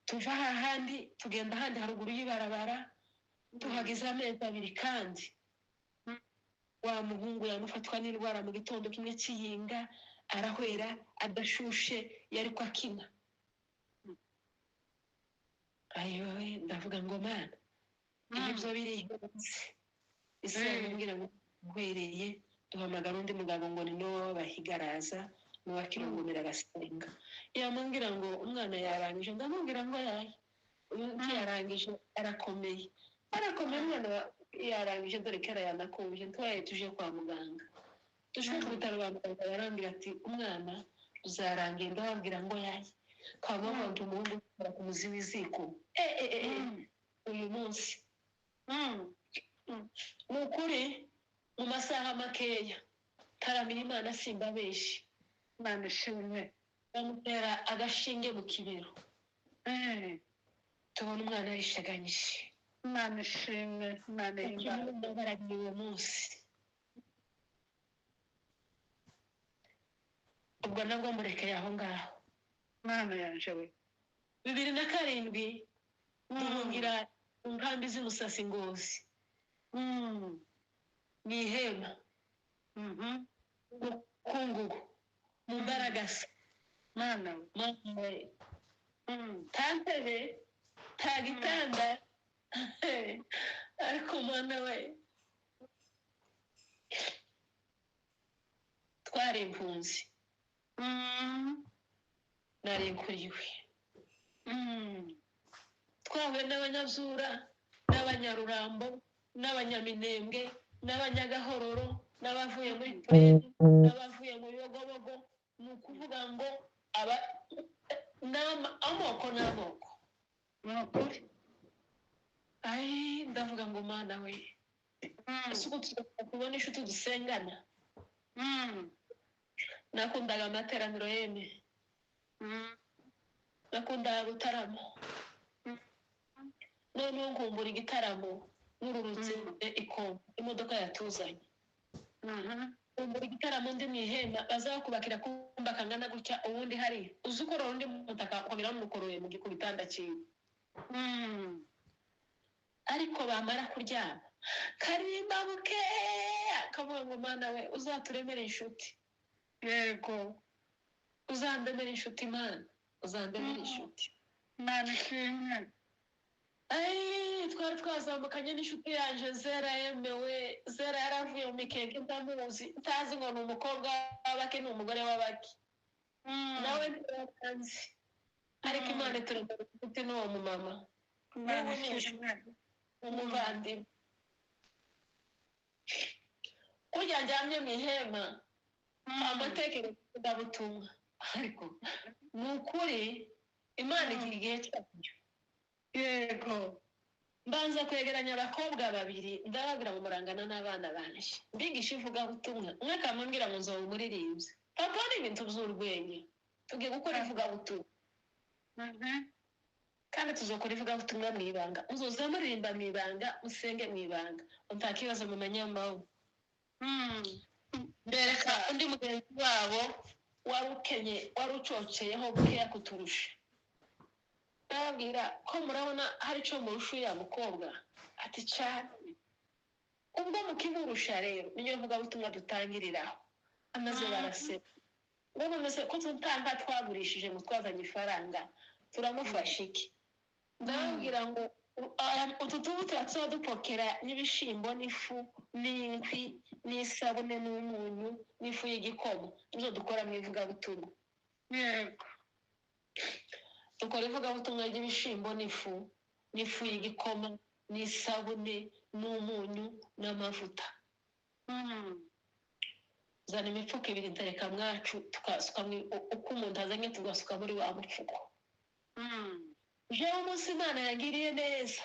[SPEAKER 2] Tuva hahandi tugenda ahandi haruguru y'ibarabara, tuhageze amezi 2 kandi wa muhungu yamufatwa n'indwara mu gitondo kimwe cy'iyinga, arahwera adashushe, yari ko akina. Ayowe, ndavuga ngo Mana, ibyo biri hose. Isi yamubwira ngo uhwereye, duhamagara undi mugabo ngo ni Nowa bahigaraza, Nowa kirongomera arasenga. Yamubwira ngo umwana yarangije, ndamubwira ngo yaye undi yarangije, arakomeye, arakomeye, umwana yarangije, dore kera yanakonje, ntwaye tuje kwa muganga. Tuje ku bitaro ba muganga barambwira ati umwana uzarangiye, ndababwira ngo yaye. Twabona ngo umuhungu ukora ku muzi w'iziko. Uyu munsi. Ni ukuri mu masaha makeya taramira Imana simbabeshye.
[SPEAKER 1] Imana ishimwe.
[SPEAKER 2] Bamutera agashinge mu kibero. Tubona umwana yishaganyije.
[SPEAKER 1] Imana ishimwe, Imana ihimbazwe.
[SPEAKER 2] Baragiye uwo munsi. Ubwo nabwo murekeye aho ngaho.
[SPEAKER 1] Imana yanje we.
[SPEAKER 2] 2007 duhungira inkambi z'Imusasi Ngozi. Ni ihema. Mukungugu. Mu mbaragasa.
[SPEAKER 1] Mana we.
[SPEAKER 2] Mana we. Nta ntebe, nta gitanda. Ariko mana we. Twari impunzi. Nari nkuriwe. Twahuye n'abanyazura, n'abanyarurambo, n'abanyaminembwe, n'abanyagahororo, n'abavuye muri Turere, n'abavuye mu Bibogobogo. Ni ukuvuga ngo aba amoko n'amoko.
[SPEAKER 1] Ni ukuri.
[SPEAKER 2] Ai, ndavuga ngo Mana we. Ese uko tuzashobora kubona inshuti dusengana? Nakundaga amateraniro yemwe. Nakundaga gutarama. Noneho nkumbura igitaramo nururutse ikombe imodoka yatuzanye. Nkumbura igitaramo ndi mu ihema bazakubakira kumba kangana gutya, ubundi hari uzi ukorora undi mutaka ukongera mukoroye mu gitanda cyiwe. Ariko bamara kuryama karimba bukeya kavuga ngo Mana we uzaturemere inshuti.
[SPEAKER 1] Yego.
[SPEAKER 2] Uzandemere inshuti Mana, uzandemere inshuti.
[SPEAKER 1] Mana ishimwe.
[SPEAKER 2] Ai, twari twazamukanye n'inshuti yanje Zera yemewe. Zera yaravuye mu mikeke ndamuzi, ntazi ngo ni umukobwa w'abake ni umugore w'abake. Nawe ntiyatanze, ariko Imana ituremera inshuti n'uwo mumama.
[SPEAKER 1] Imana
[SPEAKER 2] N'ubu ni
[SPEAKER 1] ishimwe.
[SPEAKER 2] umuvandimwe. Kurya njyamye mu ihema, amatekerezo ndabutumwa, ariko ni ukuri Imana igira igihe cyayo.
[SPEAKER 1] Yego.
[SPEAKER 2] Mbanza kwegeranya abakobwa babiri, ndababwira ngo murangana n'abana banje, mbigisha ivugabutumwa. Umwe akamubwira ngo nzoba umuririmbyi. Papa, ni ibintu by'urwenya, tugiye gukora ivugabutumwa kandi tuzokora ivugabutumwa mu ibanga, muzoza muririmba mu ibanga, musenge mu ibanga, nta kibazo mumenye amahoro. Mbereka undi mugenzi wabo wari ukenye, wari ucoceyeho bukeya kuturusha, ndababwira ko murabona hari icyo murusha uriya mukobwa. Ati cyane. Ubwo mukimurusha rero niyo mvugabutumwa dutangiriraho. Amaze baraseka ngo none se ko tutanga twagurishije ngo twazanye ifaranga, turamufasha iki? Ndababwira ngo utu tubuto tuba dupokera n'ibishimbo n'ifu n'inkwi n'isabune n'umunyu n'ifu y'igikoma, nizo dukora mu ivugabutumwa.
[SPEAKER 1] Yego.
[SPEAKER 2] Dukora ivugabutumwa ry'ibishimbo n'ifu n'ifu y'igikoma n'isabune n'umunyu n'amavuta. Zana imifuka ibiri, ntereka mwacu, tukasuka uko umuntu azanye, tugasuka muri wa mufuko. Jewe umunsi Imana yangiriye neza,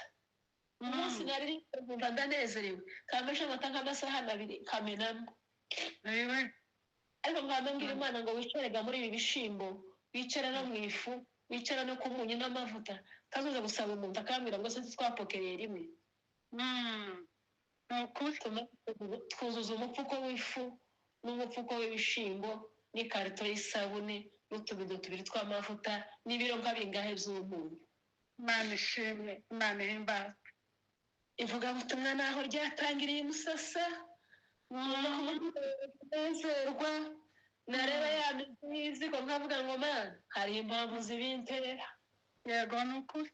[SPEAKER 2] umunsi nari numva ndanezerewe, kamesha amata nk'amasaha 2 kamenamo.
[SPEAKER 1] Ewe.
[SPEAKER 2] Ariko nkaba mbwira Imana ngo wicarega muri ibi bishimbo, wicara no mu ifu, wicara no ku munyu n'amavuta, kazoza gusaba umuntu akambwira ngo se twapokereye rimwe.
[SPEAKER 1] Ni ukuri.
[SPEAKER 2] Twuzuza umufuko w'ifu n'umufuko w'ibishimbo n'ikarito y'isabune n'utubido 2 tw'amavuta n'ibiro nka bingahe by'umunyu.
[SPEAKER 1] Imana ishimwe, Imana ihimbazwe.
[SPEAKER 2] Ivugabutumwa naho ryatangiriye Musasa, nezerwa nareba ya mizigo nkavuga ngo Mana, hari impamvu zibintera.
[SPEAKER 1] Yego, ni ukuri.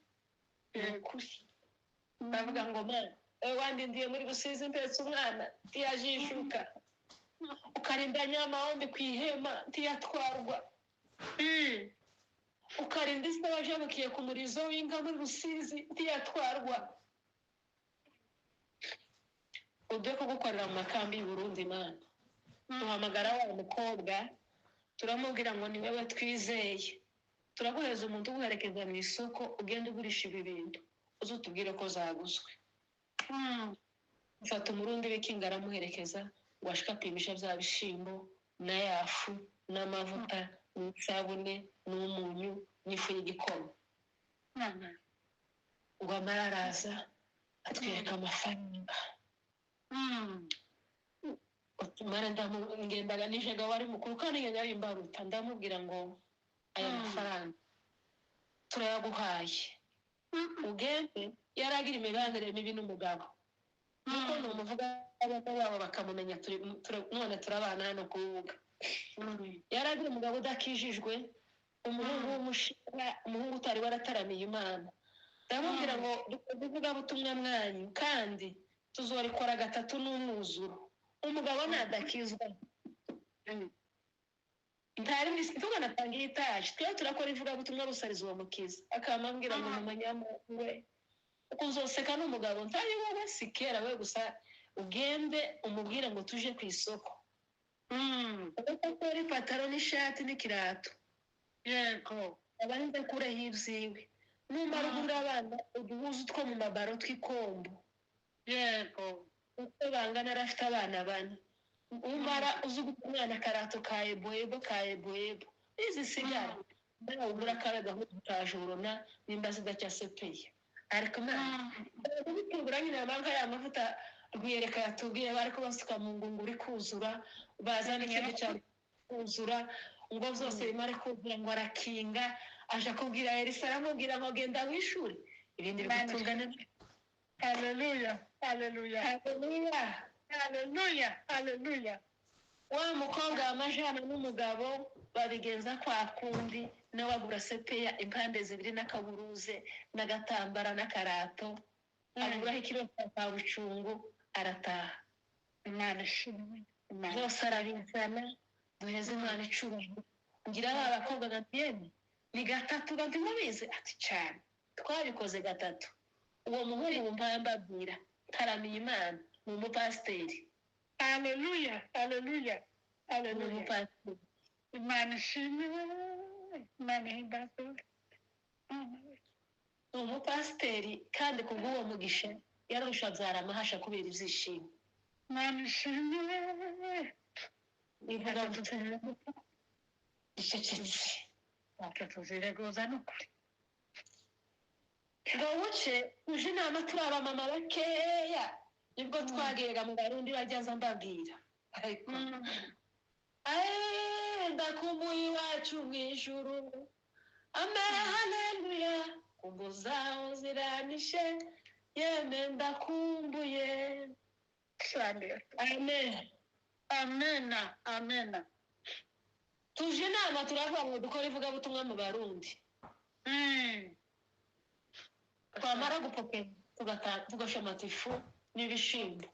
[SPEAKER 2] Ni
[SPEAKER 1] Yego.
[SPEAKER 2] ukuri, ndavuga ngo Mana, wowe wandindiye muri Rusizi mpetse umwana ntiyajishuka, ukarinda Nyamahombi ku ihema ntiyatwarwa, ukarinda isi wajabukiye ku murizo w'inka muri Rusizi ntiyatwarwa, uduhe kugukorera mu makambi y'u Burundi. Mana, duhamagara wa mukobwa, turamubwira ngo ni wowe twizeye, turaguhereza umuntu uguherekeza mu isoko, ugenda ugurisha ibi bintu, uze utubwire ko zaguzwe. Mfata umurundi w'ikinga aramuherekeza, ngo ashike apimisha bya bishimbo na yafu n'amavuta n'isabune n'umunyu n'ifu y'igikoma. Ngo amara araza atwereka amafaranga. Mara ngendaga nijega wari mukuru kandi ngenda ari imbaruta, ndamubwira ngo aya mafaranga turayaguhaye, ugende. Yaragira imibanire mibi n'umugabo, nuko numuvuga abana babo bakamumenya, none turabana hano ku rubuga. Yaragira umugabo udakijijwe, umuhungu w'umushinga, umuhungu utari warataramiye Imana. Ndamubwira ngo dukoze ivugabutumwa mwanyu kandi tuzorikora 3 n'umwuzuro, umugabo nadakizwa ntari tuganatanga itaje, twe turakora ivugabutumwa rusariza uwo mukiza. Akamambwira ngo mumanyamwe uzoseka n'umugabo ntari wowe, si kera we gusa, ugende umubwire ngo tuje ku isoko. Uko ipataro n'ishati n'ikirato.
[SPEAKER 1] Yego.
[SPEAKER 2] Abanze kureho ibyiwe, numara ugura abana uduhuza utwo mu mabaro tw'ikombo.
[SPEAKER 1] Yego.
[SPEAKER 2] Uko bangana, arafite abana 4, umara uzi guta umwana akarato ka eboebo ka eboebo nizisigara nawe ugura akabe gahuza kajurona nimba zidacyasepeye. Ariko Imana kubitungura nyine, amanga ya mavuta Rwiyereka yatubwiye bari kubasuka mu ngunguru ikuzura, bazana ikindi cya kuzura, ngo byose bimare kuzura ngo arakinga, aje kubwira Elisa, aramubwira ngo genda wishure ibindi bigutungana.
[SPEAKER 1] Haleluya, haleluya.
[SPEAKER 2] Haleluya.
[SPEAKER 1] Haleluya, haleluya.
[SPEAKER 2] Wa mukobwa w'amajana n'umugabo babigenza kwa kundi, nawe agura sepeya impande 2 n'akaburuze n'agatambara n'akarato, aguraho ikiro cya bucungu, arataha.
[SPEAKER 1] Imana ishimwe. Imana
[SPEAKER 2] Byose arabizana, duheze Imana icubahiro. Ngira ba bakobwa nti yemwe ni gatatu nti mubizi ati cyane twabikoze gatatu. Uwo muhungu mpaya mbabwira ntaramenya Imana ni umupasiteri.
[SPEAKER 1] Haleluya, haleluya,
[SPEAKER 2] Ni
[SPEAKER 1] haleluya.
[SPEAKER 2] umupasiteri.
[SPEAKER 1] Imana ishimwe, Imana ihimbazwe.
[SPEAKER 2] Ni umupasiteri kandi kubw'uwo mugisha yarusha abyara amahasha kubera ibyishimo.
[SPEAKER 1] Imana ishimwe.
[SPEAKER 2] Ivuga icecetse.
[SPEAKER 1] Ntacyo tuzireguza ni ukuri.
[SPEAKER 2] Ngo buce uje inama turi abamama bakeya nibwo twageraga mu Barundi bajyaza mbabwira. Ariko ndakumbuye iwacu mu ijuru, amera haleluya, kumbuzaho ziranishe, yeme ndakumbuye. Amen.
[SPEAKER 1] Amena, amena.
[SPEAKER 2] Tuje inama turavuga ngo dukore ivugabutumwa mu Barundi. Twamara gupokera tugashomata ifu n'ibishimbo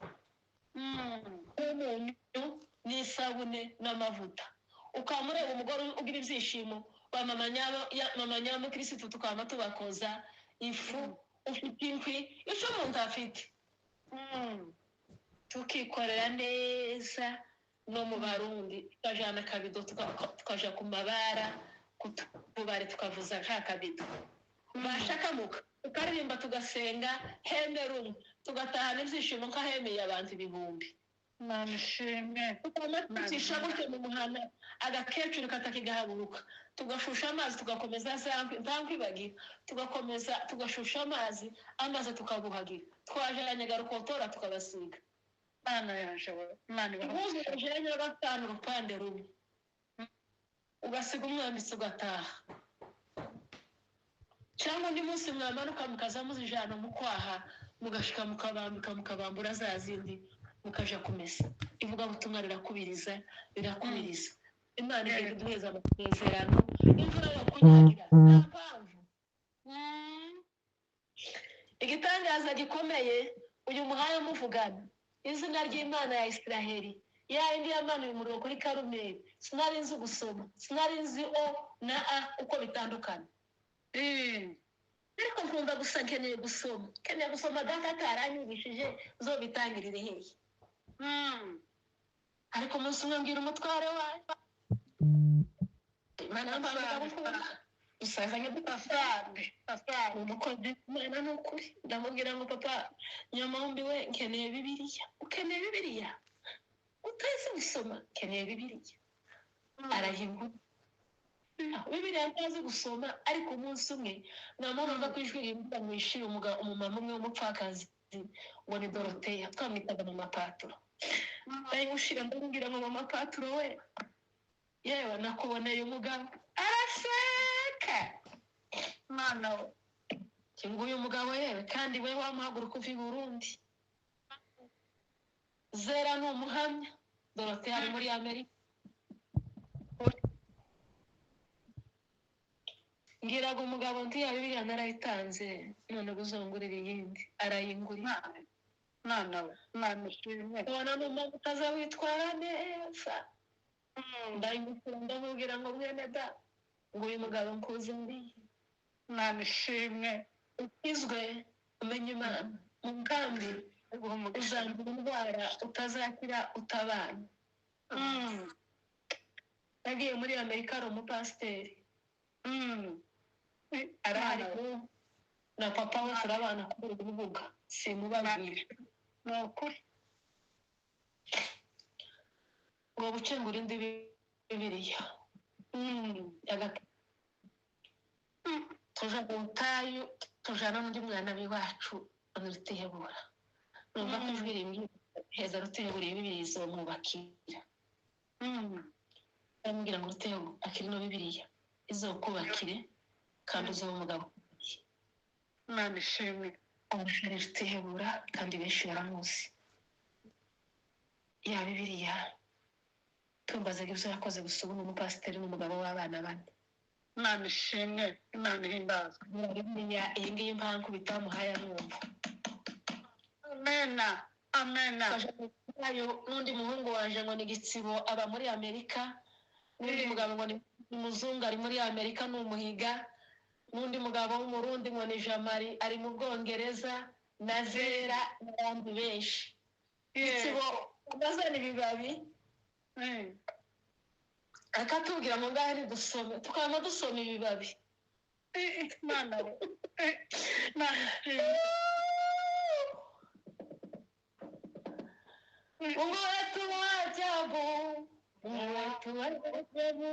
[SPEAKER 2] n'umunyu n'isabune n'amavuta. Ukamureba umugore ugira ibyishimo ba mama nyamukirisitu tukaba tubakoza ifu ufite inkwi icyo umuntu afite tukikorera neza no mu Barundi tukajana akabido tukaja ku mabara ku tubari tukavuza ka kabido bashakamuka tukaririmba tugasenga hembe rumwe tugatahana ibyishimo nk'ahemeye abantu ibihumbi.
[SPEAKER 1] Imana ishimwe.
[SPEAKER 2] Tukamucisha gutyo mu muhanda agakecuru katakigahaguruka tugashusha amazi tugakomeza za nkwibagira tugakomeza tugashusha amazi amazi tukabuhagira twajanye garukotora tukabasiga.
[SPEAKER 1] Imana yaje we, Imana ibahe
[SPEAKER 2] impuzu
[SPEAKER 1] umugisha.
[SPEAKER 2] ujanye gatanu urupande rumwe ugasiga umwambitsi ugataha. Cyangwa undi munsi mwamanuka mukaza muzijana mu kwaha mugashika mukabambika mukabambura za zindi mukaja kumesa. Ivugabutumwa rirakubiriza rirakubiriza. Imana igenda iduheza amasezerano imvura yo kunyagira nta mpamvu. Igitangaza gikomeye uyu muhaye muvugana izina ry'Imana ya Israheli ya indi yamanuye umuriro kuri Karumeli. Sinari nzi gusoma, sinari nzi o na a uko bitandukana. Ariko nkumva gusa nkeneye gusoma, nkeneye gusoma data ataranyigishije zobitangirire hehe. Ariko umunsi umwe mbwira umutware wayo Imana ndamukunda usazanye
[SPEAKER 1] Asante, asante.
[SPEAKER 2] umukozi Imana ni ukuri. Ndamubwira ngo papa nyamahumbi we nkeneye Bibiliya. Ukeneye Bibiliya? Utazi gusoma? Nkeneye Bibiliya. Arahingura Bibiliya ntazi gusoma. Ariko umunsi umwe namurumva ko ijwi rimbwira ngo yishire umumama umwe w'umupfakazi ngo ni Doroteya twamwitaga mama Paturo. Ndayimushira ndamubwira ngo mama Paturo we yewe nakuboneye umugabo. Araseka.
[SPEAKER 1] Mwana we.
[SPEAKER 2] Nguyu mugabo yewe kandi we wamuhaguruka uva i Burundi. Zera ni umuhamya. Doroteya ari muri Amerika. Ngiraga umugabo nti ya Bibiliya narayitanze none uzongurira iyindi. Arayingurira.
[SPEAKER 1] Mwana we, Imana ishimwe.
[SPEAKER 2] Ubona n'umugabo utazawitwara neza. Ndayimukura ndamubwira ngo mwene da nguyu mugabo nkuzaniye.
[SPEAKER 1] Imana ishimwe.
[SPEAKER 2] Ukizwe umenye Imana mu nkambi uzandura indwara utazakira utabana. Nagiye muri Amerika ari umupasiteri. Arahari na papa we turabana kuri uru rubuga simubabwira.
[SPEAKER 1] Ni ukuri.
[SPEAKER 2] Ngo buce ngo urinde Bibiliya. Tuja mu butayu tujana n'undi mwana w'iwacu rutihebura. Numva ko ijwi rimwe heza rutihebura Bibiliya izomwubakira. Ndamubwira ngo rutihebura akiri no Bibiliya izokubakire kandi uzobe umugabo.
[SPEAKER 1] Imana ishimwe.
[SPEAKER 2] Arashari rutihebura kandi benshi baramuzi. Ya Bibiliya tumbazaga ibyo yakoze gusa ubu ni umupasiteri n'umugabo w'abana bane.
[SPEAKER 1] Imana ishimwe, Imana ihimbazwe.
[SPEAKER 2] Bibiliya iyi ngiyi mpamvu bitamuhaye numva.
[SPEAKER 1] Amena, amena.
[SPEAKER 2] N'undi muhungu waje ngo ni Gitsibo aba muri Amerika. N'undi mugabo ngo ni umuzungu ari muri Amerika ni umuhiga. N'undi mugabo w'Umurundi ngo ni Jamari ari mu Bwongereza na Zera n'abandi benshi. Itsibo bazana ibibabi akatubwira ngo ngahe ntidusome, tukaba dusoma ibibabi.
[SPEAKER 1] Imana we. Imana ishimwe.
[SPEAKER 2] Mungu wetu wa ajabu, Mungu wetu wa ajabu,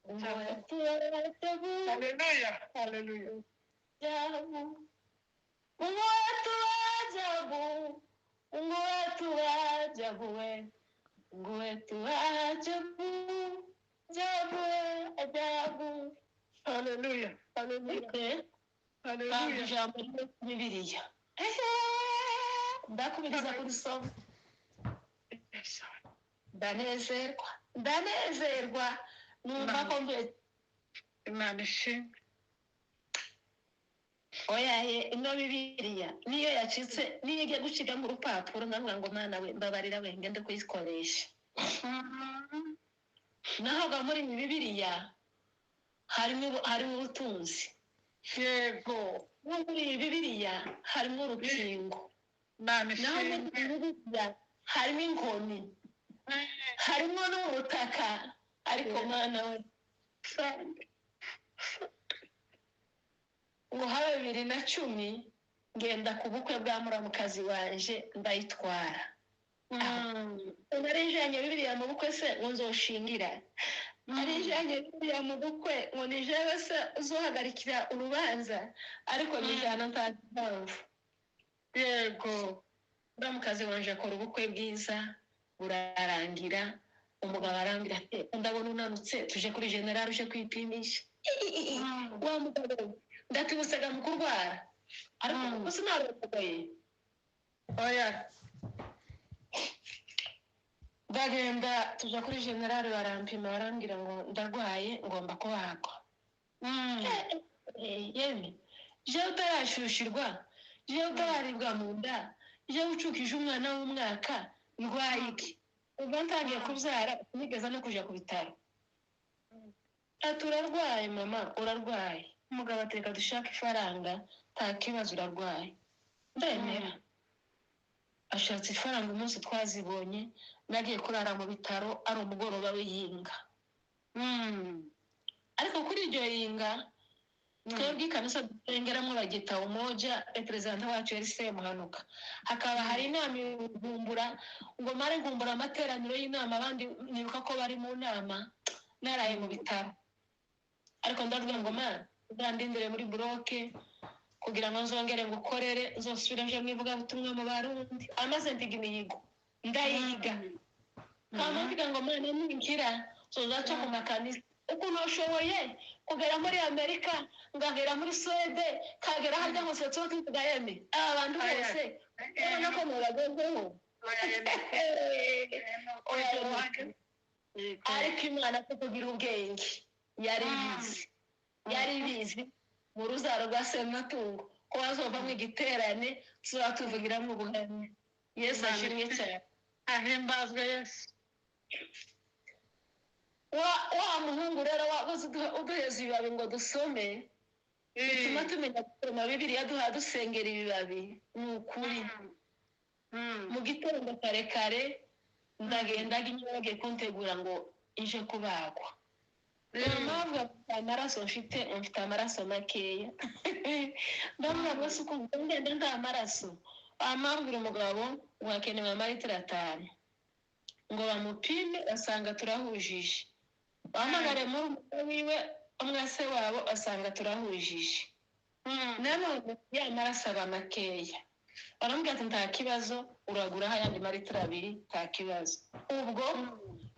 [SPEAKER 2] Mungu wetu wa ajabu.
[SPEAKER 1] Haleluya, haleluya.
[SPEAKER 2] Ajabu. Mungu wetu wa ajabu, Mungu wetu wa ajabu we. Mungu wetu wa ajabu, ajabu we, ajabu.
[SPEAKER 1] Haleluya, haleluya,
[SPEAKER 2] Bampa
[SPEAKER 1] haleluya.
[SPEAKER 2] ijambo ryo muri Bibiliya. Ndakubiriza kurisoma. Ndanezerwa, ndanezerwa, numva ko mbe
[SPEAKER 1] Imana ishimwe.
[SPEAKER 2] Oya ye, ino Bibiliya niyo yacitse, niyo igiye gucika mu rupapuro nkavuga ngo Mana we mbabarira we ngende kuyikoresha. Naho muri iyi Bibiliya harimo ubutunzi.
[SPEAKER 1] Yego.
[SPEAKER 2] No muri iyi Bibiliya harimo urukingo.
[SPEAKER 1] Imana
[SPEAKER 2] Naho muri
[SPEAKER 1] ishimwe.
[SPEAKER 2] iyi Bibiliya harimo inkoni, harimo n'ubutaka. Ariko Mana we, ngo habe 2010 ngenda ku bukwe bwa muramukazi wanje ndayitwara. Narijanye Bibiliya mu bukwe se ngo nzoshingira, narijanye Bibiliya mu bukwe ngo ni jewe se uzohagarikira urubanza, ariko nyijana ntazi impamvu.
[SPEAKER 1] Yego.
[SPEAKER 2] Muramukazi wanje akora ubukwe bwiza burarangira, umugabo arambwira ati ndabona unanutse, tuje kuri general uje kwipimisha. Wa mugabo ndatibusaga mu kurwara, ariko kuko sinarogoye.
[SPEAKER 1] Oya.
[SPEAKER 2] Ndagenda tuja kuri general barampima, barambwira ngo ndarwaye ngomba kubagwa. Yemwe jewe utarashyushyirwa, jewe utararibwa mu nda, jewe ucukije umwana w'umwaka, ndwaye iki? Ubwo ntangiye kubyara nigeze no kuja ku bitaro. Ati urarwaye mama, urarwaye. Umugabo ati reka dushake ifaranga, nta kibazo urarwaye. Ndemera. Ashatse ifaranga, umunsi twazibonye nagiye kurara mu bitaro ari umugoroba w'iyinga. Ariko kuri iryo yinga twebwe ikanisa dusengeramo bagita Umoja, perezida wacu yari Semuhanuka, hakaba hari inama ibujumbura, ngo mare nkumbura amateraniro y'inama, abandi nibuka ko bari mu nama naraye mu bitaro. Ariko ndavuga ngo Mana uzandindire muri buroke kugira ngo nzongere ngukorere, nzosubire nje mu ivugabutumwa mu Barundi. Amaze ndiga imihigo ndayiga, kama mvuga ngo Mana ninkira nzozaca ku makanisa ukuntu ushoboye kugera muri Amerika, ngagera muri Swede, kagera harya hose tuvuga yeme aba bantu bose urabona ko mubagezeho. Ariko Imana ko kugira ubwenge yari ibizi, yari ibizi mu ruzaro rwa Sematungo ko hazovamo igiterane tuzaba tuvugiramo ubuhamya. Yesu ashimwe cyane,
[SPEAKER 1] ahimbazwe Yesu.
[SPEAKER 2] Wa muhungu rero wabuze uduheza ibibabi ngo dusome, bituma tumenya gusoma Bibiliya, duha dusengera ibibabi. Ni ukuri mu gitondo kare kare ndagenda inyuma bagiye kuntegura ngo ije kubagwa. Mpamvu amaraso mfite, mfite amaraso makeya. Ndavuga ngo si uko ngenda nta maraso. Amambwira umugabo ngo hakenewe amaritiro 5 ngo bamupime, basanga turahujije. Bahamagare muri umugore wiwe umwase wabo, basanga turahujije. Nanone ya maraso aba makeya, baramubwira ati nta kibazo uraguraho ayandi maritiro 2, nta kibazo. Ubwo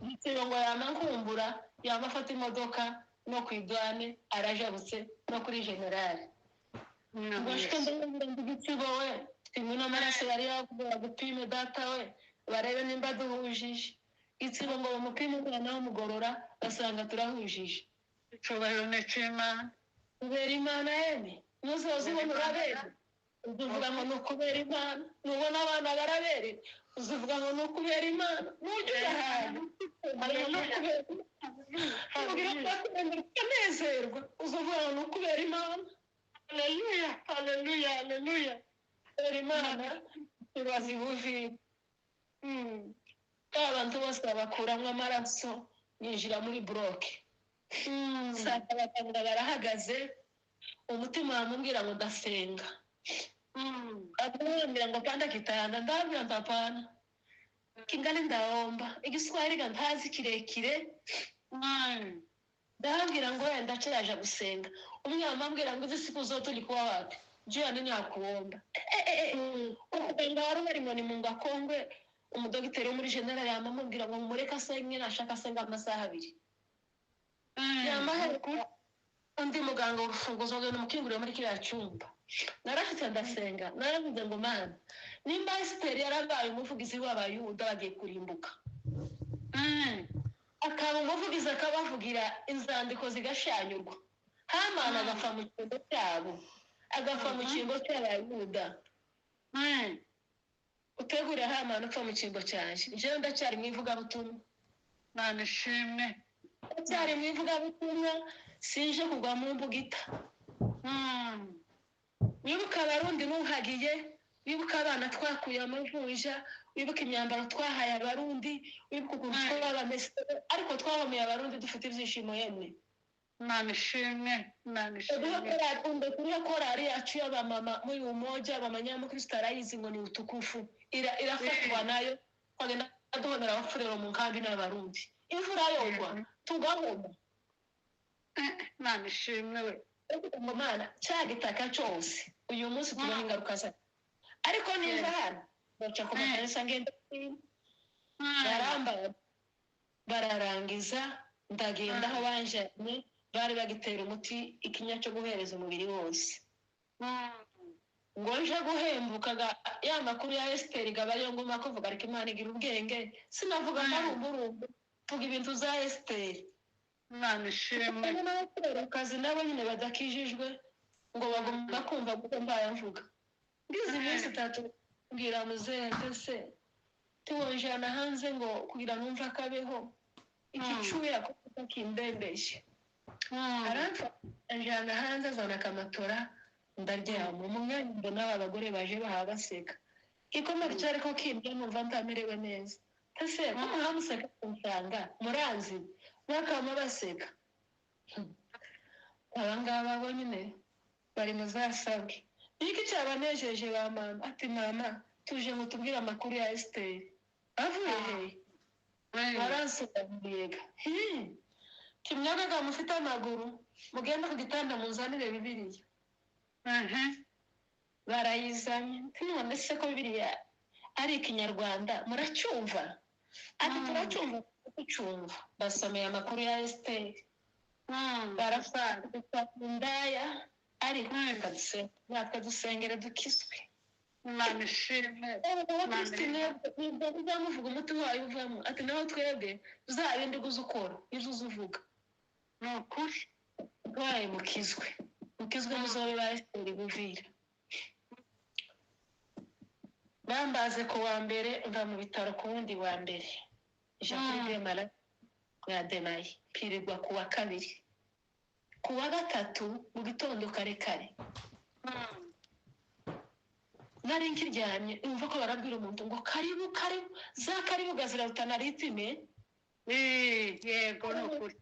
[SPEAKER 2] igitebo ngo yama nkumbura, yama afata imodoka no ku idwane arajabutse no kuri generali. Ngo nshike ndabona igitebo we timwe n'amaraso yari yavuga gupime data we barebe nimba duhujije. Igitebo ngo bamupime umwana w'umugorora, basanga turahujije.
[SPEAKER 1] Icyubahiro ni icy'Imana.
[SPEAKER 2] Kubera Imana yemwe nuzoza ubona urabera, uzuvuga ngo ni ukubera Imana. Nubona abana barabere, uzuvuga ngo ni ukubera Imana. Nujya ujya ahantu ni ukubera Imana. Ukanezerwa uzavuga ngo ni ukubera Imana.
[SPEAKER 1] Haleluya, haleluya, haleluya.
[SPEAKER 2] Kubera Imana ibaza ibuvira. Abantu bose babakuramo amaraso, yinjira muri buroke. Nsanga abaganga barahagaze, umutima wamubwira ngo ndasenga. Akamwambira ngo panda kitanda, ndabwira nti hapana. Kingali ndaomba. Igiswahili ga ntazi kirekire. Ndababwira ngo wenda ndacaje gusenga. Umwe amambwira ngo hizi siku zote ulikuwa wapi? Juu ya nini hakuomba? Umuganga wari uhari ngo ni Mungakongwe, umudogiteri wo muri general yamamubwira ngo mumureke asenge, nashaka asenga amasaha abiri. Yamahe undi muganga urufunguzo ngo nimukingurire muri kiriya cyumba. Narashitse ndasenga, naravuze ngo Mana, nimba Esiteri yarabaye umuvugizi w'Abayuda bagiye kurimbuka, akaba umuvugizi akabavugira inzandiko zigashanyurwa, Hamani agapfa mu cyimbo cyabo, agapfa mu cyimbo cy'Abayuda. Utegure Hamani upfa mu cyimbo cyanjye. Njyewe ndacyari mu ivugabutumwa.
[SPEAKER 1] Mana ishimwe.
[SPEAKER 2] Ndacyari mu ivugabutumwa, sinje kugwa mu mbugita. Wibuke Abarundi nuhagiye, wibuke abana twakuye amavunja, wibuke imyambaro twahaye Abarundi, wibuke ukuntu twabamese, ariko twabamiye Abarundi dufite ibyishimo yemwe.
[SPEAKER 1] Mana ishimwe, Mana ishimwe.
[SPEAKER 2] Turiho korari yacu y'abamama muri umoja, abamanyamukristo arayizi ngo ni utukufu. Irafatwa nayo, twagenda duhonera abafurero mu nkambi n'Abarundi. Imvura yogwa, tugahoma.
[SPEAKER 1] Mana ishimwe we.
[SPEAKER 2] Ngo Mana, cya gitaka cyose uyu munsi tubona ingaruka zayo. Ariko niba hano baca ku makanisa ngenda baramba bararangiza, ndagenda aho banjanye bari bagitera umuti ikinya cyo guhereza umubiri wose. Ngo nje guhembuka ya makuru ya Esiteri gaba ariyo nguma kuvuga, ariko Imana igira ubwenge, sinavuga amarumburumbu, mvuga ibintu za Esiteri.
[SPEAKER 1] Imana ishimwe.
[SPEAKER 2] N'abakorerakazi nabo nyine badakijijwe ngo bagomba kumva kuko mbaye mvuga. Ngize iminsi itatu mbwira muzehe ndetse tuwonjana hanze ngo kugira numve akabeho igicuya kuko kindembeshye. Aramfata anjana hanze azana akamatora ndaryama. Mu mwanya mbona aba bagore baje baha baseka. Igikomere cyari ko kindya numva ntamerewe neza. Ese ko muhamuseka kunsanga muranzi bakama baseka. Aba ngaba bo nyine bari mu zasabwe. Niki cyabanejeje ba mama? Ati mama tuje ngo tubwire amakuru ya Esiteri. Avuye he? Baransobanuriye. Kimwagaga mufite amaguru mugende ku gitanda munzanire Bibiliya. Barayizanye. None se ko Bibiliya ari Ikinyarwanda muracyumva? Ati turacyumva, tucyumva. Basomeye amakuru ya Esiteri. Barafata indaya, ariko natwe dusengere dukizwe.
[SPEAKER 1] Imana ishimwe.
[SPEAKER 2] Uzamuvuga umuti wayo uvamo. Ati naho twebwe uzabindi uza ukora ibyo uza uvuga.
[SPEAKER 1] Ni ukuri.
[SPEAKER 2] Waye mukizwe. Mukizwe muzobe ba Esiteri Buvira. Bambaze ku wa mbere mva mu bitaro ku wundi wa mbere. Ija kuri Demara ya Demayi. Pirirwa ku wa kabiri. Ku wa gatatu mu gitondo kare kare. Nari nkiryamye numva ko barabwira umuntu ngo karibu karibu, za karibu gazira rutanaritime.
[SPEAKER 1] Yego ni ukuri.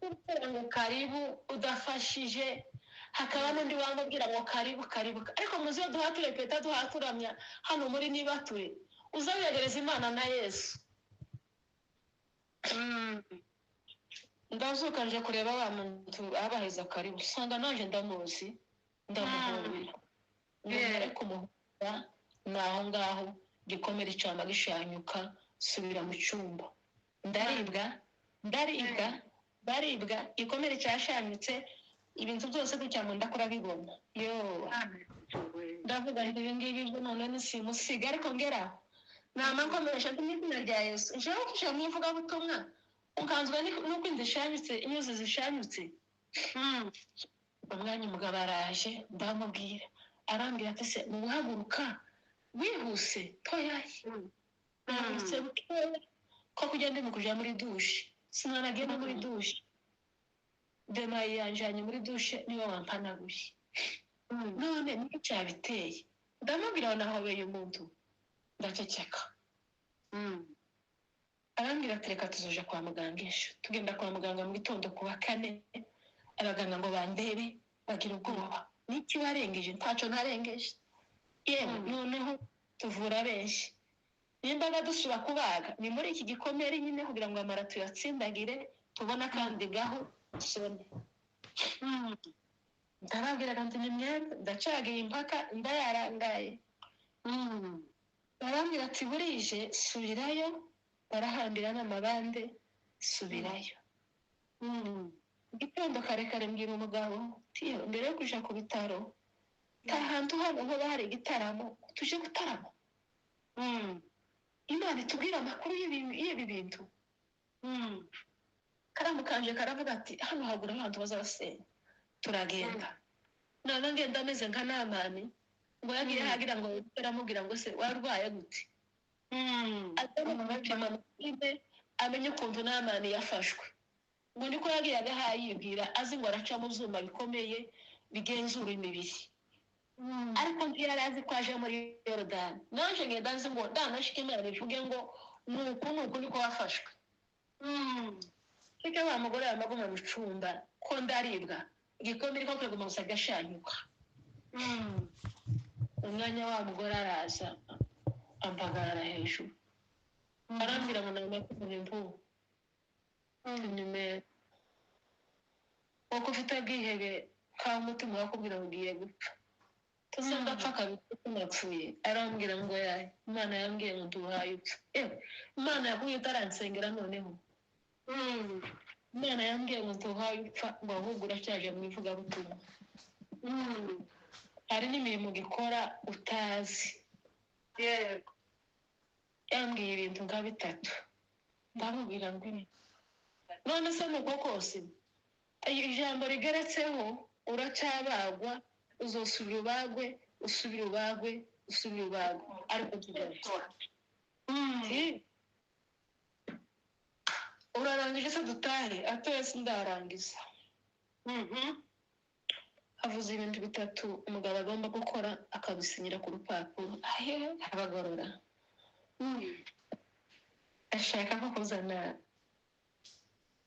[SPEAKER 2] Ngo karibu udafashije, hakaba n'undi wamubwira ngo karibu karibu. Ariko muzi iyo duhature peta duhaturamya hano muri nibature, uzabiyegereza Imana na Yesu. Ndazuka nje kureba wa muntu abaheza karibu, usanga nanje ndamuzi, ndamuhobera. Nyuma kumuhobera naho ngaho gikomere cyama gishanyuka, subira mu cyumba. Ndaribwa, ndaribwa, ndaribwa, igikomere cyashanyutse, ibintu byose gutya ngo ndakora bigoma. Yo. Ndavuga nti ibi ngibi byo none ni simusiga, ariko ngera nama nkomeje ndi mu izina rya Yesu. Njewe kuje mu ivugabutumwa, ukanzwe n'uko inzu ishanyutse, inyuzi zishanyutse. Umwanya umugabo araje, ndamubwira. Arambwira ati se muhaguruka wihuse toyaye. Nahagurutse bukeya ko kujya ndi mu kuja muri dushe. Sinanagiye no muri dushe. Demayi yanjanye muri dushe, niwe wampanaguye. None niyo cyabiteye? Ndamubwira ngo nahobeye umuntu, ndaceceka. Arambwira ati: "Reka tuzoja kwa muganga ejo." Tugenda kwa muganga mu gitondo ku wa kane. Abaganga ngo bandebe bagira ubwoba: "Niki warengeje?" "Ntaco ntarengeje yewe." Noneho tuvura benshi, nimba dusubira kubaga ni muri iki gikomere nyine, kugira ngo amara tuyatsindagire, tubone akandi gaho sone. Ndababwiraga nti: "Ni mwembe ndacagiye impaka ndayarangaye." Barambwira ati: "Burije, subirayo." Barahambira n'amabande, subirayo. Gitondo kare kare mbwira umugabo tiyo mbere yo kuja ku bitaro: "Nta hantu hano hoba hari igitaramo tuje gutarama, Imana itubwire amakuru y'ibi bintu?" Karamu kanje karavuga ati: "Hano hagura abantu bazabasenya." Turagenda. Naba ngenda ameze nka Namani ngo yagiye hagira ngo aramubwira ngo: "Se warwaye gute?" Aza kumupima amapine, amenye ukuntu Namani yafashwe. Ngo niko yagiye agahayibwira, azi ngo araca mu byuma bikomeye bigenzura imibiri, ariko ntiyari azi ko aje muri Yorodani. Naje ngenda nzi ngo ndanashika Imana bivuge ngo nuku nuku niko wafashwe. Reka wa mugore yamaguma mu cumba ko ndaribwa igikombe ko kaguma gusa gashanyuka. Umwanya wa mugore araza ampagarara hejuru, arambwira ngo namakubona imvubu nimero kuko ufite bwihebe ka mutima wakubwira ngo ugiye gupfa, tuze ndapfa kabiri kuko napfuye. Arambwira ngo yaye Imana yambwiye ngo nduhaye upfa. Yewe, Imana yakubwiye utaransengera. Noneho Imana yambwiye ngo nduhaye upfa, ngo ahubwo uracyaje mu ivugabutumwa, hari n'imirimo ugikora utazi. Yambwiye ibintu nka bitatu. Ndamubwira ngo ibi none se ni uko kose ijambo rigeretseho uracyabagwa, uzosubira ubagwe, usubire ubagwe, usubire ubagwe, ariko tugapfa. Urarangije se dutahe? Atoye sindarangiza. Havuze ibintu bitatu umugabo agomba gukora, akabisinyira ku rupapuro ahe abagorora. Ashaka nko kuzana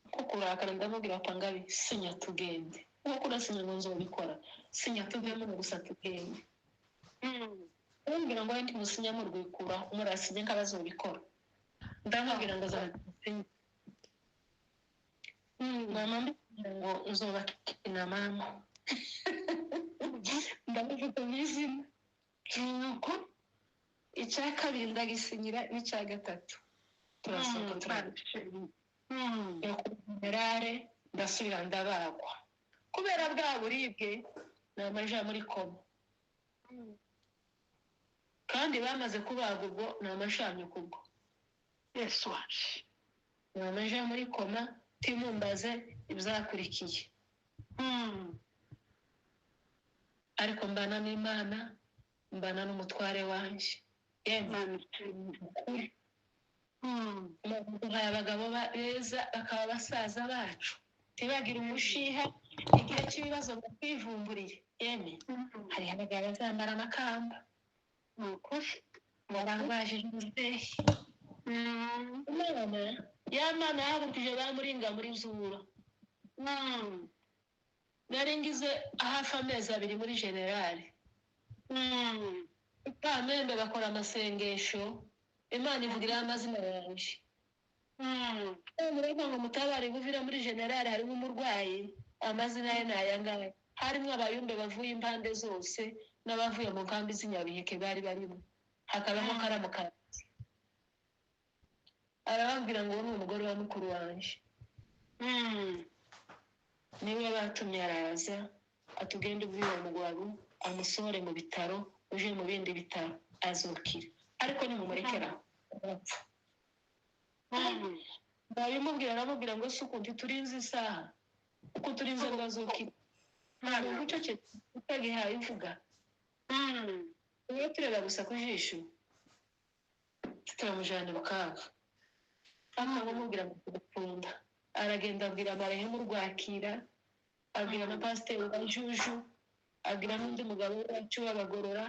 [SPEAKER 2] nko kurakara. Ndamubwira: "Pangabi, sinya tugende. Nkuko urasinya ngo nzobikora, sinya tuvemo gusa tugende." Arambwira ngo ndi musinya murwikuraho, murasinye nk'abazobikora. Ndamubwira ngo azasinya. Mama mbibwira ngo nzobakina mama, ndamuvuga mu izina. Nuko icya kabiri ndagisinyira n'icya gatatu, turasohoka turagenda generale. Ndasubira ndabagwa kubera bwa buribwe, ni amaja muri koma, kandi bamaze kubaga ubwo ni amashanyuka ubwo.
[SPEAKER 1] Yesu wacu!
[SPEAKER 2] Ni amaja muri koma. Timumbaze ibyakurikiye, ariko mbana n'Imana, mbana n'umutware wanjye. Yemwe,
[SPEAKER 1] Imana ishimwe.
[SPEAKER 2] Ukuri duhaye abagabo beza bakaba basaza bacu, ntibagire umushiha igihe cy'ibibazo bakwivumburiye. Yemwe, hariho abagabo bazambara amakamba.
[SPEAKER 1] Ni ukuri.
[SPEAKER 2] Barangwajije umuzehe. Imana ya Mana yahagurukije bamuringa muri zura. Nari ngize hafi amezi 2 muri generale. Kamembe bakora amasengesho, Imana ivugiraho amazina yanjye. Muravuga ngo mutabare buvira muri generale harimo umurwayi, amazina ye ni aya ngaya. Harimo abayumbe bavuye impande zose n'abavuye mu nkambi z'inyabiheke bari barimo, hakabamo karamukazi. Arababwira ngo uwo ni umugore wa mukuru wanjye, niwe batumye. Araza atugende ubwira uwo mugabo amusohore mu bitaro, uje mu bindi bitaro azukira, ariko nimumurekera arapfa. Babimubwira, aramubwira ngo si ukuntu turinze isaha uko turinze ngo azukire, ntabwo guceceka utagihaye uvuga. Iyo tureba gusa ku jisho, turamujyana Bukavu, akamubwira ngo tugukunda. Aragenda abwira marehemu Rwakira. Abwira na pasiteri wa Juju, abwira n'undi mugabo wacu w'abagorora,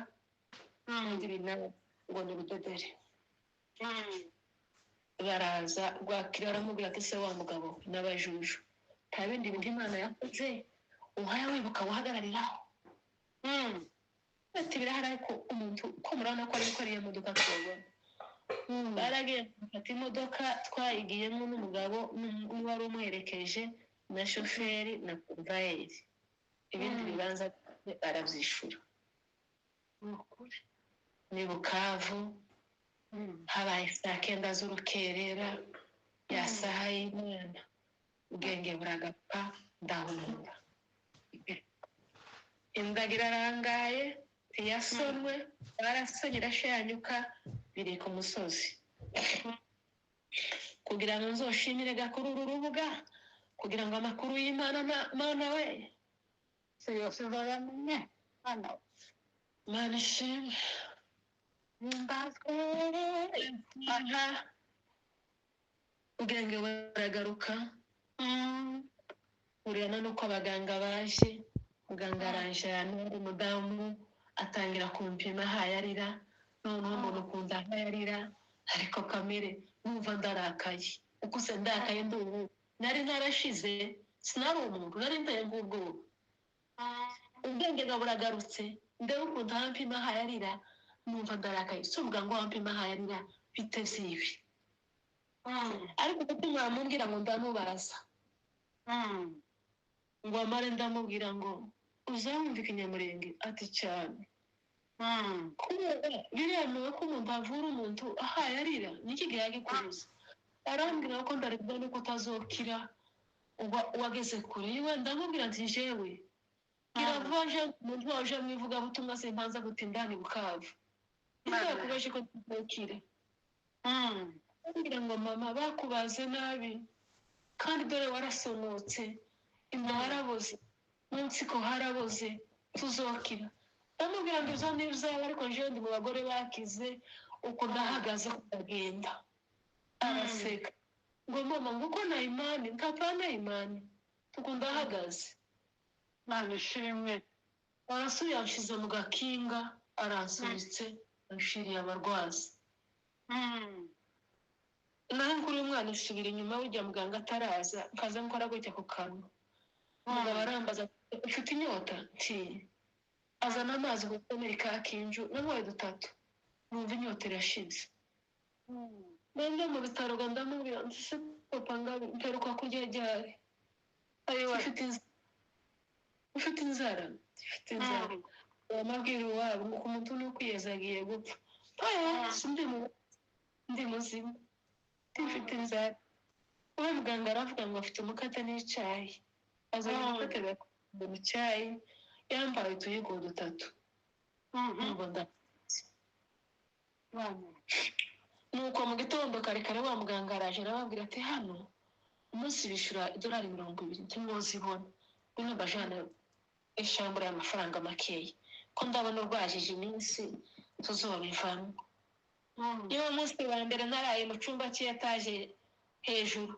[SPEAKER 2] n'undi nawe ngo ni Rudodere. Baraza Rwakira aramubwira ati: "Se wa mugabo n'abajuju, nta bindi bintu Imana yakoze uhaya wibuka guhagarariraho?" Ati: "Birahari, ariko umuntu ko murabona ko ari gukora iyo modoka tubona." Baragiye bafata imodoka, twayigiyemo n'umugabo n'uwari umuherekeje na shoferi na convoyeur, ibindi bibanza barabyishura. Ni Bukavu, habaye saa 9 z'urukerera, ya saha y'Imana, ubwenge buragapfa, ndahumura, indaga irarangaye, ntiyasonwe, barasonye irashanyuka, biri ku musozi. Kugira ngo nzoshimire gakuru uru rubuga, kugira ngo amakuru y'Imana Mana we.
[SPEAKER 1] Si yose uzayamenye hano.
[SPEAKER 2] Mana ishimwe.
[SPEAKER 1] Himbazwe.
[SPEAKER 2] Aha ubwenge buragaruka, urabona nuko abaganga baje, muganga aranjana, umudamu atangira kumpima ahaye arira. Noneho umuntu ukunda ahaye arira, ariko kamere numva ndarakaye, uko se ndakaye, ndi ubu nari narashize, sinari umuntu, nari nteye nk'ubwoba. Ubwenge bwa buragarutse, ndebe ukuntu ahampima ahaye arira, numva ndarakaye. Si uvuga ngo wampima ahaye arira bite ibi, ariko umutima wamubwira ngo ndamubaza ngo amare, ndamubwira ngo: "Uzawumva ikinyamurenge?" Ati: "Cyane." Kubera biremewe ko umuntu avura umuntu ahaye arira, niki gihe yagikubuza? Arambwira ko ndaribwa nuko utazokira wageze kure iwe. Ndamubwira nti: "Jewe iravuga je umuntu waje mu ivugabutumwa, simpanza gutinda ni Bukavu, ntizakubaje ko tuzokira." Arambwira ngo: "Mama, bakubaze nabi, kandi dore warasomotse, inda waraboze, munsi ko haraboze, tuzokira?" Ndamubwira ngo: "Izo ntibizaba, ariko jewe ndi mu bagore bakize, uko ndahagaze kudagenda." Araseka ngo: "Mama, ngo uko na imani ntapana imani, uko ndahagaze."
[SPEAKER 1] Mana ishimwe.
[SPEAKER 2] Arasubiye anshize mu gakinga, aransunitse, anshiriye abarwaza. Naho nkuru y'umwana isubira inyuma, burya muganga ataraza nkaza nkora gutya ku kanwa. Umugabo arambaza: "Ufite inyota?" Nti: "Azana amazi ku gakomere ka kinju." Nanyweye dutatu, numva inyota irashize. Nenda mu bitaro ngo ndamubwira nti: "Se papa, ngabi mperuka kurya ryari?" "Ufite inzara? Ufite inzara?" "Ufite inzara." Wamabwira iwabo ngo ku muntu ni ukwiyeza agiye gupfa. Oya, si ndi muzima, mfite inzara. Uwo muganga aravuga ngo afite umukate n'icyayi, azana umukate bakunda mu cyayi, yambaye utuyiko dutatu, numva Nuko mu gitondo kare kare wa muganga araje, arababwira ati: "Hano umunsi bishyura $20, ntimuzibona, ngwino mbajane ishambura y'amafaranga makeya, ko ndabona urwajije iminsi tuzobivamo." Niwo munsi wa mbere naraye mu cyumba cy'etaje hejuru,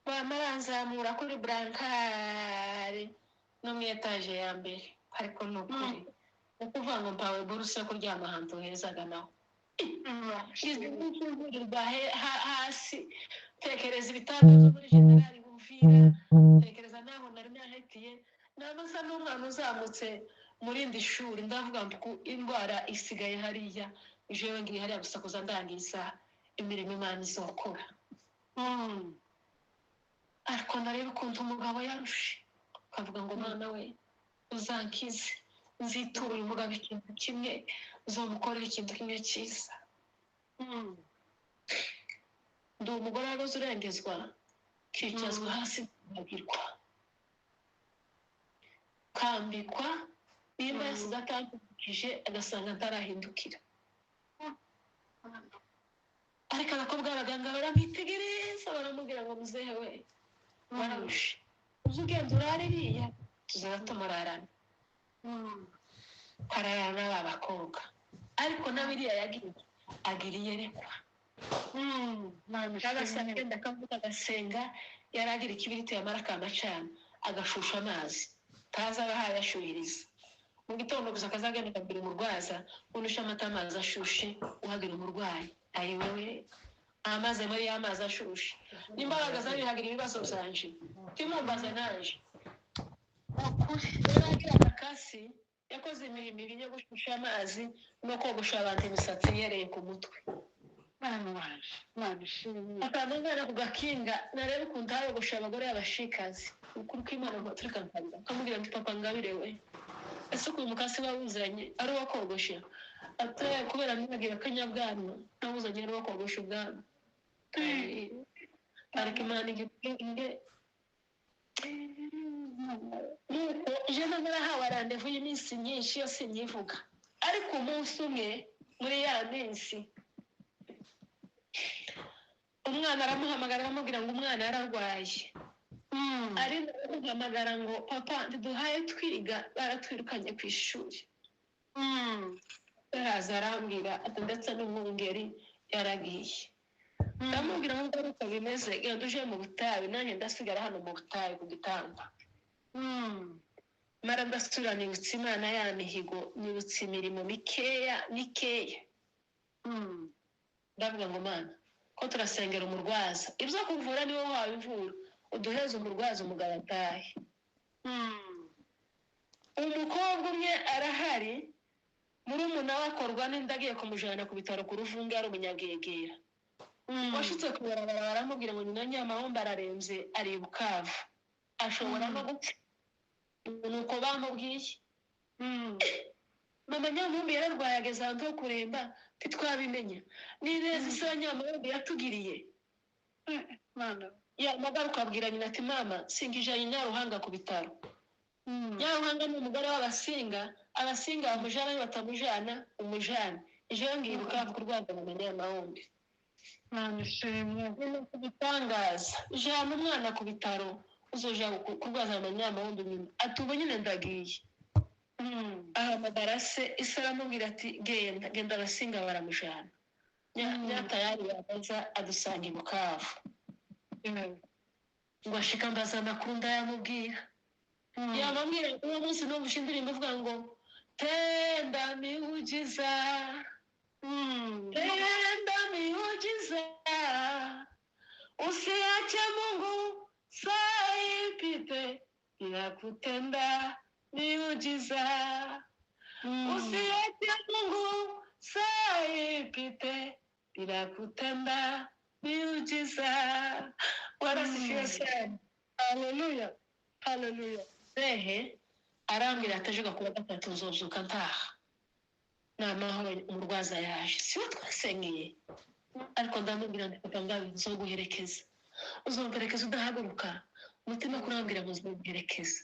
[SPEAKER 2] bamaranzamura kuri brancard no mu etaje ya mbere. Ariko ni ukuri, ni ukuvuga ngo mpawe buruse yo kuryama ahantu hezaga naho ngize hasi. Tekereza ibitanda byo muri generali Buvira, tekereza naho nari nahetiye, naba nsa n'umwana uzamutse mu rindi shuri. Ndavuga ngo indwara isigaye hariya, jewe ngiye hariya gusa kuza ndangiza imirimo Imana izokora. Ariko nareba ukuntu umugabo yarushe, ukavuga ngo: "Mwana we, uzankize, nzitura uyu mugabo ikintu kimwe, uzamukorera ikintu kimwe cyiza." Ndi umugore wahoze urengezwa, kicazwa hasi, nkagirwa, kambikwa nimba yasize atampindukije, agasanga ntarahindukira. Ariko abakobwa b'abaganga baramwitegereza, baramubwira ngo: "Muzehe we, wararushe, uzi ugenda urare iriya, tuzaba tumurarana." Kararana n'aba bakobwa, ariko nawe iriya yagiye agira iyerekwa. Agenda akavuga, agasenga. Yaragira ikibiriti, yamara akamacana, agashusha amazi, taza aba hayashyuhiriza. Mu gitondo gusa akazagenda akabwira umurwaza: "Unushe amata, amazi ashushe uhagira umurwayi." Ayi wewe, amazi muri ya mazi ashushe, nimba bahagaze bihagira ibibazo byanje, timumbaze naje.
[SPEAKER 1] Ukuri.
[SPEAKER 2] Yaragira akakasi, yakoze imirimo ibiri yo gushusha amazi no kogosha abantu imisatsi yereye ku mutwe.
[SPEAKER 1] Mwana wanje, Imana ishimwe.
[SPEAKER 2] Akantu ku gakinga, nareba ukuntu hayogosha abagore b'abashikazi, ukuri kw'Imana ngo tureka nkarira, akamubwira ngo: "Papa Ngabire we, ese ukuntu umukasi wawuzanye ari uwo kogosha?" Ate kubera ntibagira akanyabwanwa, nawuzanye ari uwo kogosha ubwanwa. Ariko Imana igipinge. Nuko jena narahawe rendez-vous y'iminsi myinshi yose nyivuga, ariko umunsi umwe muri ya minsi umwana aramuhamagara, aramubwira ngo umwana yararwaye. Ari aramuhamagara ngo: "Papa, ntiduhaye twiga, baratwirukanye ku ishuri." Araza arambwira ati ndetse n'umwungeri yaragiye. Ndamubwira ngo uko bimeze, genda uje mu butayu, nanjye ndasigara hano mu butayu ku gitanda. Mara ndasubira nibutsa Imana ya mihigo, nibutsa imirimo mikeya mikeya. Ndavuga ngo: "Mana, ko turasengera umurwaza, ibyo kuvura niwe wabivura, uduheze umurwaza, umugabo atahe." Umukobwa umwe arahari, murumuna we akorwa n'inda, agiye kumujyana ku bitaro ku Ruvunga, ari umunyabwegera. Washitse ku barabara, baramubwira ngo nyina Nyamahombe ararembye, ari i Bukavu, ashobora no gupfa. Nuko bamubwiye: "Mama Nyamahombe yararwaye, ageze ahantu ho kuremba, ntitwabimenya." Ni neza isi ya Nyamahombe yatugiriye.
[SPEAKER 1] Mana.
[SPEAKER 2] Yamagaruka abwira nyina ati: "Mama, singijanye Nyaruhanga ku bitaro." Nyaruhanga ni umugore w'Abasinga. Abasinga bamujana, batamujana umujana, ejo ngiye Bukavu kurwaza mama Nyamahombe.
[SPEAKER 1] Mana ishimwe.
[SPEAKER 2] Ni kubitangaza, jana umwana ku bitaro, uzoja kurwaza mama Nyamahombe nyuma. Ati: "Ubu nyine ndagiye." Ahamagara se, ise aramubwira ati: "Genda, genda." Abasinga baramujana. Nyatayari yabaza adusanga i Bukavu. Ngo ashika mbaza amakuru, ndayamubwira. Yamambwira uwo munsi numvise indirimbo ivuga ngo: "Tenda miujiza, tenda miujiza, usiache Mungu saa ipite bila kutenda miujiza. Usiache Mungu saa ipite bila kutenda miujiza." Warasifiwe sana.
[SPEAKER 1] Haleluya, haleluya.
[SPEAKER 2] Zehe arambwira ati: "Ejo kuwa gatatu nzozuka ntaha, ni amahoro, umurwaza yaje, siwe twasengeye." Ariko ndamubwira nti: "Papa ngabe, nzoguherekeza, uzomperekeza udahaguruka?" Umutima kurambwira ngo nzoguherekeza.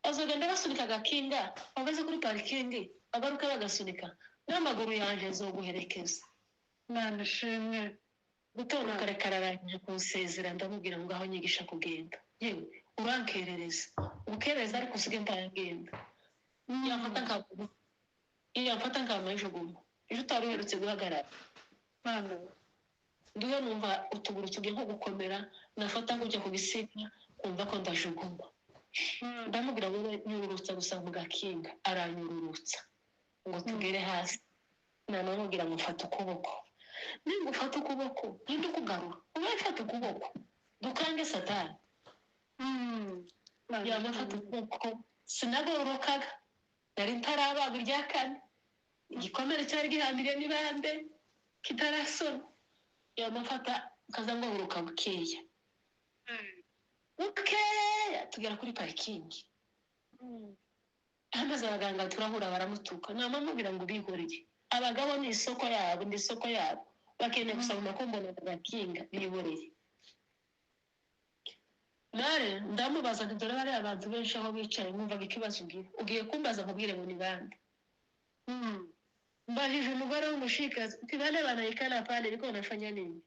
[SPEAKER 2] Bazogenda basunika agakinga, bageze kuri parikingi bagaruka bagasunika n'amaguru yanjye, nzoguherekeza.
[SPEAKER 1] Imana ishimwe.
[SPEAKER 2] Gutonda kare kararangije kunsezera, ndamubwira ngo: "Aho nyigisha kugenda, yewe urankerereza ubukerereza, ariko usige ntagenda." Yamfata nkaguma, yamfata nkama ejo guma ejo utari uherutse guhagarara.
[SPEAKER 1] Mana.
[SPEAKER 2] Ndiho numva utuguru tugiye nko gukomera, nafata nkujya ku gisiga kumva ko ndajuguma. Ndamubwira ngo: "Nyururutsa gusa mu gakinga." Aranyururutsa ngo tugere hasi. Nanamubwira ngo: "Mfata ukuboko." Nimba ufata ukuboko, ninde ukugarura? Ube mfata ukuboko dukange Satani. Yamafata ukuboko, sinagororokaga, nari ntarabaga irya kane, igikomere cyari gihambiriye n'ibambe kitarasona. Yamafata kaza ngororoka bukeya bukeya, tugera kuri parikingi. Maze abaganga turahura, baramutuka. Namamubwira ngo bihorere, abagabo ni isoko yabo, ni isoko yabo, bakeneye gusaba amakombona bagakinga, bihorere. Nare ndamubaza nti: "Dore bariya abantu benshi aho bicaye, mwumvaga ikibazo ugira, ugiye kumbaza nkubwire ngo ni bande?" Mbajije umugore w'umushikazi nti: "Bale banaikala pale liko wanafanya nini?"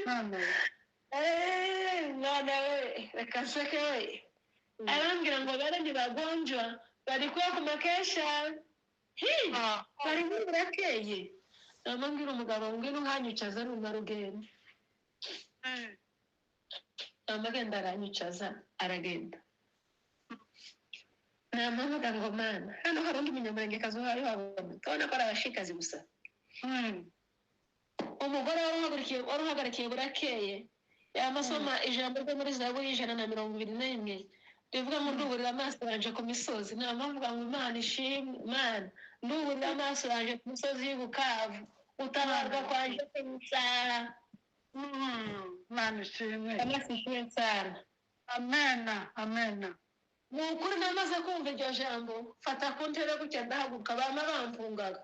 [SPEAKER 1] Mana.
[SPEAKER 2] Eh, mwana we, reka nseke we. Arambwira ngo: "Bale ni bagonjwa, balikuwa ku makesha." Hi, bari burakeye. Namubwira umugabo ngo: "Ngwino unkanyicaza, numara ugenda." Amagenda aranyicaza aragenda. Namavuga ngo mana, hano hari undi munyamurengekazi uhari wabona, tubona ko ari abashikazi gusa. Umugore wari uhagarikiye burakeye yamasoma ijambo ryo muri Zaburi 121 rivuga ngo nduburira amaso yanje ku misozi. Namavuga ngo Imana ishimwe, Mana nduburira amaso yanje ku misozi y'Ibukavu, utabarwa kwanje kumusara.
[SPEAKER 1] Imana ishimwe.
[SPEAKER 2] Amaso ishimwe sana.
[SPEAKER 1] Amena, amena.
[SPEAKER 2] Ni ukuri namaze kumva iryo jambo, fata ku ntebe gutya ndahaguruka, bama bamfungaga.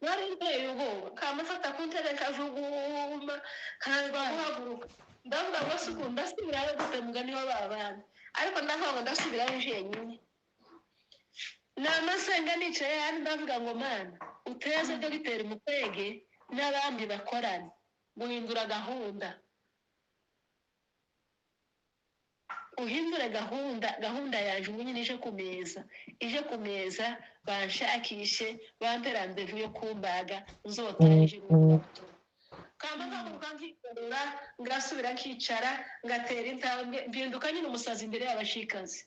[SPEAKER 2] Nari nteye ubwoba, kamafata ku ntebe kajuguma, kananirwa guhaguruka. Ndavuga ngo se ubu ndasubirayo gute mugani wa ba bana? Ariko ndavuga ngo ndasubirayo jenyine. Namasenga nicaye hano ndavuga ngo Mana, uteze Dogiteri Mukwege n'abandi bakorana guhindura gahunda. Uhindure gahunda, gahunda yaje ubu nyine ije ku meza, ije ku meza banshakishe, bampe randevu yo kumbaga, nzotangire umuto. Kamba nkavuga nkikorera, ngasubira nkicara, ngatera intambwe, mpinduka nyine umusazi imbere y'abashikazi.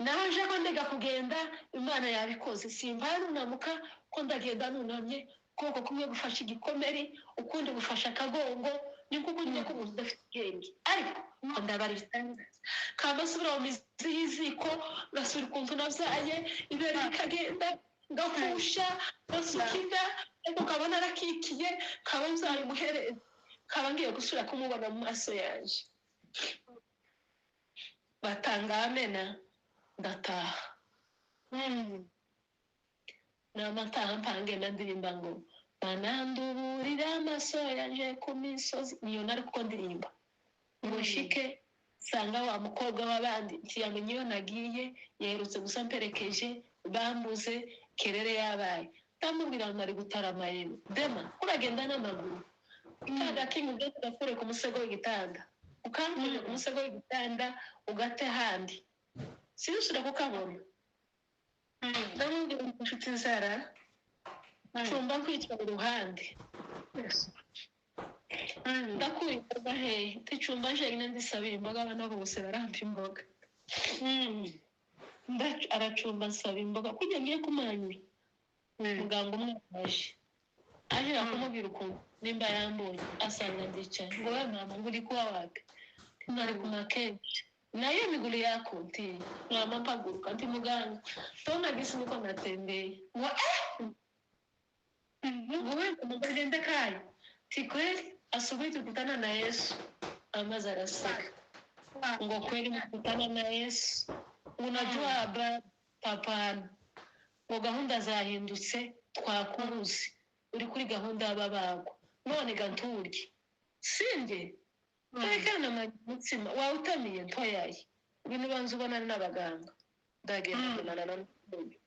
[SPEAKER 2] Naho nje ko ndega kugenda, Imana yabikoze, simva nunamuka ko ndagenda nunamye, ukuboko kumwe gufasha igikomere, ukundi gufasha akagongo, ni nko kurya k'umuntu udafite ubwenge. Ariko ndabara ibitangaza. Kamba nsubira mu mizi y'iziko, ngasubira ukuntu nabyaye, ibere rikagenda, ngapfusha, ngasuka inda, ariko nkaba narakikiye, nkaba nzaye umuhereza, nkaba ngiye gusubira kumubona mu maso yanjye. Batanga amena, ndataha. Nama ntaha mpangenda ndirimba ngo bananduburira amaso yanje ku misozi, niyo nari kuko ndirimba ngo nshike nsanga wa mukobwa w'abandi ntiyamenye iyo nagiye, yaherutse gusa mperekeje, bambuze kerere yabaye. Ndamubwira ngo nari gutarama yewe dema uragenda n'amaguru kaga kinga ugende ugakure ku musego w'igitanda, ukankure ku musego w'igitanda ugate handi sinusubira kukabona. Ndamubwira ngo nshuti nzara cumba nkwicara iruhande, ndakura imboga hehe? Ticumba jenyine ndisabira imboga, abana bose barampa imboga. Aracumba nsaba imboga kugira ngiye kumanyura. Muganga umwe aje akumubwira ukuntu nimba yambonye, asanga ndicaye ngo we mama ngo uri kuba wapi? Nari kuma kenshi nayo miguru yako nti mama mpaguruka nti muganga tona gisi niko natembeye ngo ngo we mugende kayo ti kweli asubuhi tukutana na Yesu. Amaze araseka ngo kweli mkutana na Yesu, unajua papa ngo gahunda zahindutse, twakuruzi uri kuri gahunda y'ababagwa none ga nturye sinjye tekana umutsima wawe utamiye ntoyaye ibintu banza ubonane n'abaganga. Ndagenda mbonana na n'uyu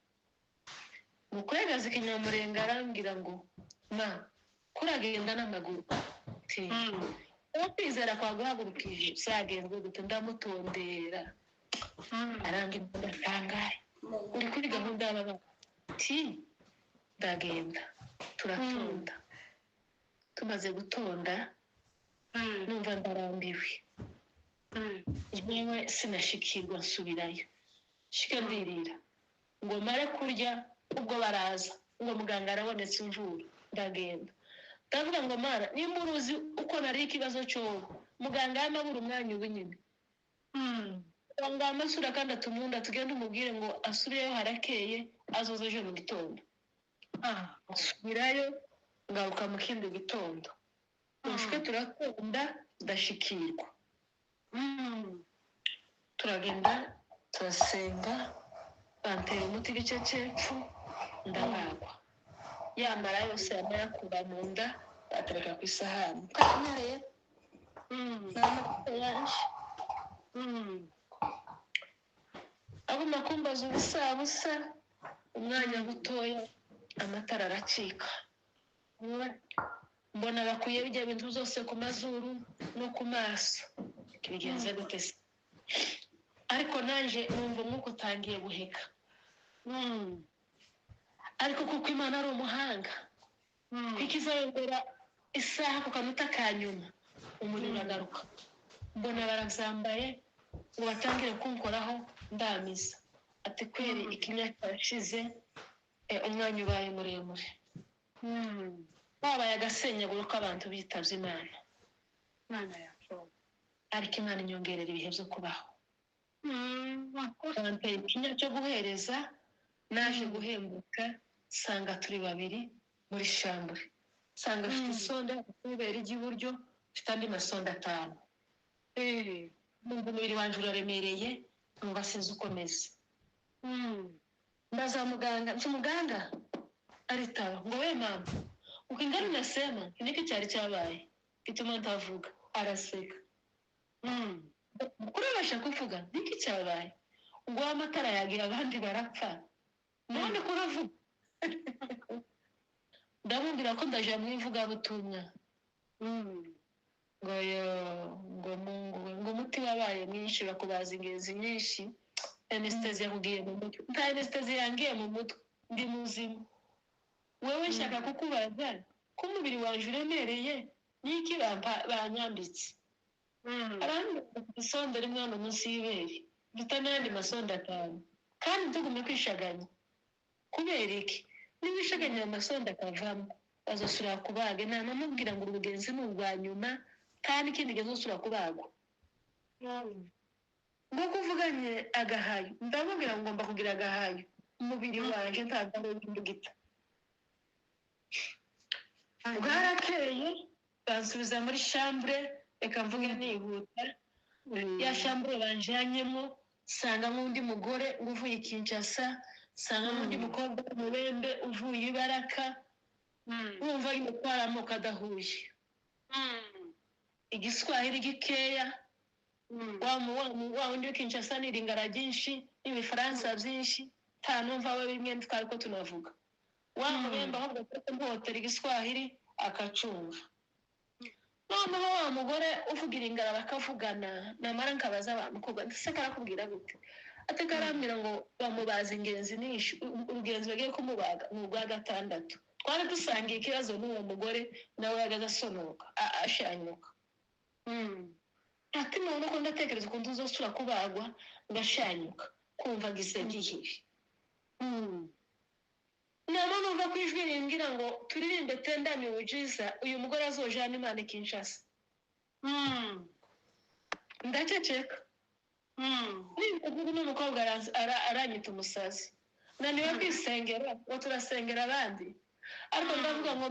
[SPEAKER 2] mukwegazi kinyamurenga arambwira ngo ma kuragenda n'amaguru ti uwo kwizera kwa guhagurukije byagenze gute? Ndamutondera arambwira ngo ndatangaye uri kuri gahunda y'ababagwa ti ndagenda turatonda. Tumaze gutonda numva ndarambiwe, yewe sinashikirwa nsubirayo shika ndirira ngo mare kurya, ubwo baraza ngo muganga arabonetse imvura. Ndagenda ndavuga ngo mara nimba uruzi uko nari ikibazo cyobo, muganga yamabura umwanya ubu nyine muganga amasura kandi atumunda, tugende umubwire ngo asubireyo harakeye, azoza ejo mu gitondo. Nsubirayo ngaruka mu kindi gitondo, ushike turakunda ndashikirwa, turagenda turasenga, bantera umuti igice cy'epfo ndabagwa, yamara yose yamayakura mu nda batereka ku isahani kanya rero n'amavuta yaje aguma kumbaza ubusa busa, umwanya mutoya amatara aracika, mbona bakuye bijya bintu byose ku mazuru no ku maso, bigenze gute se? Ariko nanje numva umwuka utangiye guheka, ariko kuko Imana ari umuhanga, kuko izayobora Isaha ku kanota ka nyuma umuriro uragaruka, mbona barabyambaye ngo batangire kunkoraho, ndamiza ati kweri ikinya cyashize, umwanya ubaye muremure, babaye agasenyaguro k'abantu bitavye Imana. Ariko Imana inyongerera ibihe byo kubaho, banteye ikinya cyo guhereza. Naje guhembuka nsanga turi babiri muri shambure, nsanga afite isonde kubera ry'iburyo, mfite andi masonde 5. Numva umubiri wanjye uraremereye, numva sinzi uko meze. Ndaza muganga, nti muganga aritaba ngo we mama uko ingana nasema niki cyari cyabaye gituma ntavuga. Araseka, kurabasha kuvuga niki cyabaye ngo amatara yagira abandi barapfa none kuravuga. Ndamubwira ko ndaje mu ivugabutumwa, ngo yo ngo Mungu ngo umuti wabaye mwinshi, bakubaza ingenzi nyinshi, anestesi yakugiye mu mutwe. Nta anestesi yangiye mu mutwe, ndi muzima. Wewe nshaka kukubaza ko umubiri wanje uremereye niki banyambitse. Arambwira isonde rimwe hano munsi y'ibere, mfite n'ayandi masonde 5, kandi ntugume kwishaganya. Kubera iki? Niba ishaganya ayo masonde akavamo bazosubira kubaga. Namamubwira ngo urugenzi ni urwa nyuma, kandi ikindi gihe uzosubira kubagwa. Nk'uko uvuganye agahayo, ndamubwira ngo ngomba kugira agahayo, umubiri wanje ntabwo ari uw'imbugita. Bwarakeye bansubiza muri chambre, reka mvuge nihuta. Ya chambre banjanyemo nsangamo undi mugore uvuye i Kinshasa, nsangamo undi mukobwa w'umubembe uvuye i Baraka, wumva yuko ari amoko adahuye, igiswahili gikeya, wa wundi w'i Kinshasa n'iringara ryinshi n'ibifaransa byinshi, nta numva we bimwe twari ko tunavuga. Wa mubembe ahubwo mpohotera igiswahili akacumva. Noneho wa mugore uvuga iringara bakavugana, namara nkabaza wa mukobwa ndetse karakubwira gute? Ati karambwira ngo bamubaza ingenzi nyinshi, urugenzi bagiye kumubaga ni urwa 6. Twari dusangiye ikibazo n'uwo mugore, nawe yagaze asonoka ashanyuka. Ati none ko ndatekereza ukuntu uzosubira kubagwa ngashanyuka, kumva ngize gihiri. Nama numva ko ijwi rimbwira ngo turirimbe tenda miujiza, uyu mugore azojana Imana i Kinshasa. Ndaceceka. Nimba n'umukobwa aranyita umusazi, naniwe kwisengera ngo turasengera abandi, ariko ndavuga ngo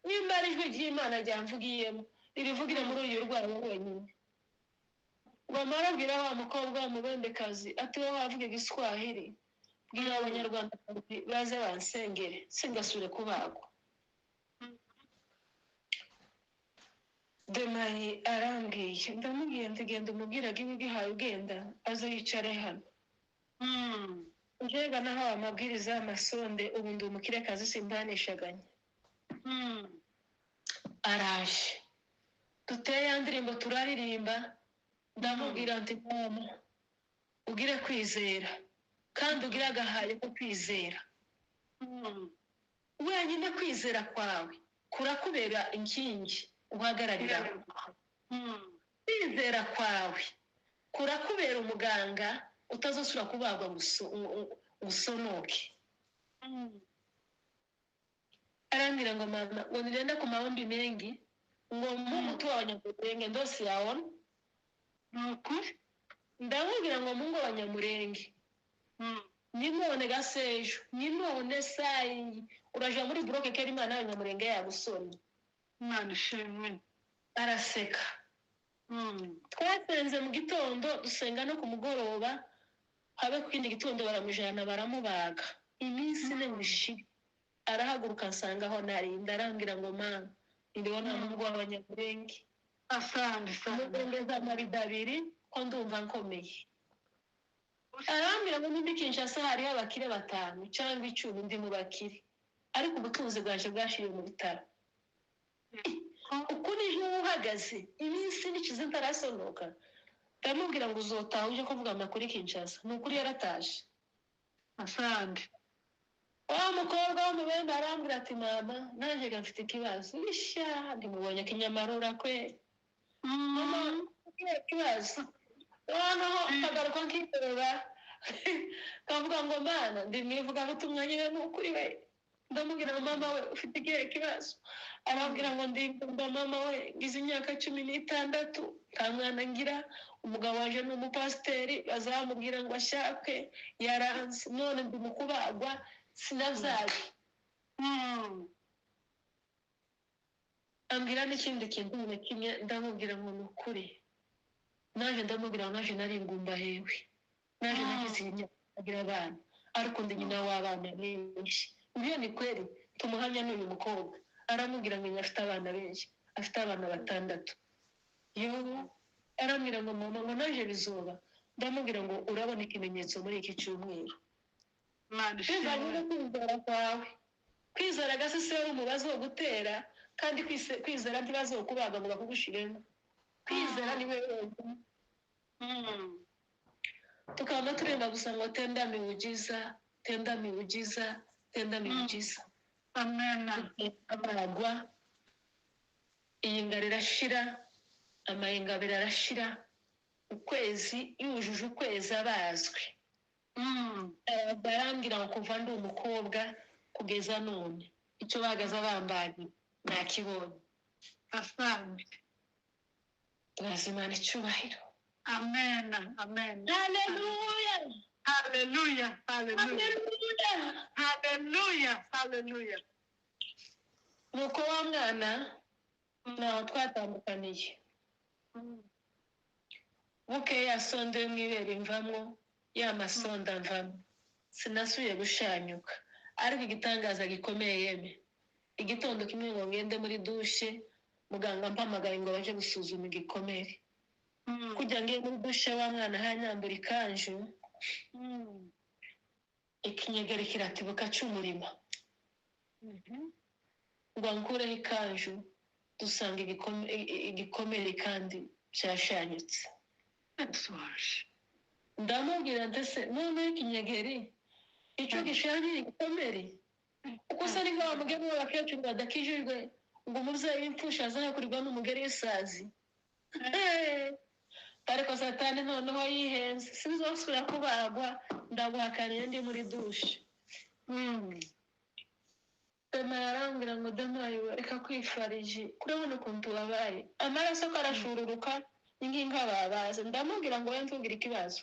[SPEAKER 2] nimba ari ijwi ry'Imana ryamvugiyemo ririvugire muri uyu rwabo wenyine. Bamara abwira wa mukobwa w'umubembekazi ati wowe wavuga igiswahili, bwira abanyarwanda baze bansengere singasubire kubagwa. Demayi arambwiye, ndamubwiye nti genda umubwiraga ibi ugihaye ugenda aze yicare hano. Njega nahawe amabwiriza y'amasonde, ubu ndi umukirekazi simbanishaganya. Araje duteye ya ndirimbo turaririmba, ndamubwira nti mama ugire kwizera kandi ugire agahayo ko kwizera. Wenyine kwizera kwawe kurakubera inkingi uhagararira. Kwizera kwawe kurakubera umuganga utazosubira kubagwa usonoke. Arambwira ngo mama ngo nigenda ku maombi mengi ngo Mungu tu abanyamurenge ndose yaona. Ndamubwira ngo Mungu abanyamurenge ninone gasejo ninone sai uraja muri bloke kera Imana y'abanyamurenge yagusonye.
[SPEAKER 1] Imana ishimwe.
[SPEAKER 2] Araseka. Twasenze mu gitondo dusenga no ku mugoroba, habe ku kindi gitondo baramujana baramubaga. Iminsi ine ngo ishire arahaguruka nsanga aho narinda, arambwira ngo mama ndibona Mungu w'abanyamurenge.
[SPEAKER 1] Asante sana.
[SPEAKER 2] Mugongeza amarido abiri ko ndumva nkomeye. Arambwira ngo ndi Kinshasa hariho abakire 5 cyangwa 10 ndi mu bakire, ariko ubutunzi bwanje bwashiriye mu bitaro. Uko nije uhagaze iminsi nikize ntarasonoka, ndamubwira ngo uzotaha uje kuvuga amakuru i Kinshasa. Ni ukuri yarataje.
[SPEAKER 1] Asante.
[SPEAKER 2] Wa mukobwa w'umubembe arambwira ati mama nanjye ga mfite ikibazo. Isha ndimubonye kinyamarura kwe. Mama mfite ikibazo. Noneho akagaruka nkireba kavuga ngo mana ndi mwivugabutumwa nyine ni ukuri we. Ndamubwira ngo mama we ufite ikihe kibazo? Arambwira ngo ndimba mama we ngize imyaka 16 nta mwana ngira, umugabo waje ni umupasiteri bazamubwira ngo ashake yaranze, none ndi mu kubagwa sinabyaye. Ambwira n'ikindi kintu na kimwe, ndamubwira ngo ni ukuri naje, ndamubwira ngo naje nari ingumba hewe, naje nagize imyaka agira abana ariko ndi nyina w'abana benshi. Ndiyo ni kweli tumuhamya n'uyu mukobwa aramubwira ngo afite abana benshi, afite abana 6. Yewe arambwira ngo mama ngo naje bizoba. Ndamubwira ngo urabona ikimenyetso muri iki cyumweru. Bivanye no kwizera kwawe. Kwizera gasesero umubazo wo gutera, kandi kwizera ntibazokubaga ngo bakugushiremo. Kwizera ni wewe wenyine. Tukaba tureba gusa ngo tenda miujiza, tenda miujiza, tenda miujiza.
[SPEAKER 1] Amen.
[SPEAKER 2] Abagwa iyi ngara irashira, amayenga abiri arashira, ukwezi yujuje ukwezi abazwe. Barambwira ngo kuva ndi umukobwa kugeza none icyo bagaza bambaye nakibonye.
[SPEAKER 1] Asante.
[SPEAKER 2] Turazimana icyubahiro.
[SPEAKER 1] Amen. Amen.
[SPEAKER 2] Haleluya.
[SPEAKER 1] Haleluya. Haleluya.
[SPEAKER 2] Haleluya.
[SPEAKER 1] Haleluya. Haleluya.
[SPEAKER 2] Nuko wa mwana ntaho twatandukaniye. Bukeye ya sonde yo mu ibere mvamwo, ya masonda mvamwo, sinasubiye gushanyuka. Ariko igitangaza gikomeye yeme, igitondo kimwe ngo ngende muri dushe, muganga ampamagaye ngo baje gusuzuma igikomere. Kujya ngiye muri dushe wa mwana hanyambura ikanju, ikinyegeri kiratibuka cy'umurima. Ngo ankureho ikanju, dusanga igikomere kandi cyashanyutse. Ndamubwira ndetse noneho ikinyegeri icyo gishanye igikomere, uko usa ni nka wa mugeni w'abakecuru badakijijwe ngo umubyeyi w'imfusha azakurirwa n'umugeri w'isazi. Ariko satani noneho yihenze, sinzosubira kubagwa, ndaguhakaniye ndi muri dushe. Dema yarambwira ngo Dema yewe reka kwifariji, kurabona ukuntu wabaye, amaraso ko arashururuka ni nk'inka babaze. Ndamubwira ngo we mvugira ikibazo,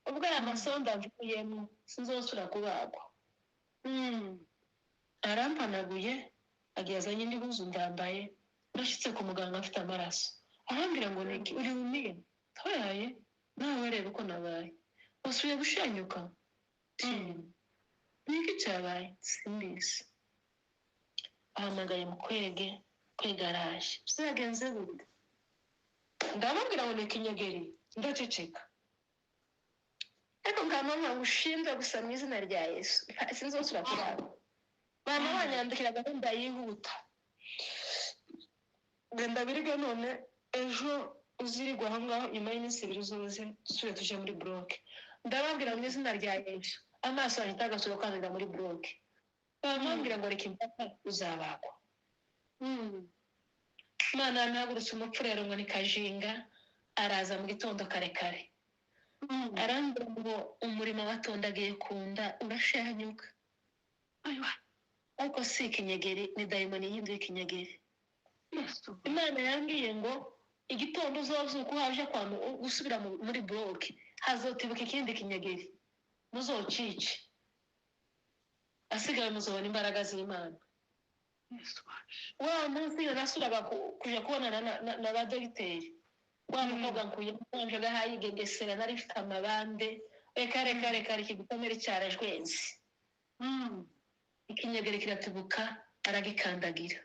[SPEAKER 2] ubwo aya masonda mvuyemo sinzosubira kubagwa. Arampanaguye agiye azanye indi huzu ndambaye, nashyitse ku muganga afite amaraso, arambwira ngo niki uri bumire ntoyaye nawe reba uko nabaye, wasubiye gushanyuka? Niki cyabaye? Simbizi. Ahamagaye mukwege, kwega araje, byagenze gute? Ndamubwira ngo ni ikinyegeri, ndaceceka. Ariko nkamama ngo ushinzwe gusa mu izina rya Yesu, sinzosubira kubagwa. Bama banyandikira gahunda yihuta, genda birige none ejo uzirirwa aho ngaho, nyuma y'iminsi ibiri uzoze dusubire tuje muri buroke. Ndababwira mu izina rya Yesu, amaso yanjye atagasubira kwandurira muri buroke. Bamubwira ngo reka impaka uzabagwa. Imana yampagurutse umupfurero ngo ni Kajinga, araza mu gitondo kare kare. Arambwira ngo umurimo watondagiye ku nda urashanyuka. Ariko si ikinyegeri, ni dayimoni yihinduye ikinyegeri. Imana yambwiye ngo igitondo uzozuka uhaje kwa gusubira muri buroke, hazotibuka ikindi kinyegeri, muzocice, asigaye muzobona imbaraga z'Imana. Wa munsi nasuraga kuja kubonana na ba dogiteri, wa mukobwa nkuye manje gahayigegesera, nari mfite amabande, reka reka reka reka igikomere cyarajwenze. Ikinyegeri kiratubuka, aragikandagira,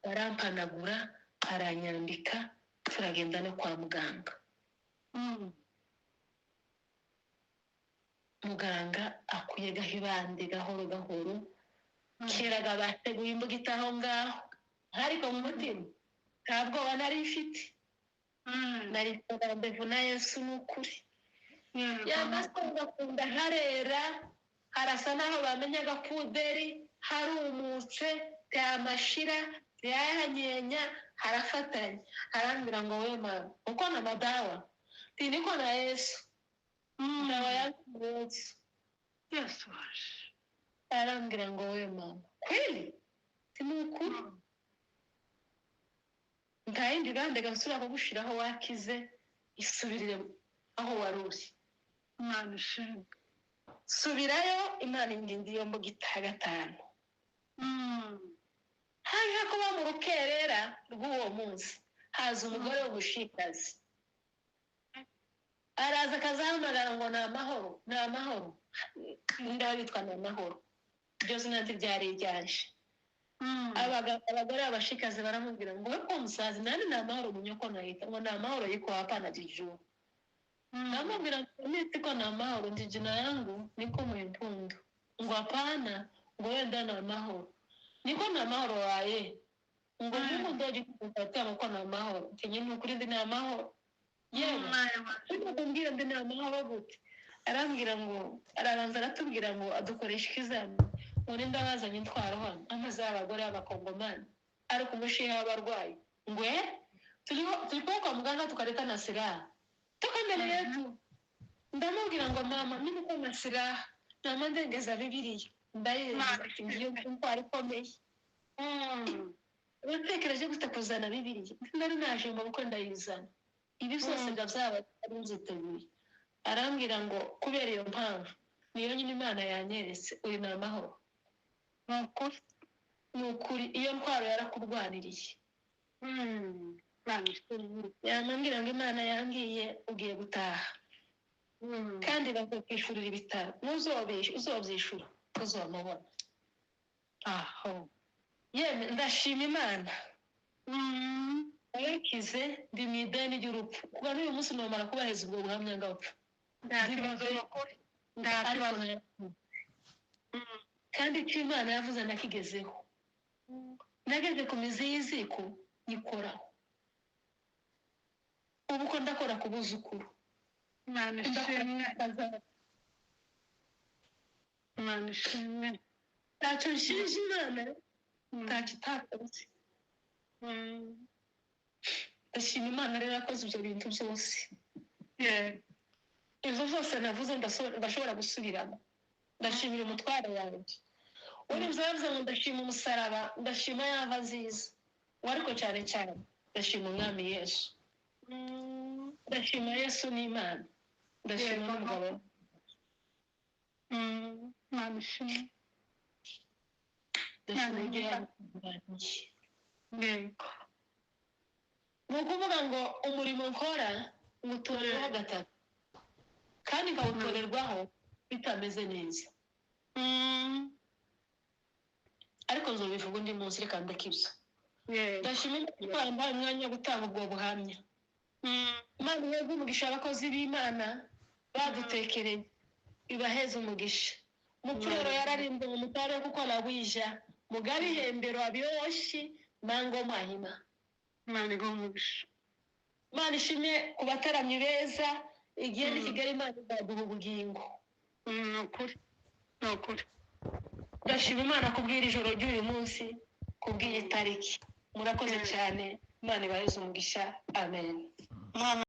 [SPEAKER 2] arampanagura, aranyambika, turagenda no kwa muganga. Muganga akuye gahibande gahoro gahoro, keraga bateguye imbuga itaho ngaho, ariko mu mutima nta bwoba nari mfite, nari mfite na Yesu ni ukuri. Yamaso ngakunda harera Harasa naho bamenya agapuderi, harumutse, byamashira, byahanyenya, harafatanye. Arambwira ngo: "We mama, uko na madawa?" Nti: "Niko na Yesu, dawa yangu Yesu."
[SPEAKER 1] Yesu waje.
[SPEAKER 2] Arambwira ngo: "We mama, kweli?" Nti: "Ni ukuri, nta yindi bande gasubira kugushiraho, wakize, isubirire aho wari uri."
[SPEAKER 1] Imana ishimwe.
[SPEAKER 2] Subirayo, Imana indinda iyo mbugita gatanu. Haje kuba mu rukerera rw'uwo munsi, haza umugore w'umushikazi, araza akazahamagara ngo: "Ni amahoro, ni amahoro." Ndabitwa ni amahoro, iryo zina ntiryari iryanje. Abagore b'abashikazi baramubwira ngo: "We ko musazi nani, ni amahoro munyoko nahita ngo ni amahoro yiko hapana jijuu." Namubwira ngo: "Mimi siko na amahoro, ndi jina yangu niko Mwimpundu." Ngo: "Hapana," ngo, "wenda na amahoro, niko na amahoro waye." Ngo: "Mungu ndoji kupatia ngo na amahoro." Ntinye, ni ukuri ndi ni amahoro yewe. Ariko kumbwira ndi ni amahoro gute? Arambwira ngo, arabanza aratubwira ngo adukoresha ikizami, ngo ninde wazanye intwaro hano, amaze y'abagore b'abakongomani ariko umushiha w'abarwayi, ngo turiho turi kuba kwa muganga tukareta na silaha toka mbere yetu. Ndamubwira ngo: "Mama, mimi niko na silaha, nama ndengeza Bibiliya." Ndayeza, ngiyo intwaro ikomeye. Watekereje gute kuzana Bibiliya? Nari naje mu bukwe ndayizana, ibi byose ndabyaba ari nziteguye. Arambwira ngo: "Kubera iyo mpamvu niyo nyine Imana yanyeretse, uyu ni amahoro."
[SPEAKER 1] Ni ukuri.
[SPEAKER 2] Ni ukuri, iyo ntwaro yarakurwaniriye.
[SPEAKER 1] Imana ishimwe.
[SPEAKER 2] Yamambwira ngo: "Imana yambwiye ugiye gutaha kandi bakakwishyurira ibitaro, uzobyishura uzamubona."
[SPEAKER 1] Aho.
[SPEAKER 2] Yemwe, ndashima Imana yarakize. Ndi mu ideni ry'urupfu kuva n'uyu munsi, nomara kubaheza ubwo buhamya ngapfa.
[SPEAKER 1] Nta kibazo, ni ukuri, nta
[SPEAKER 2] ariko
[SPEAKER 1] kibazo.
[SPEAKER 2] Kandi icyo Imana yavuze nakigezeho, nageze ku mizi y'iziko nyikoraho, ubu ko ndakora ku buzukuru.
[SPEAKER 1] Imana ishimwe. Imana ishimwe.
[SPEAKER 2] Ntacyo nshinja Imana, ntacyo itakoze. Ndashima Imana rero yakoze ibyo bintu byose. Ibyo byose navuze ndashobora gusubiramo. Ndashimira umutware wanjye uri byavuze ngo ndashima umusaraba, ndashima yava nziza we, ariko cyane cyane ndashima Umwami Yesu. Ndashima Yesu n'Imana, ndashima n'umugabo.
[SPEAKER 1] Imana ishimwe.
[SPEAKER 2] Ndashima
[SPEAKER 1] Imana
[SPEAKER 2] uburyo
[SPEAKER 1] ishimwe.
[SPEAKER 2] yamutunganiye. Ni ukuvuga ngo umurimo nkora nywutorerwaho gatatu, kandi nkawutorerwaho bitameze neza. Ariko nzobivuga undi munsi, reka ndeke ibyo. Ndashima Imana ko yampaye umwanya wo gutanga ubwo buhamya. Imana iheze umugisha abakozi b'Imana badutekereye, ibaheze umugisha. Mupfurero yararimbye ngo mutare kuko arabwija mugabe ihembero abyoshi mango mahima.
[SPEAKER 1] Imana iguhe umugisha.
[SPEAKER 2] Imana ishimwe ku bataramyi beza. Igihe ni Kigali, Imana izaduha ubugingo.
[SPEAKER 1] Ni ukuri, ni ukuri.
[SPEAKER 2] Ndashima Imana kubw'iri joro ry'uyu munsi, kubw'iyi tariki. Murakoze cyane, Imana ibaheze umugisha, amen.
[SPEAKER 1] Imana.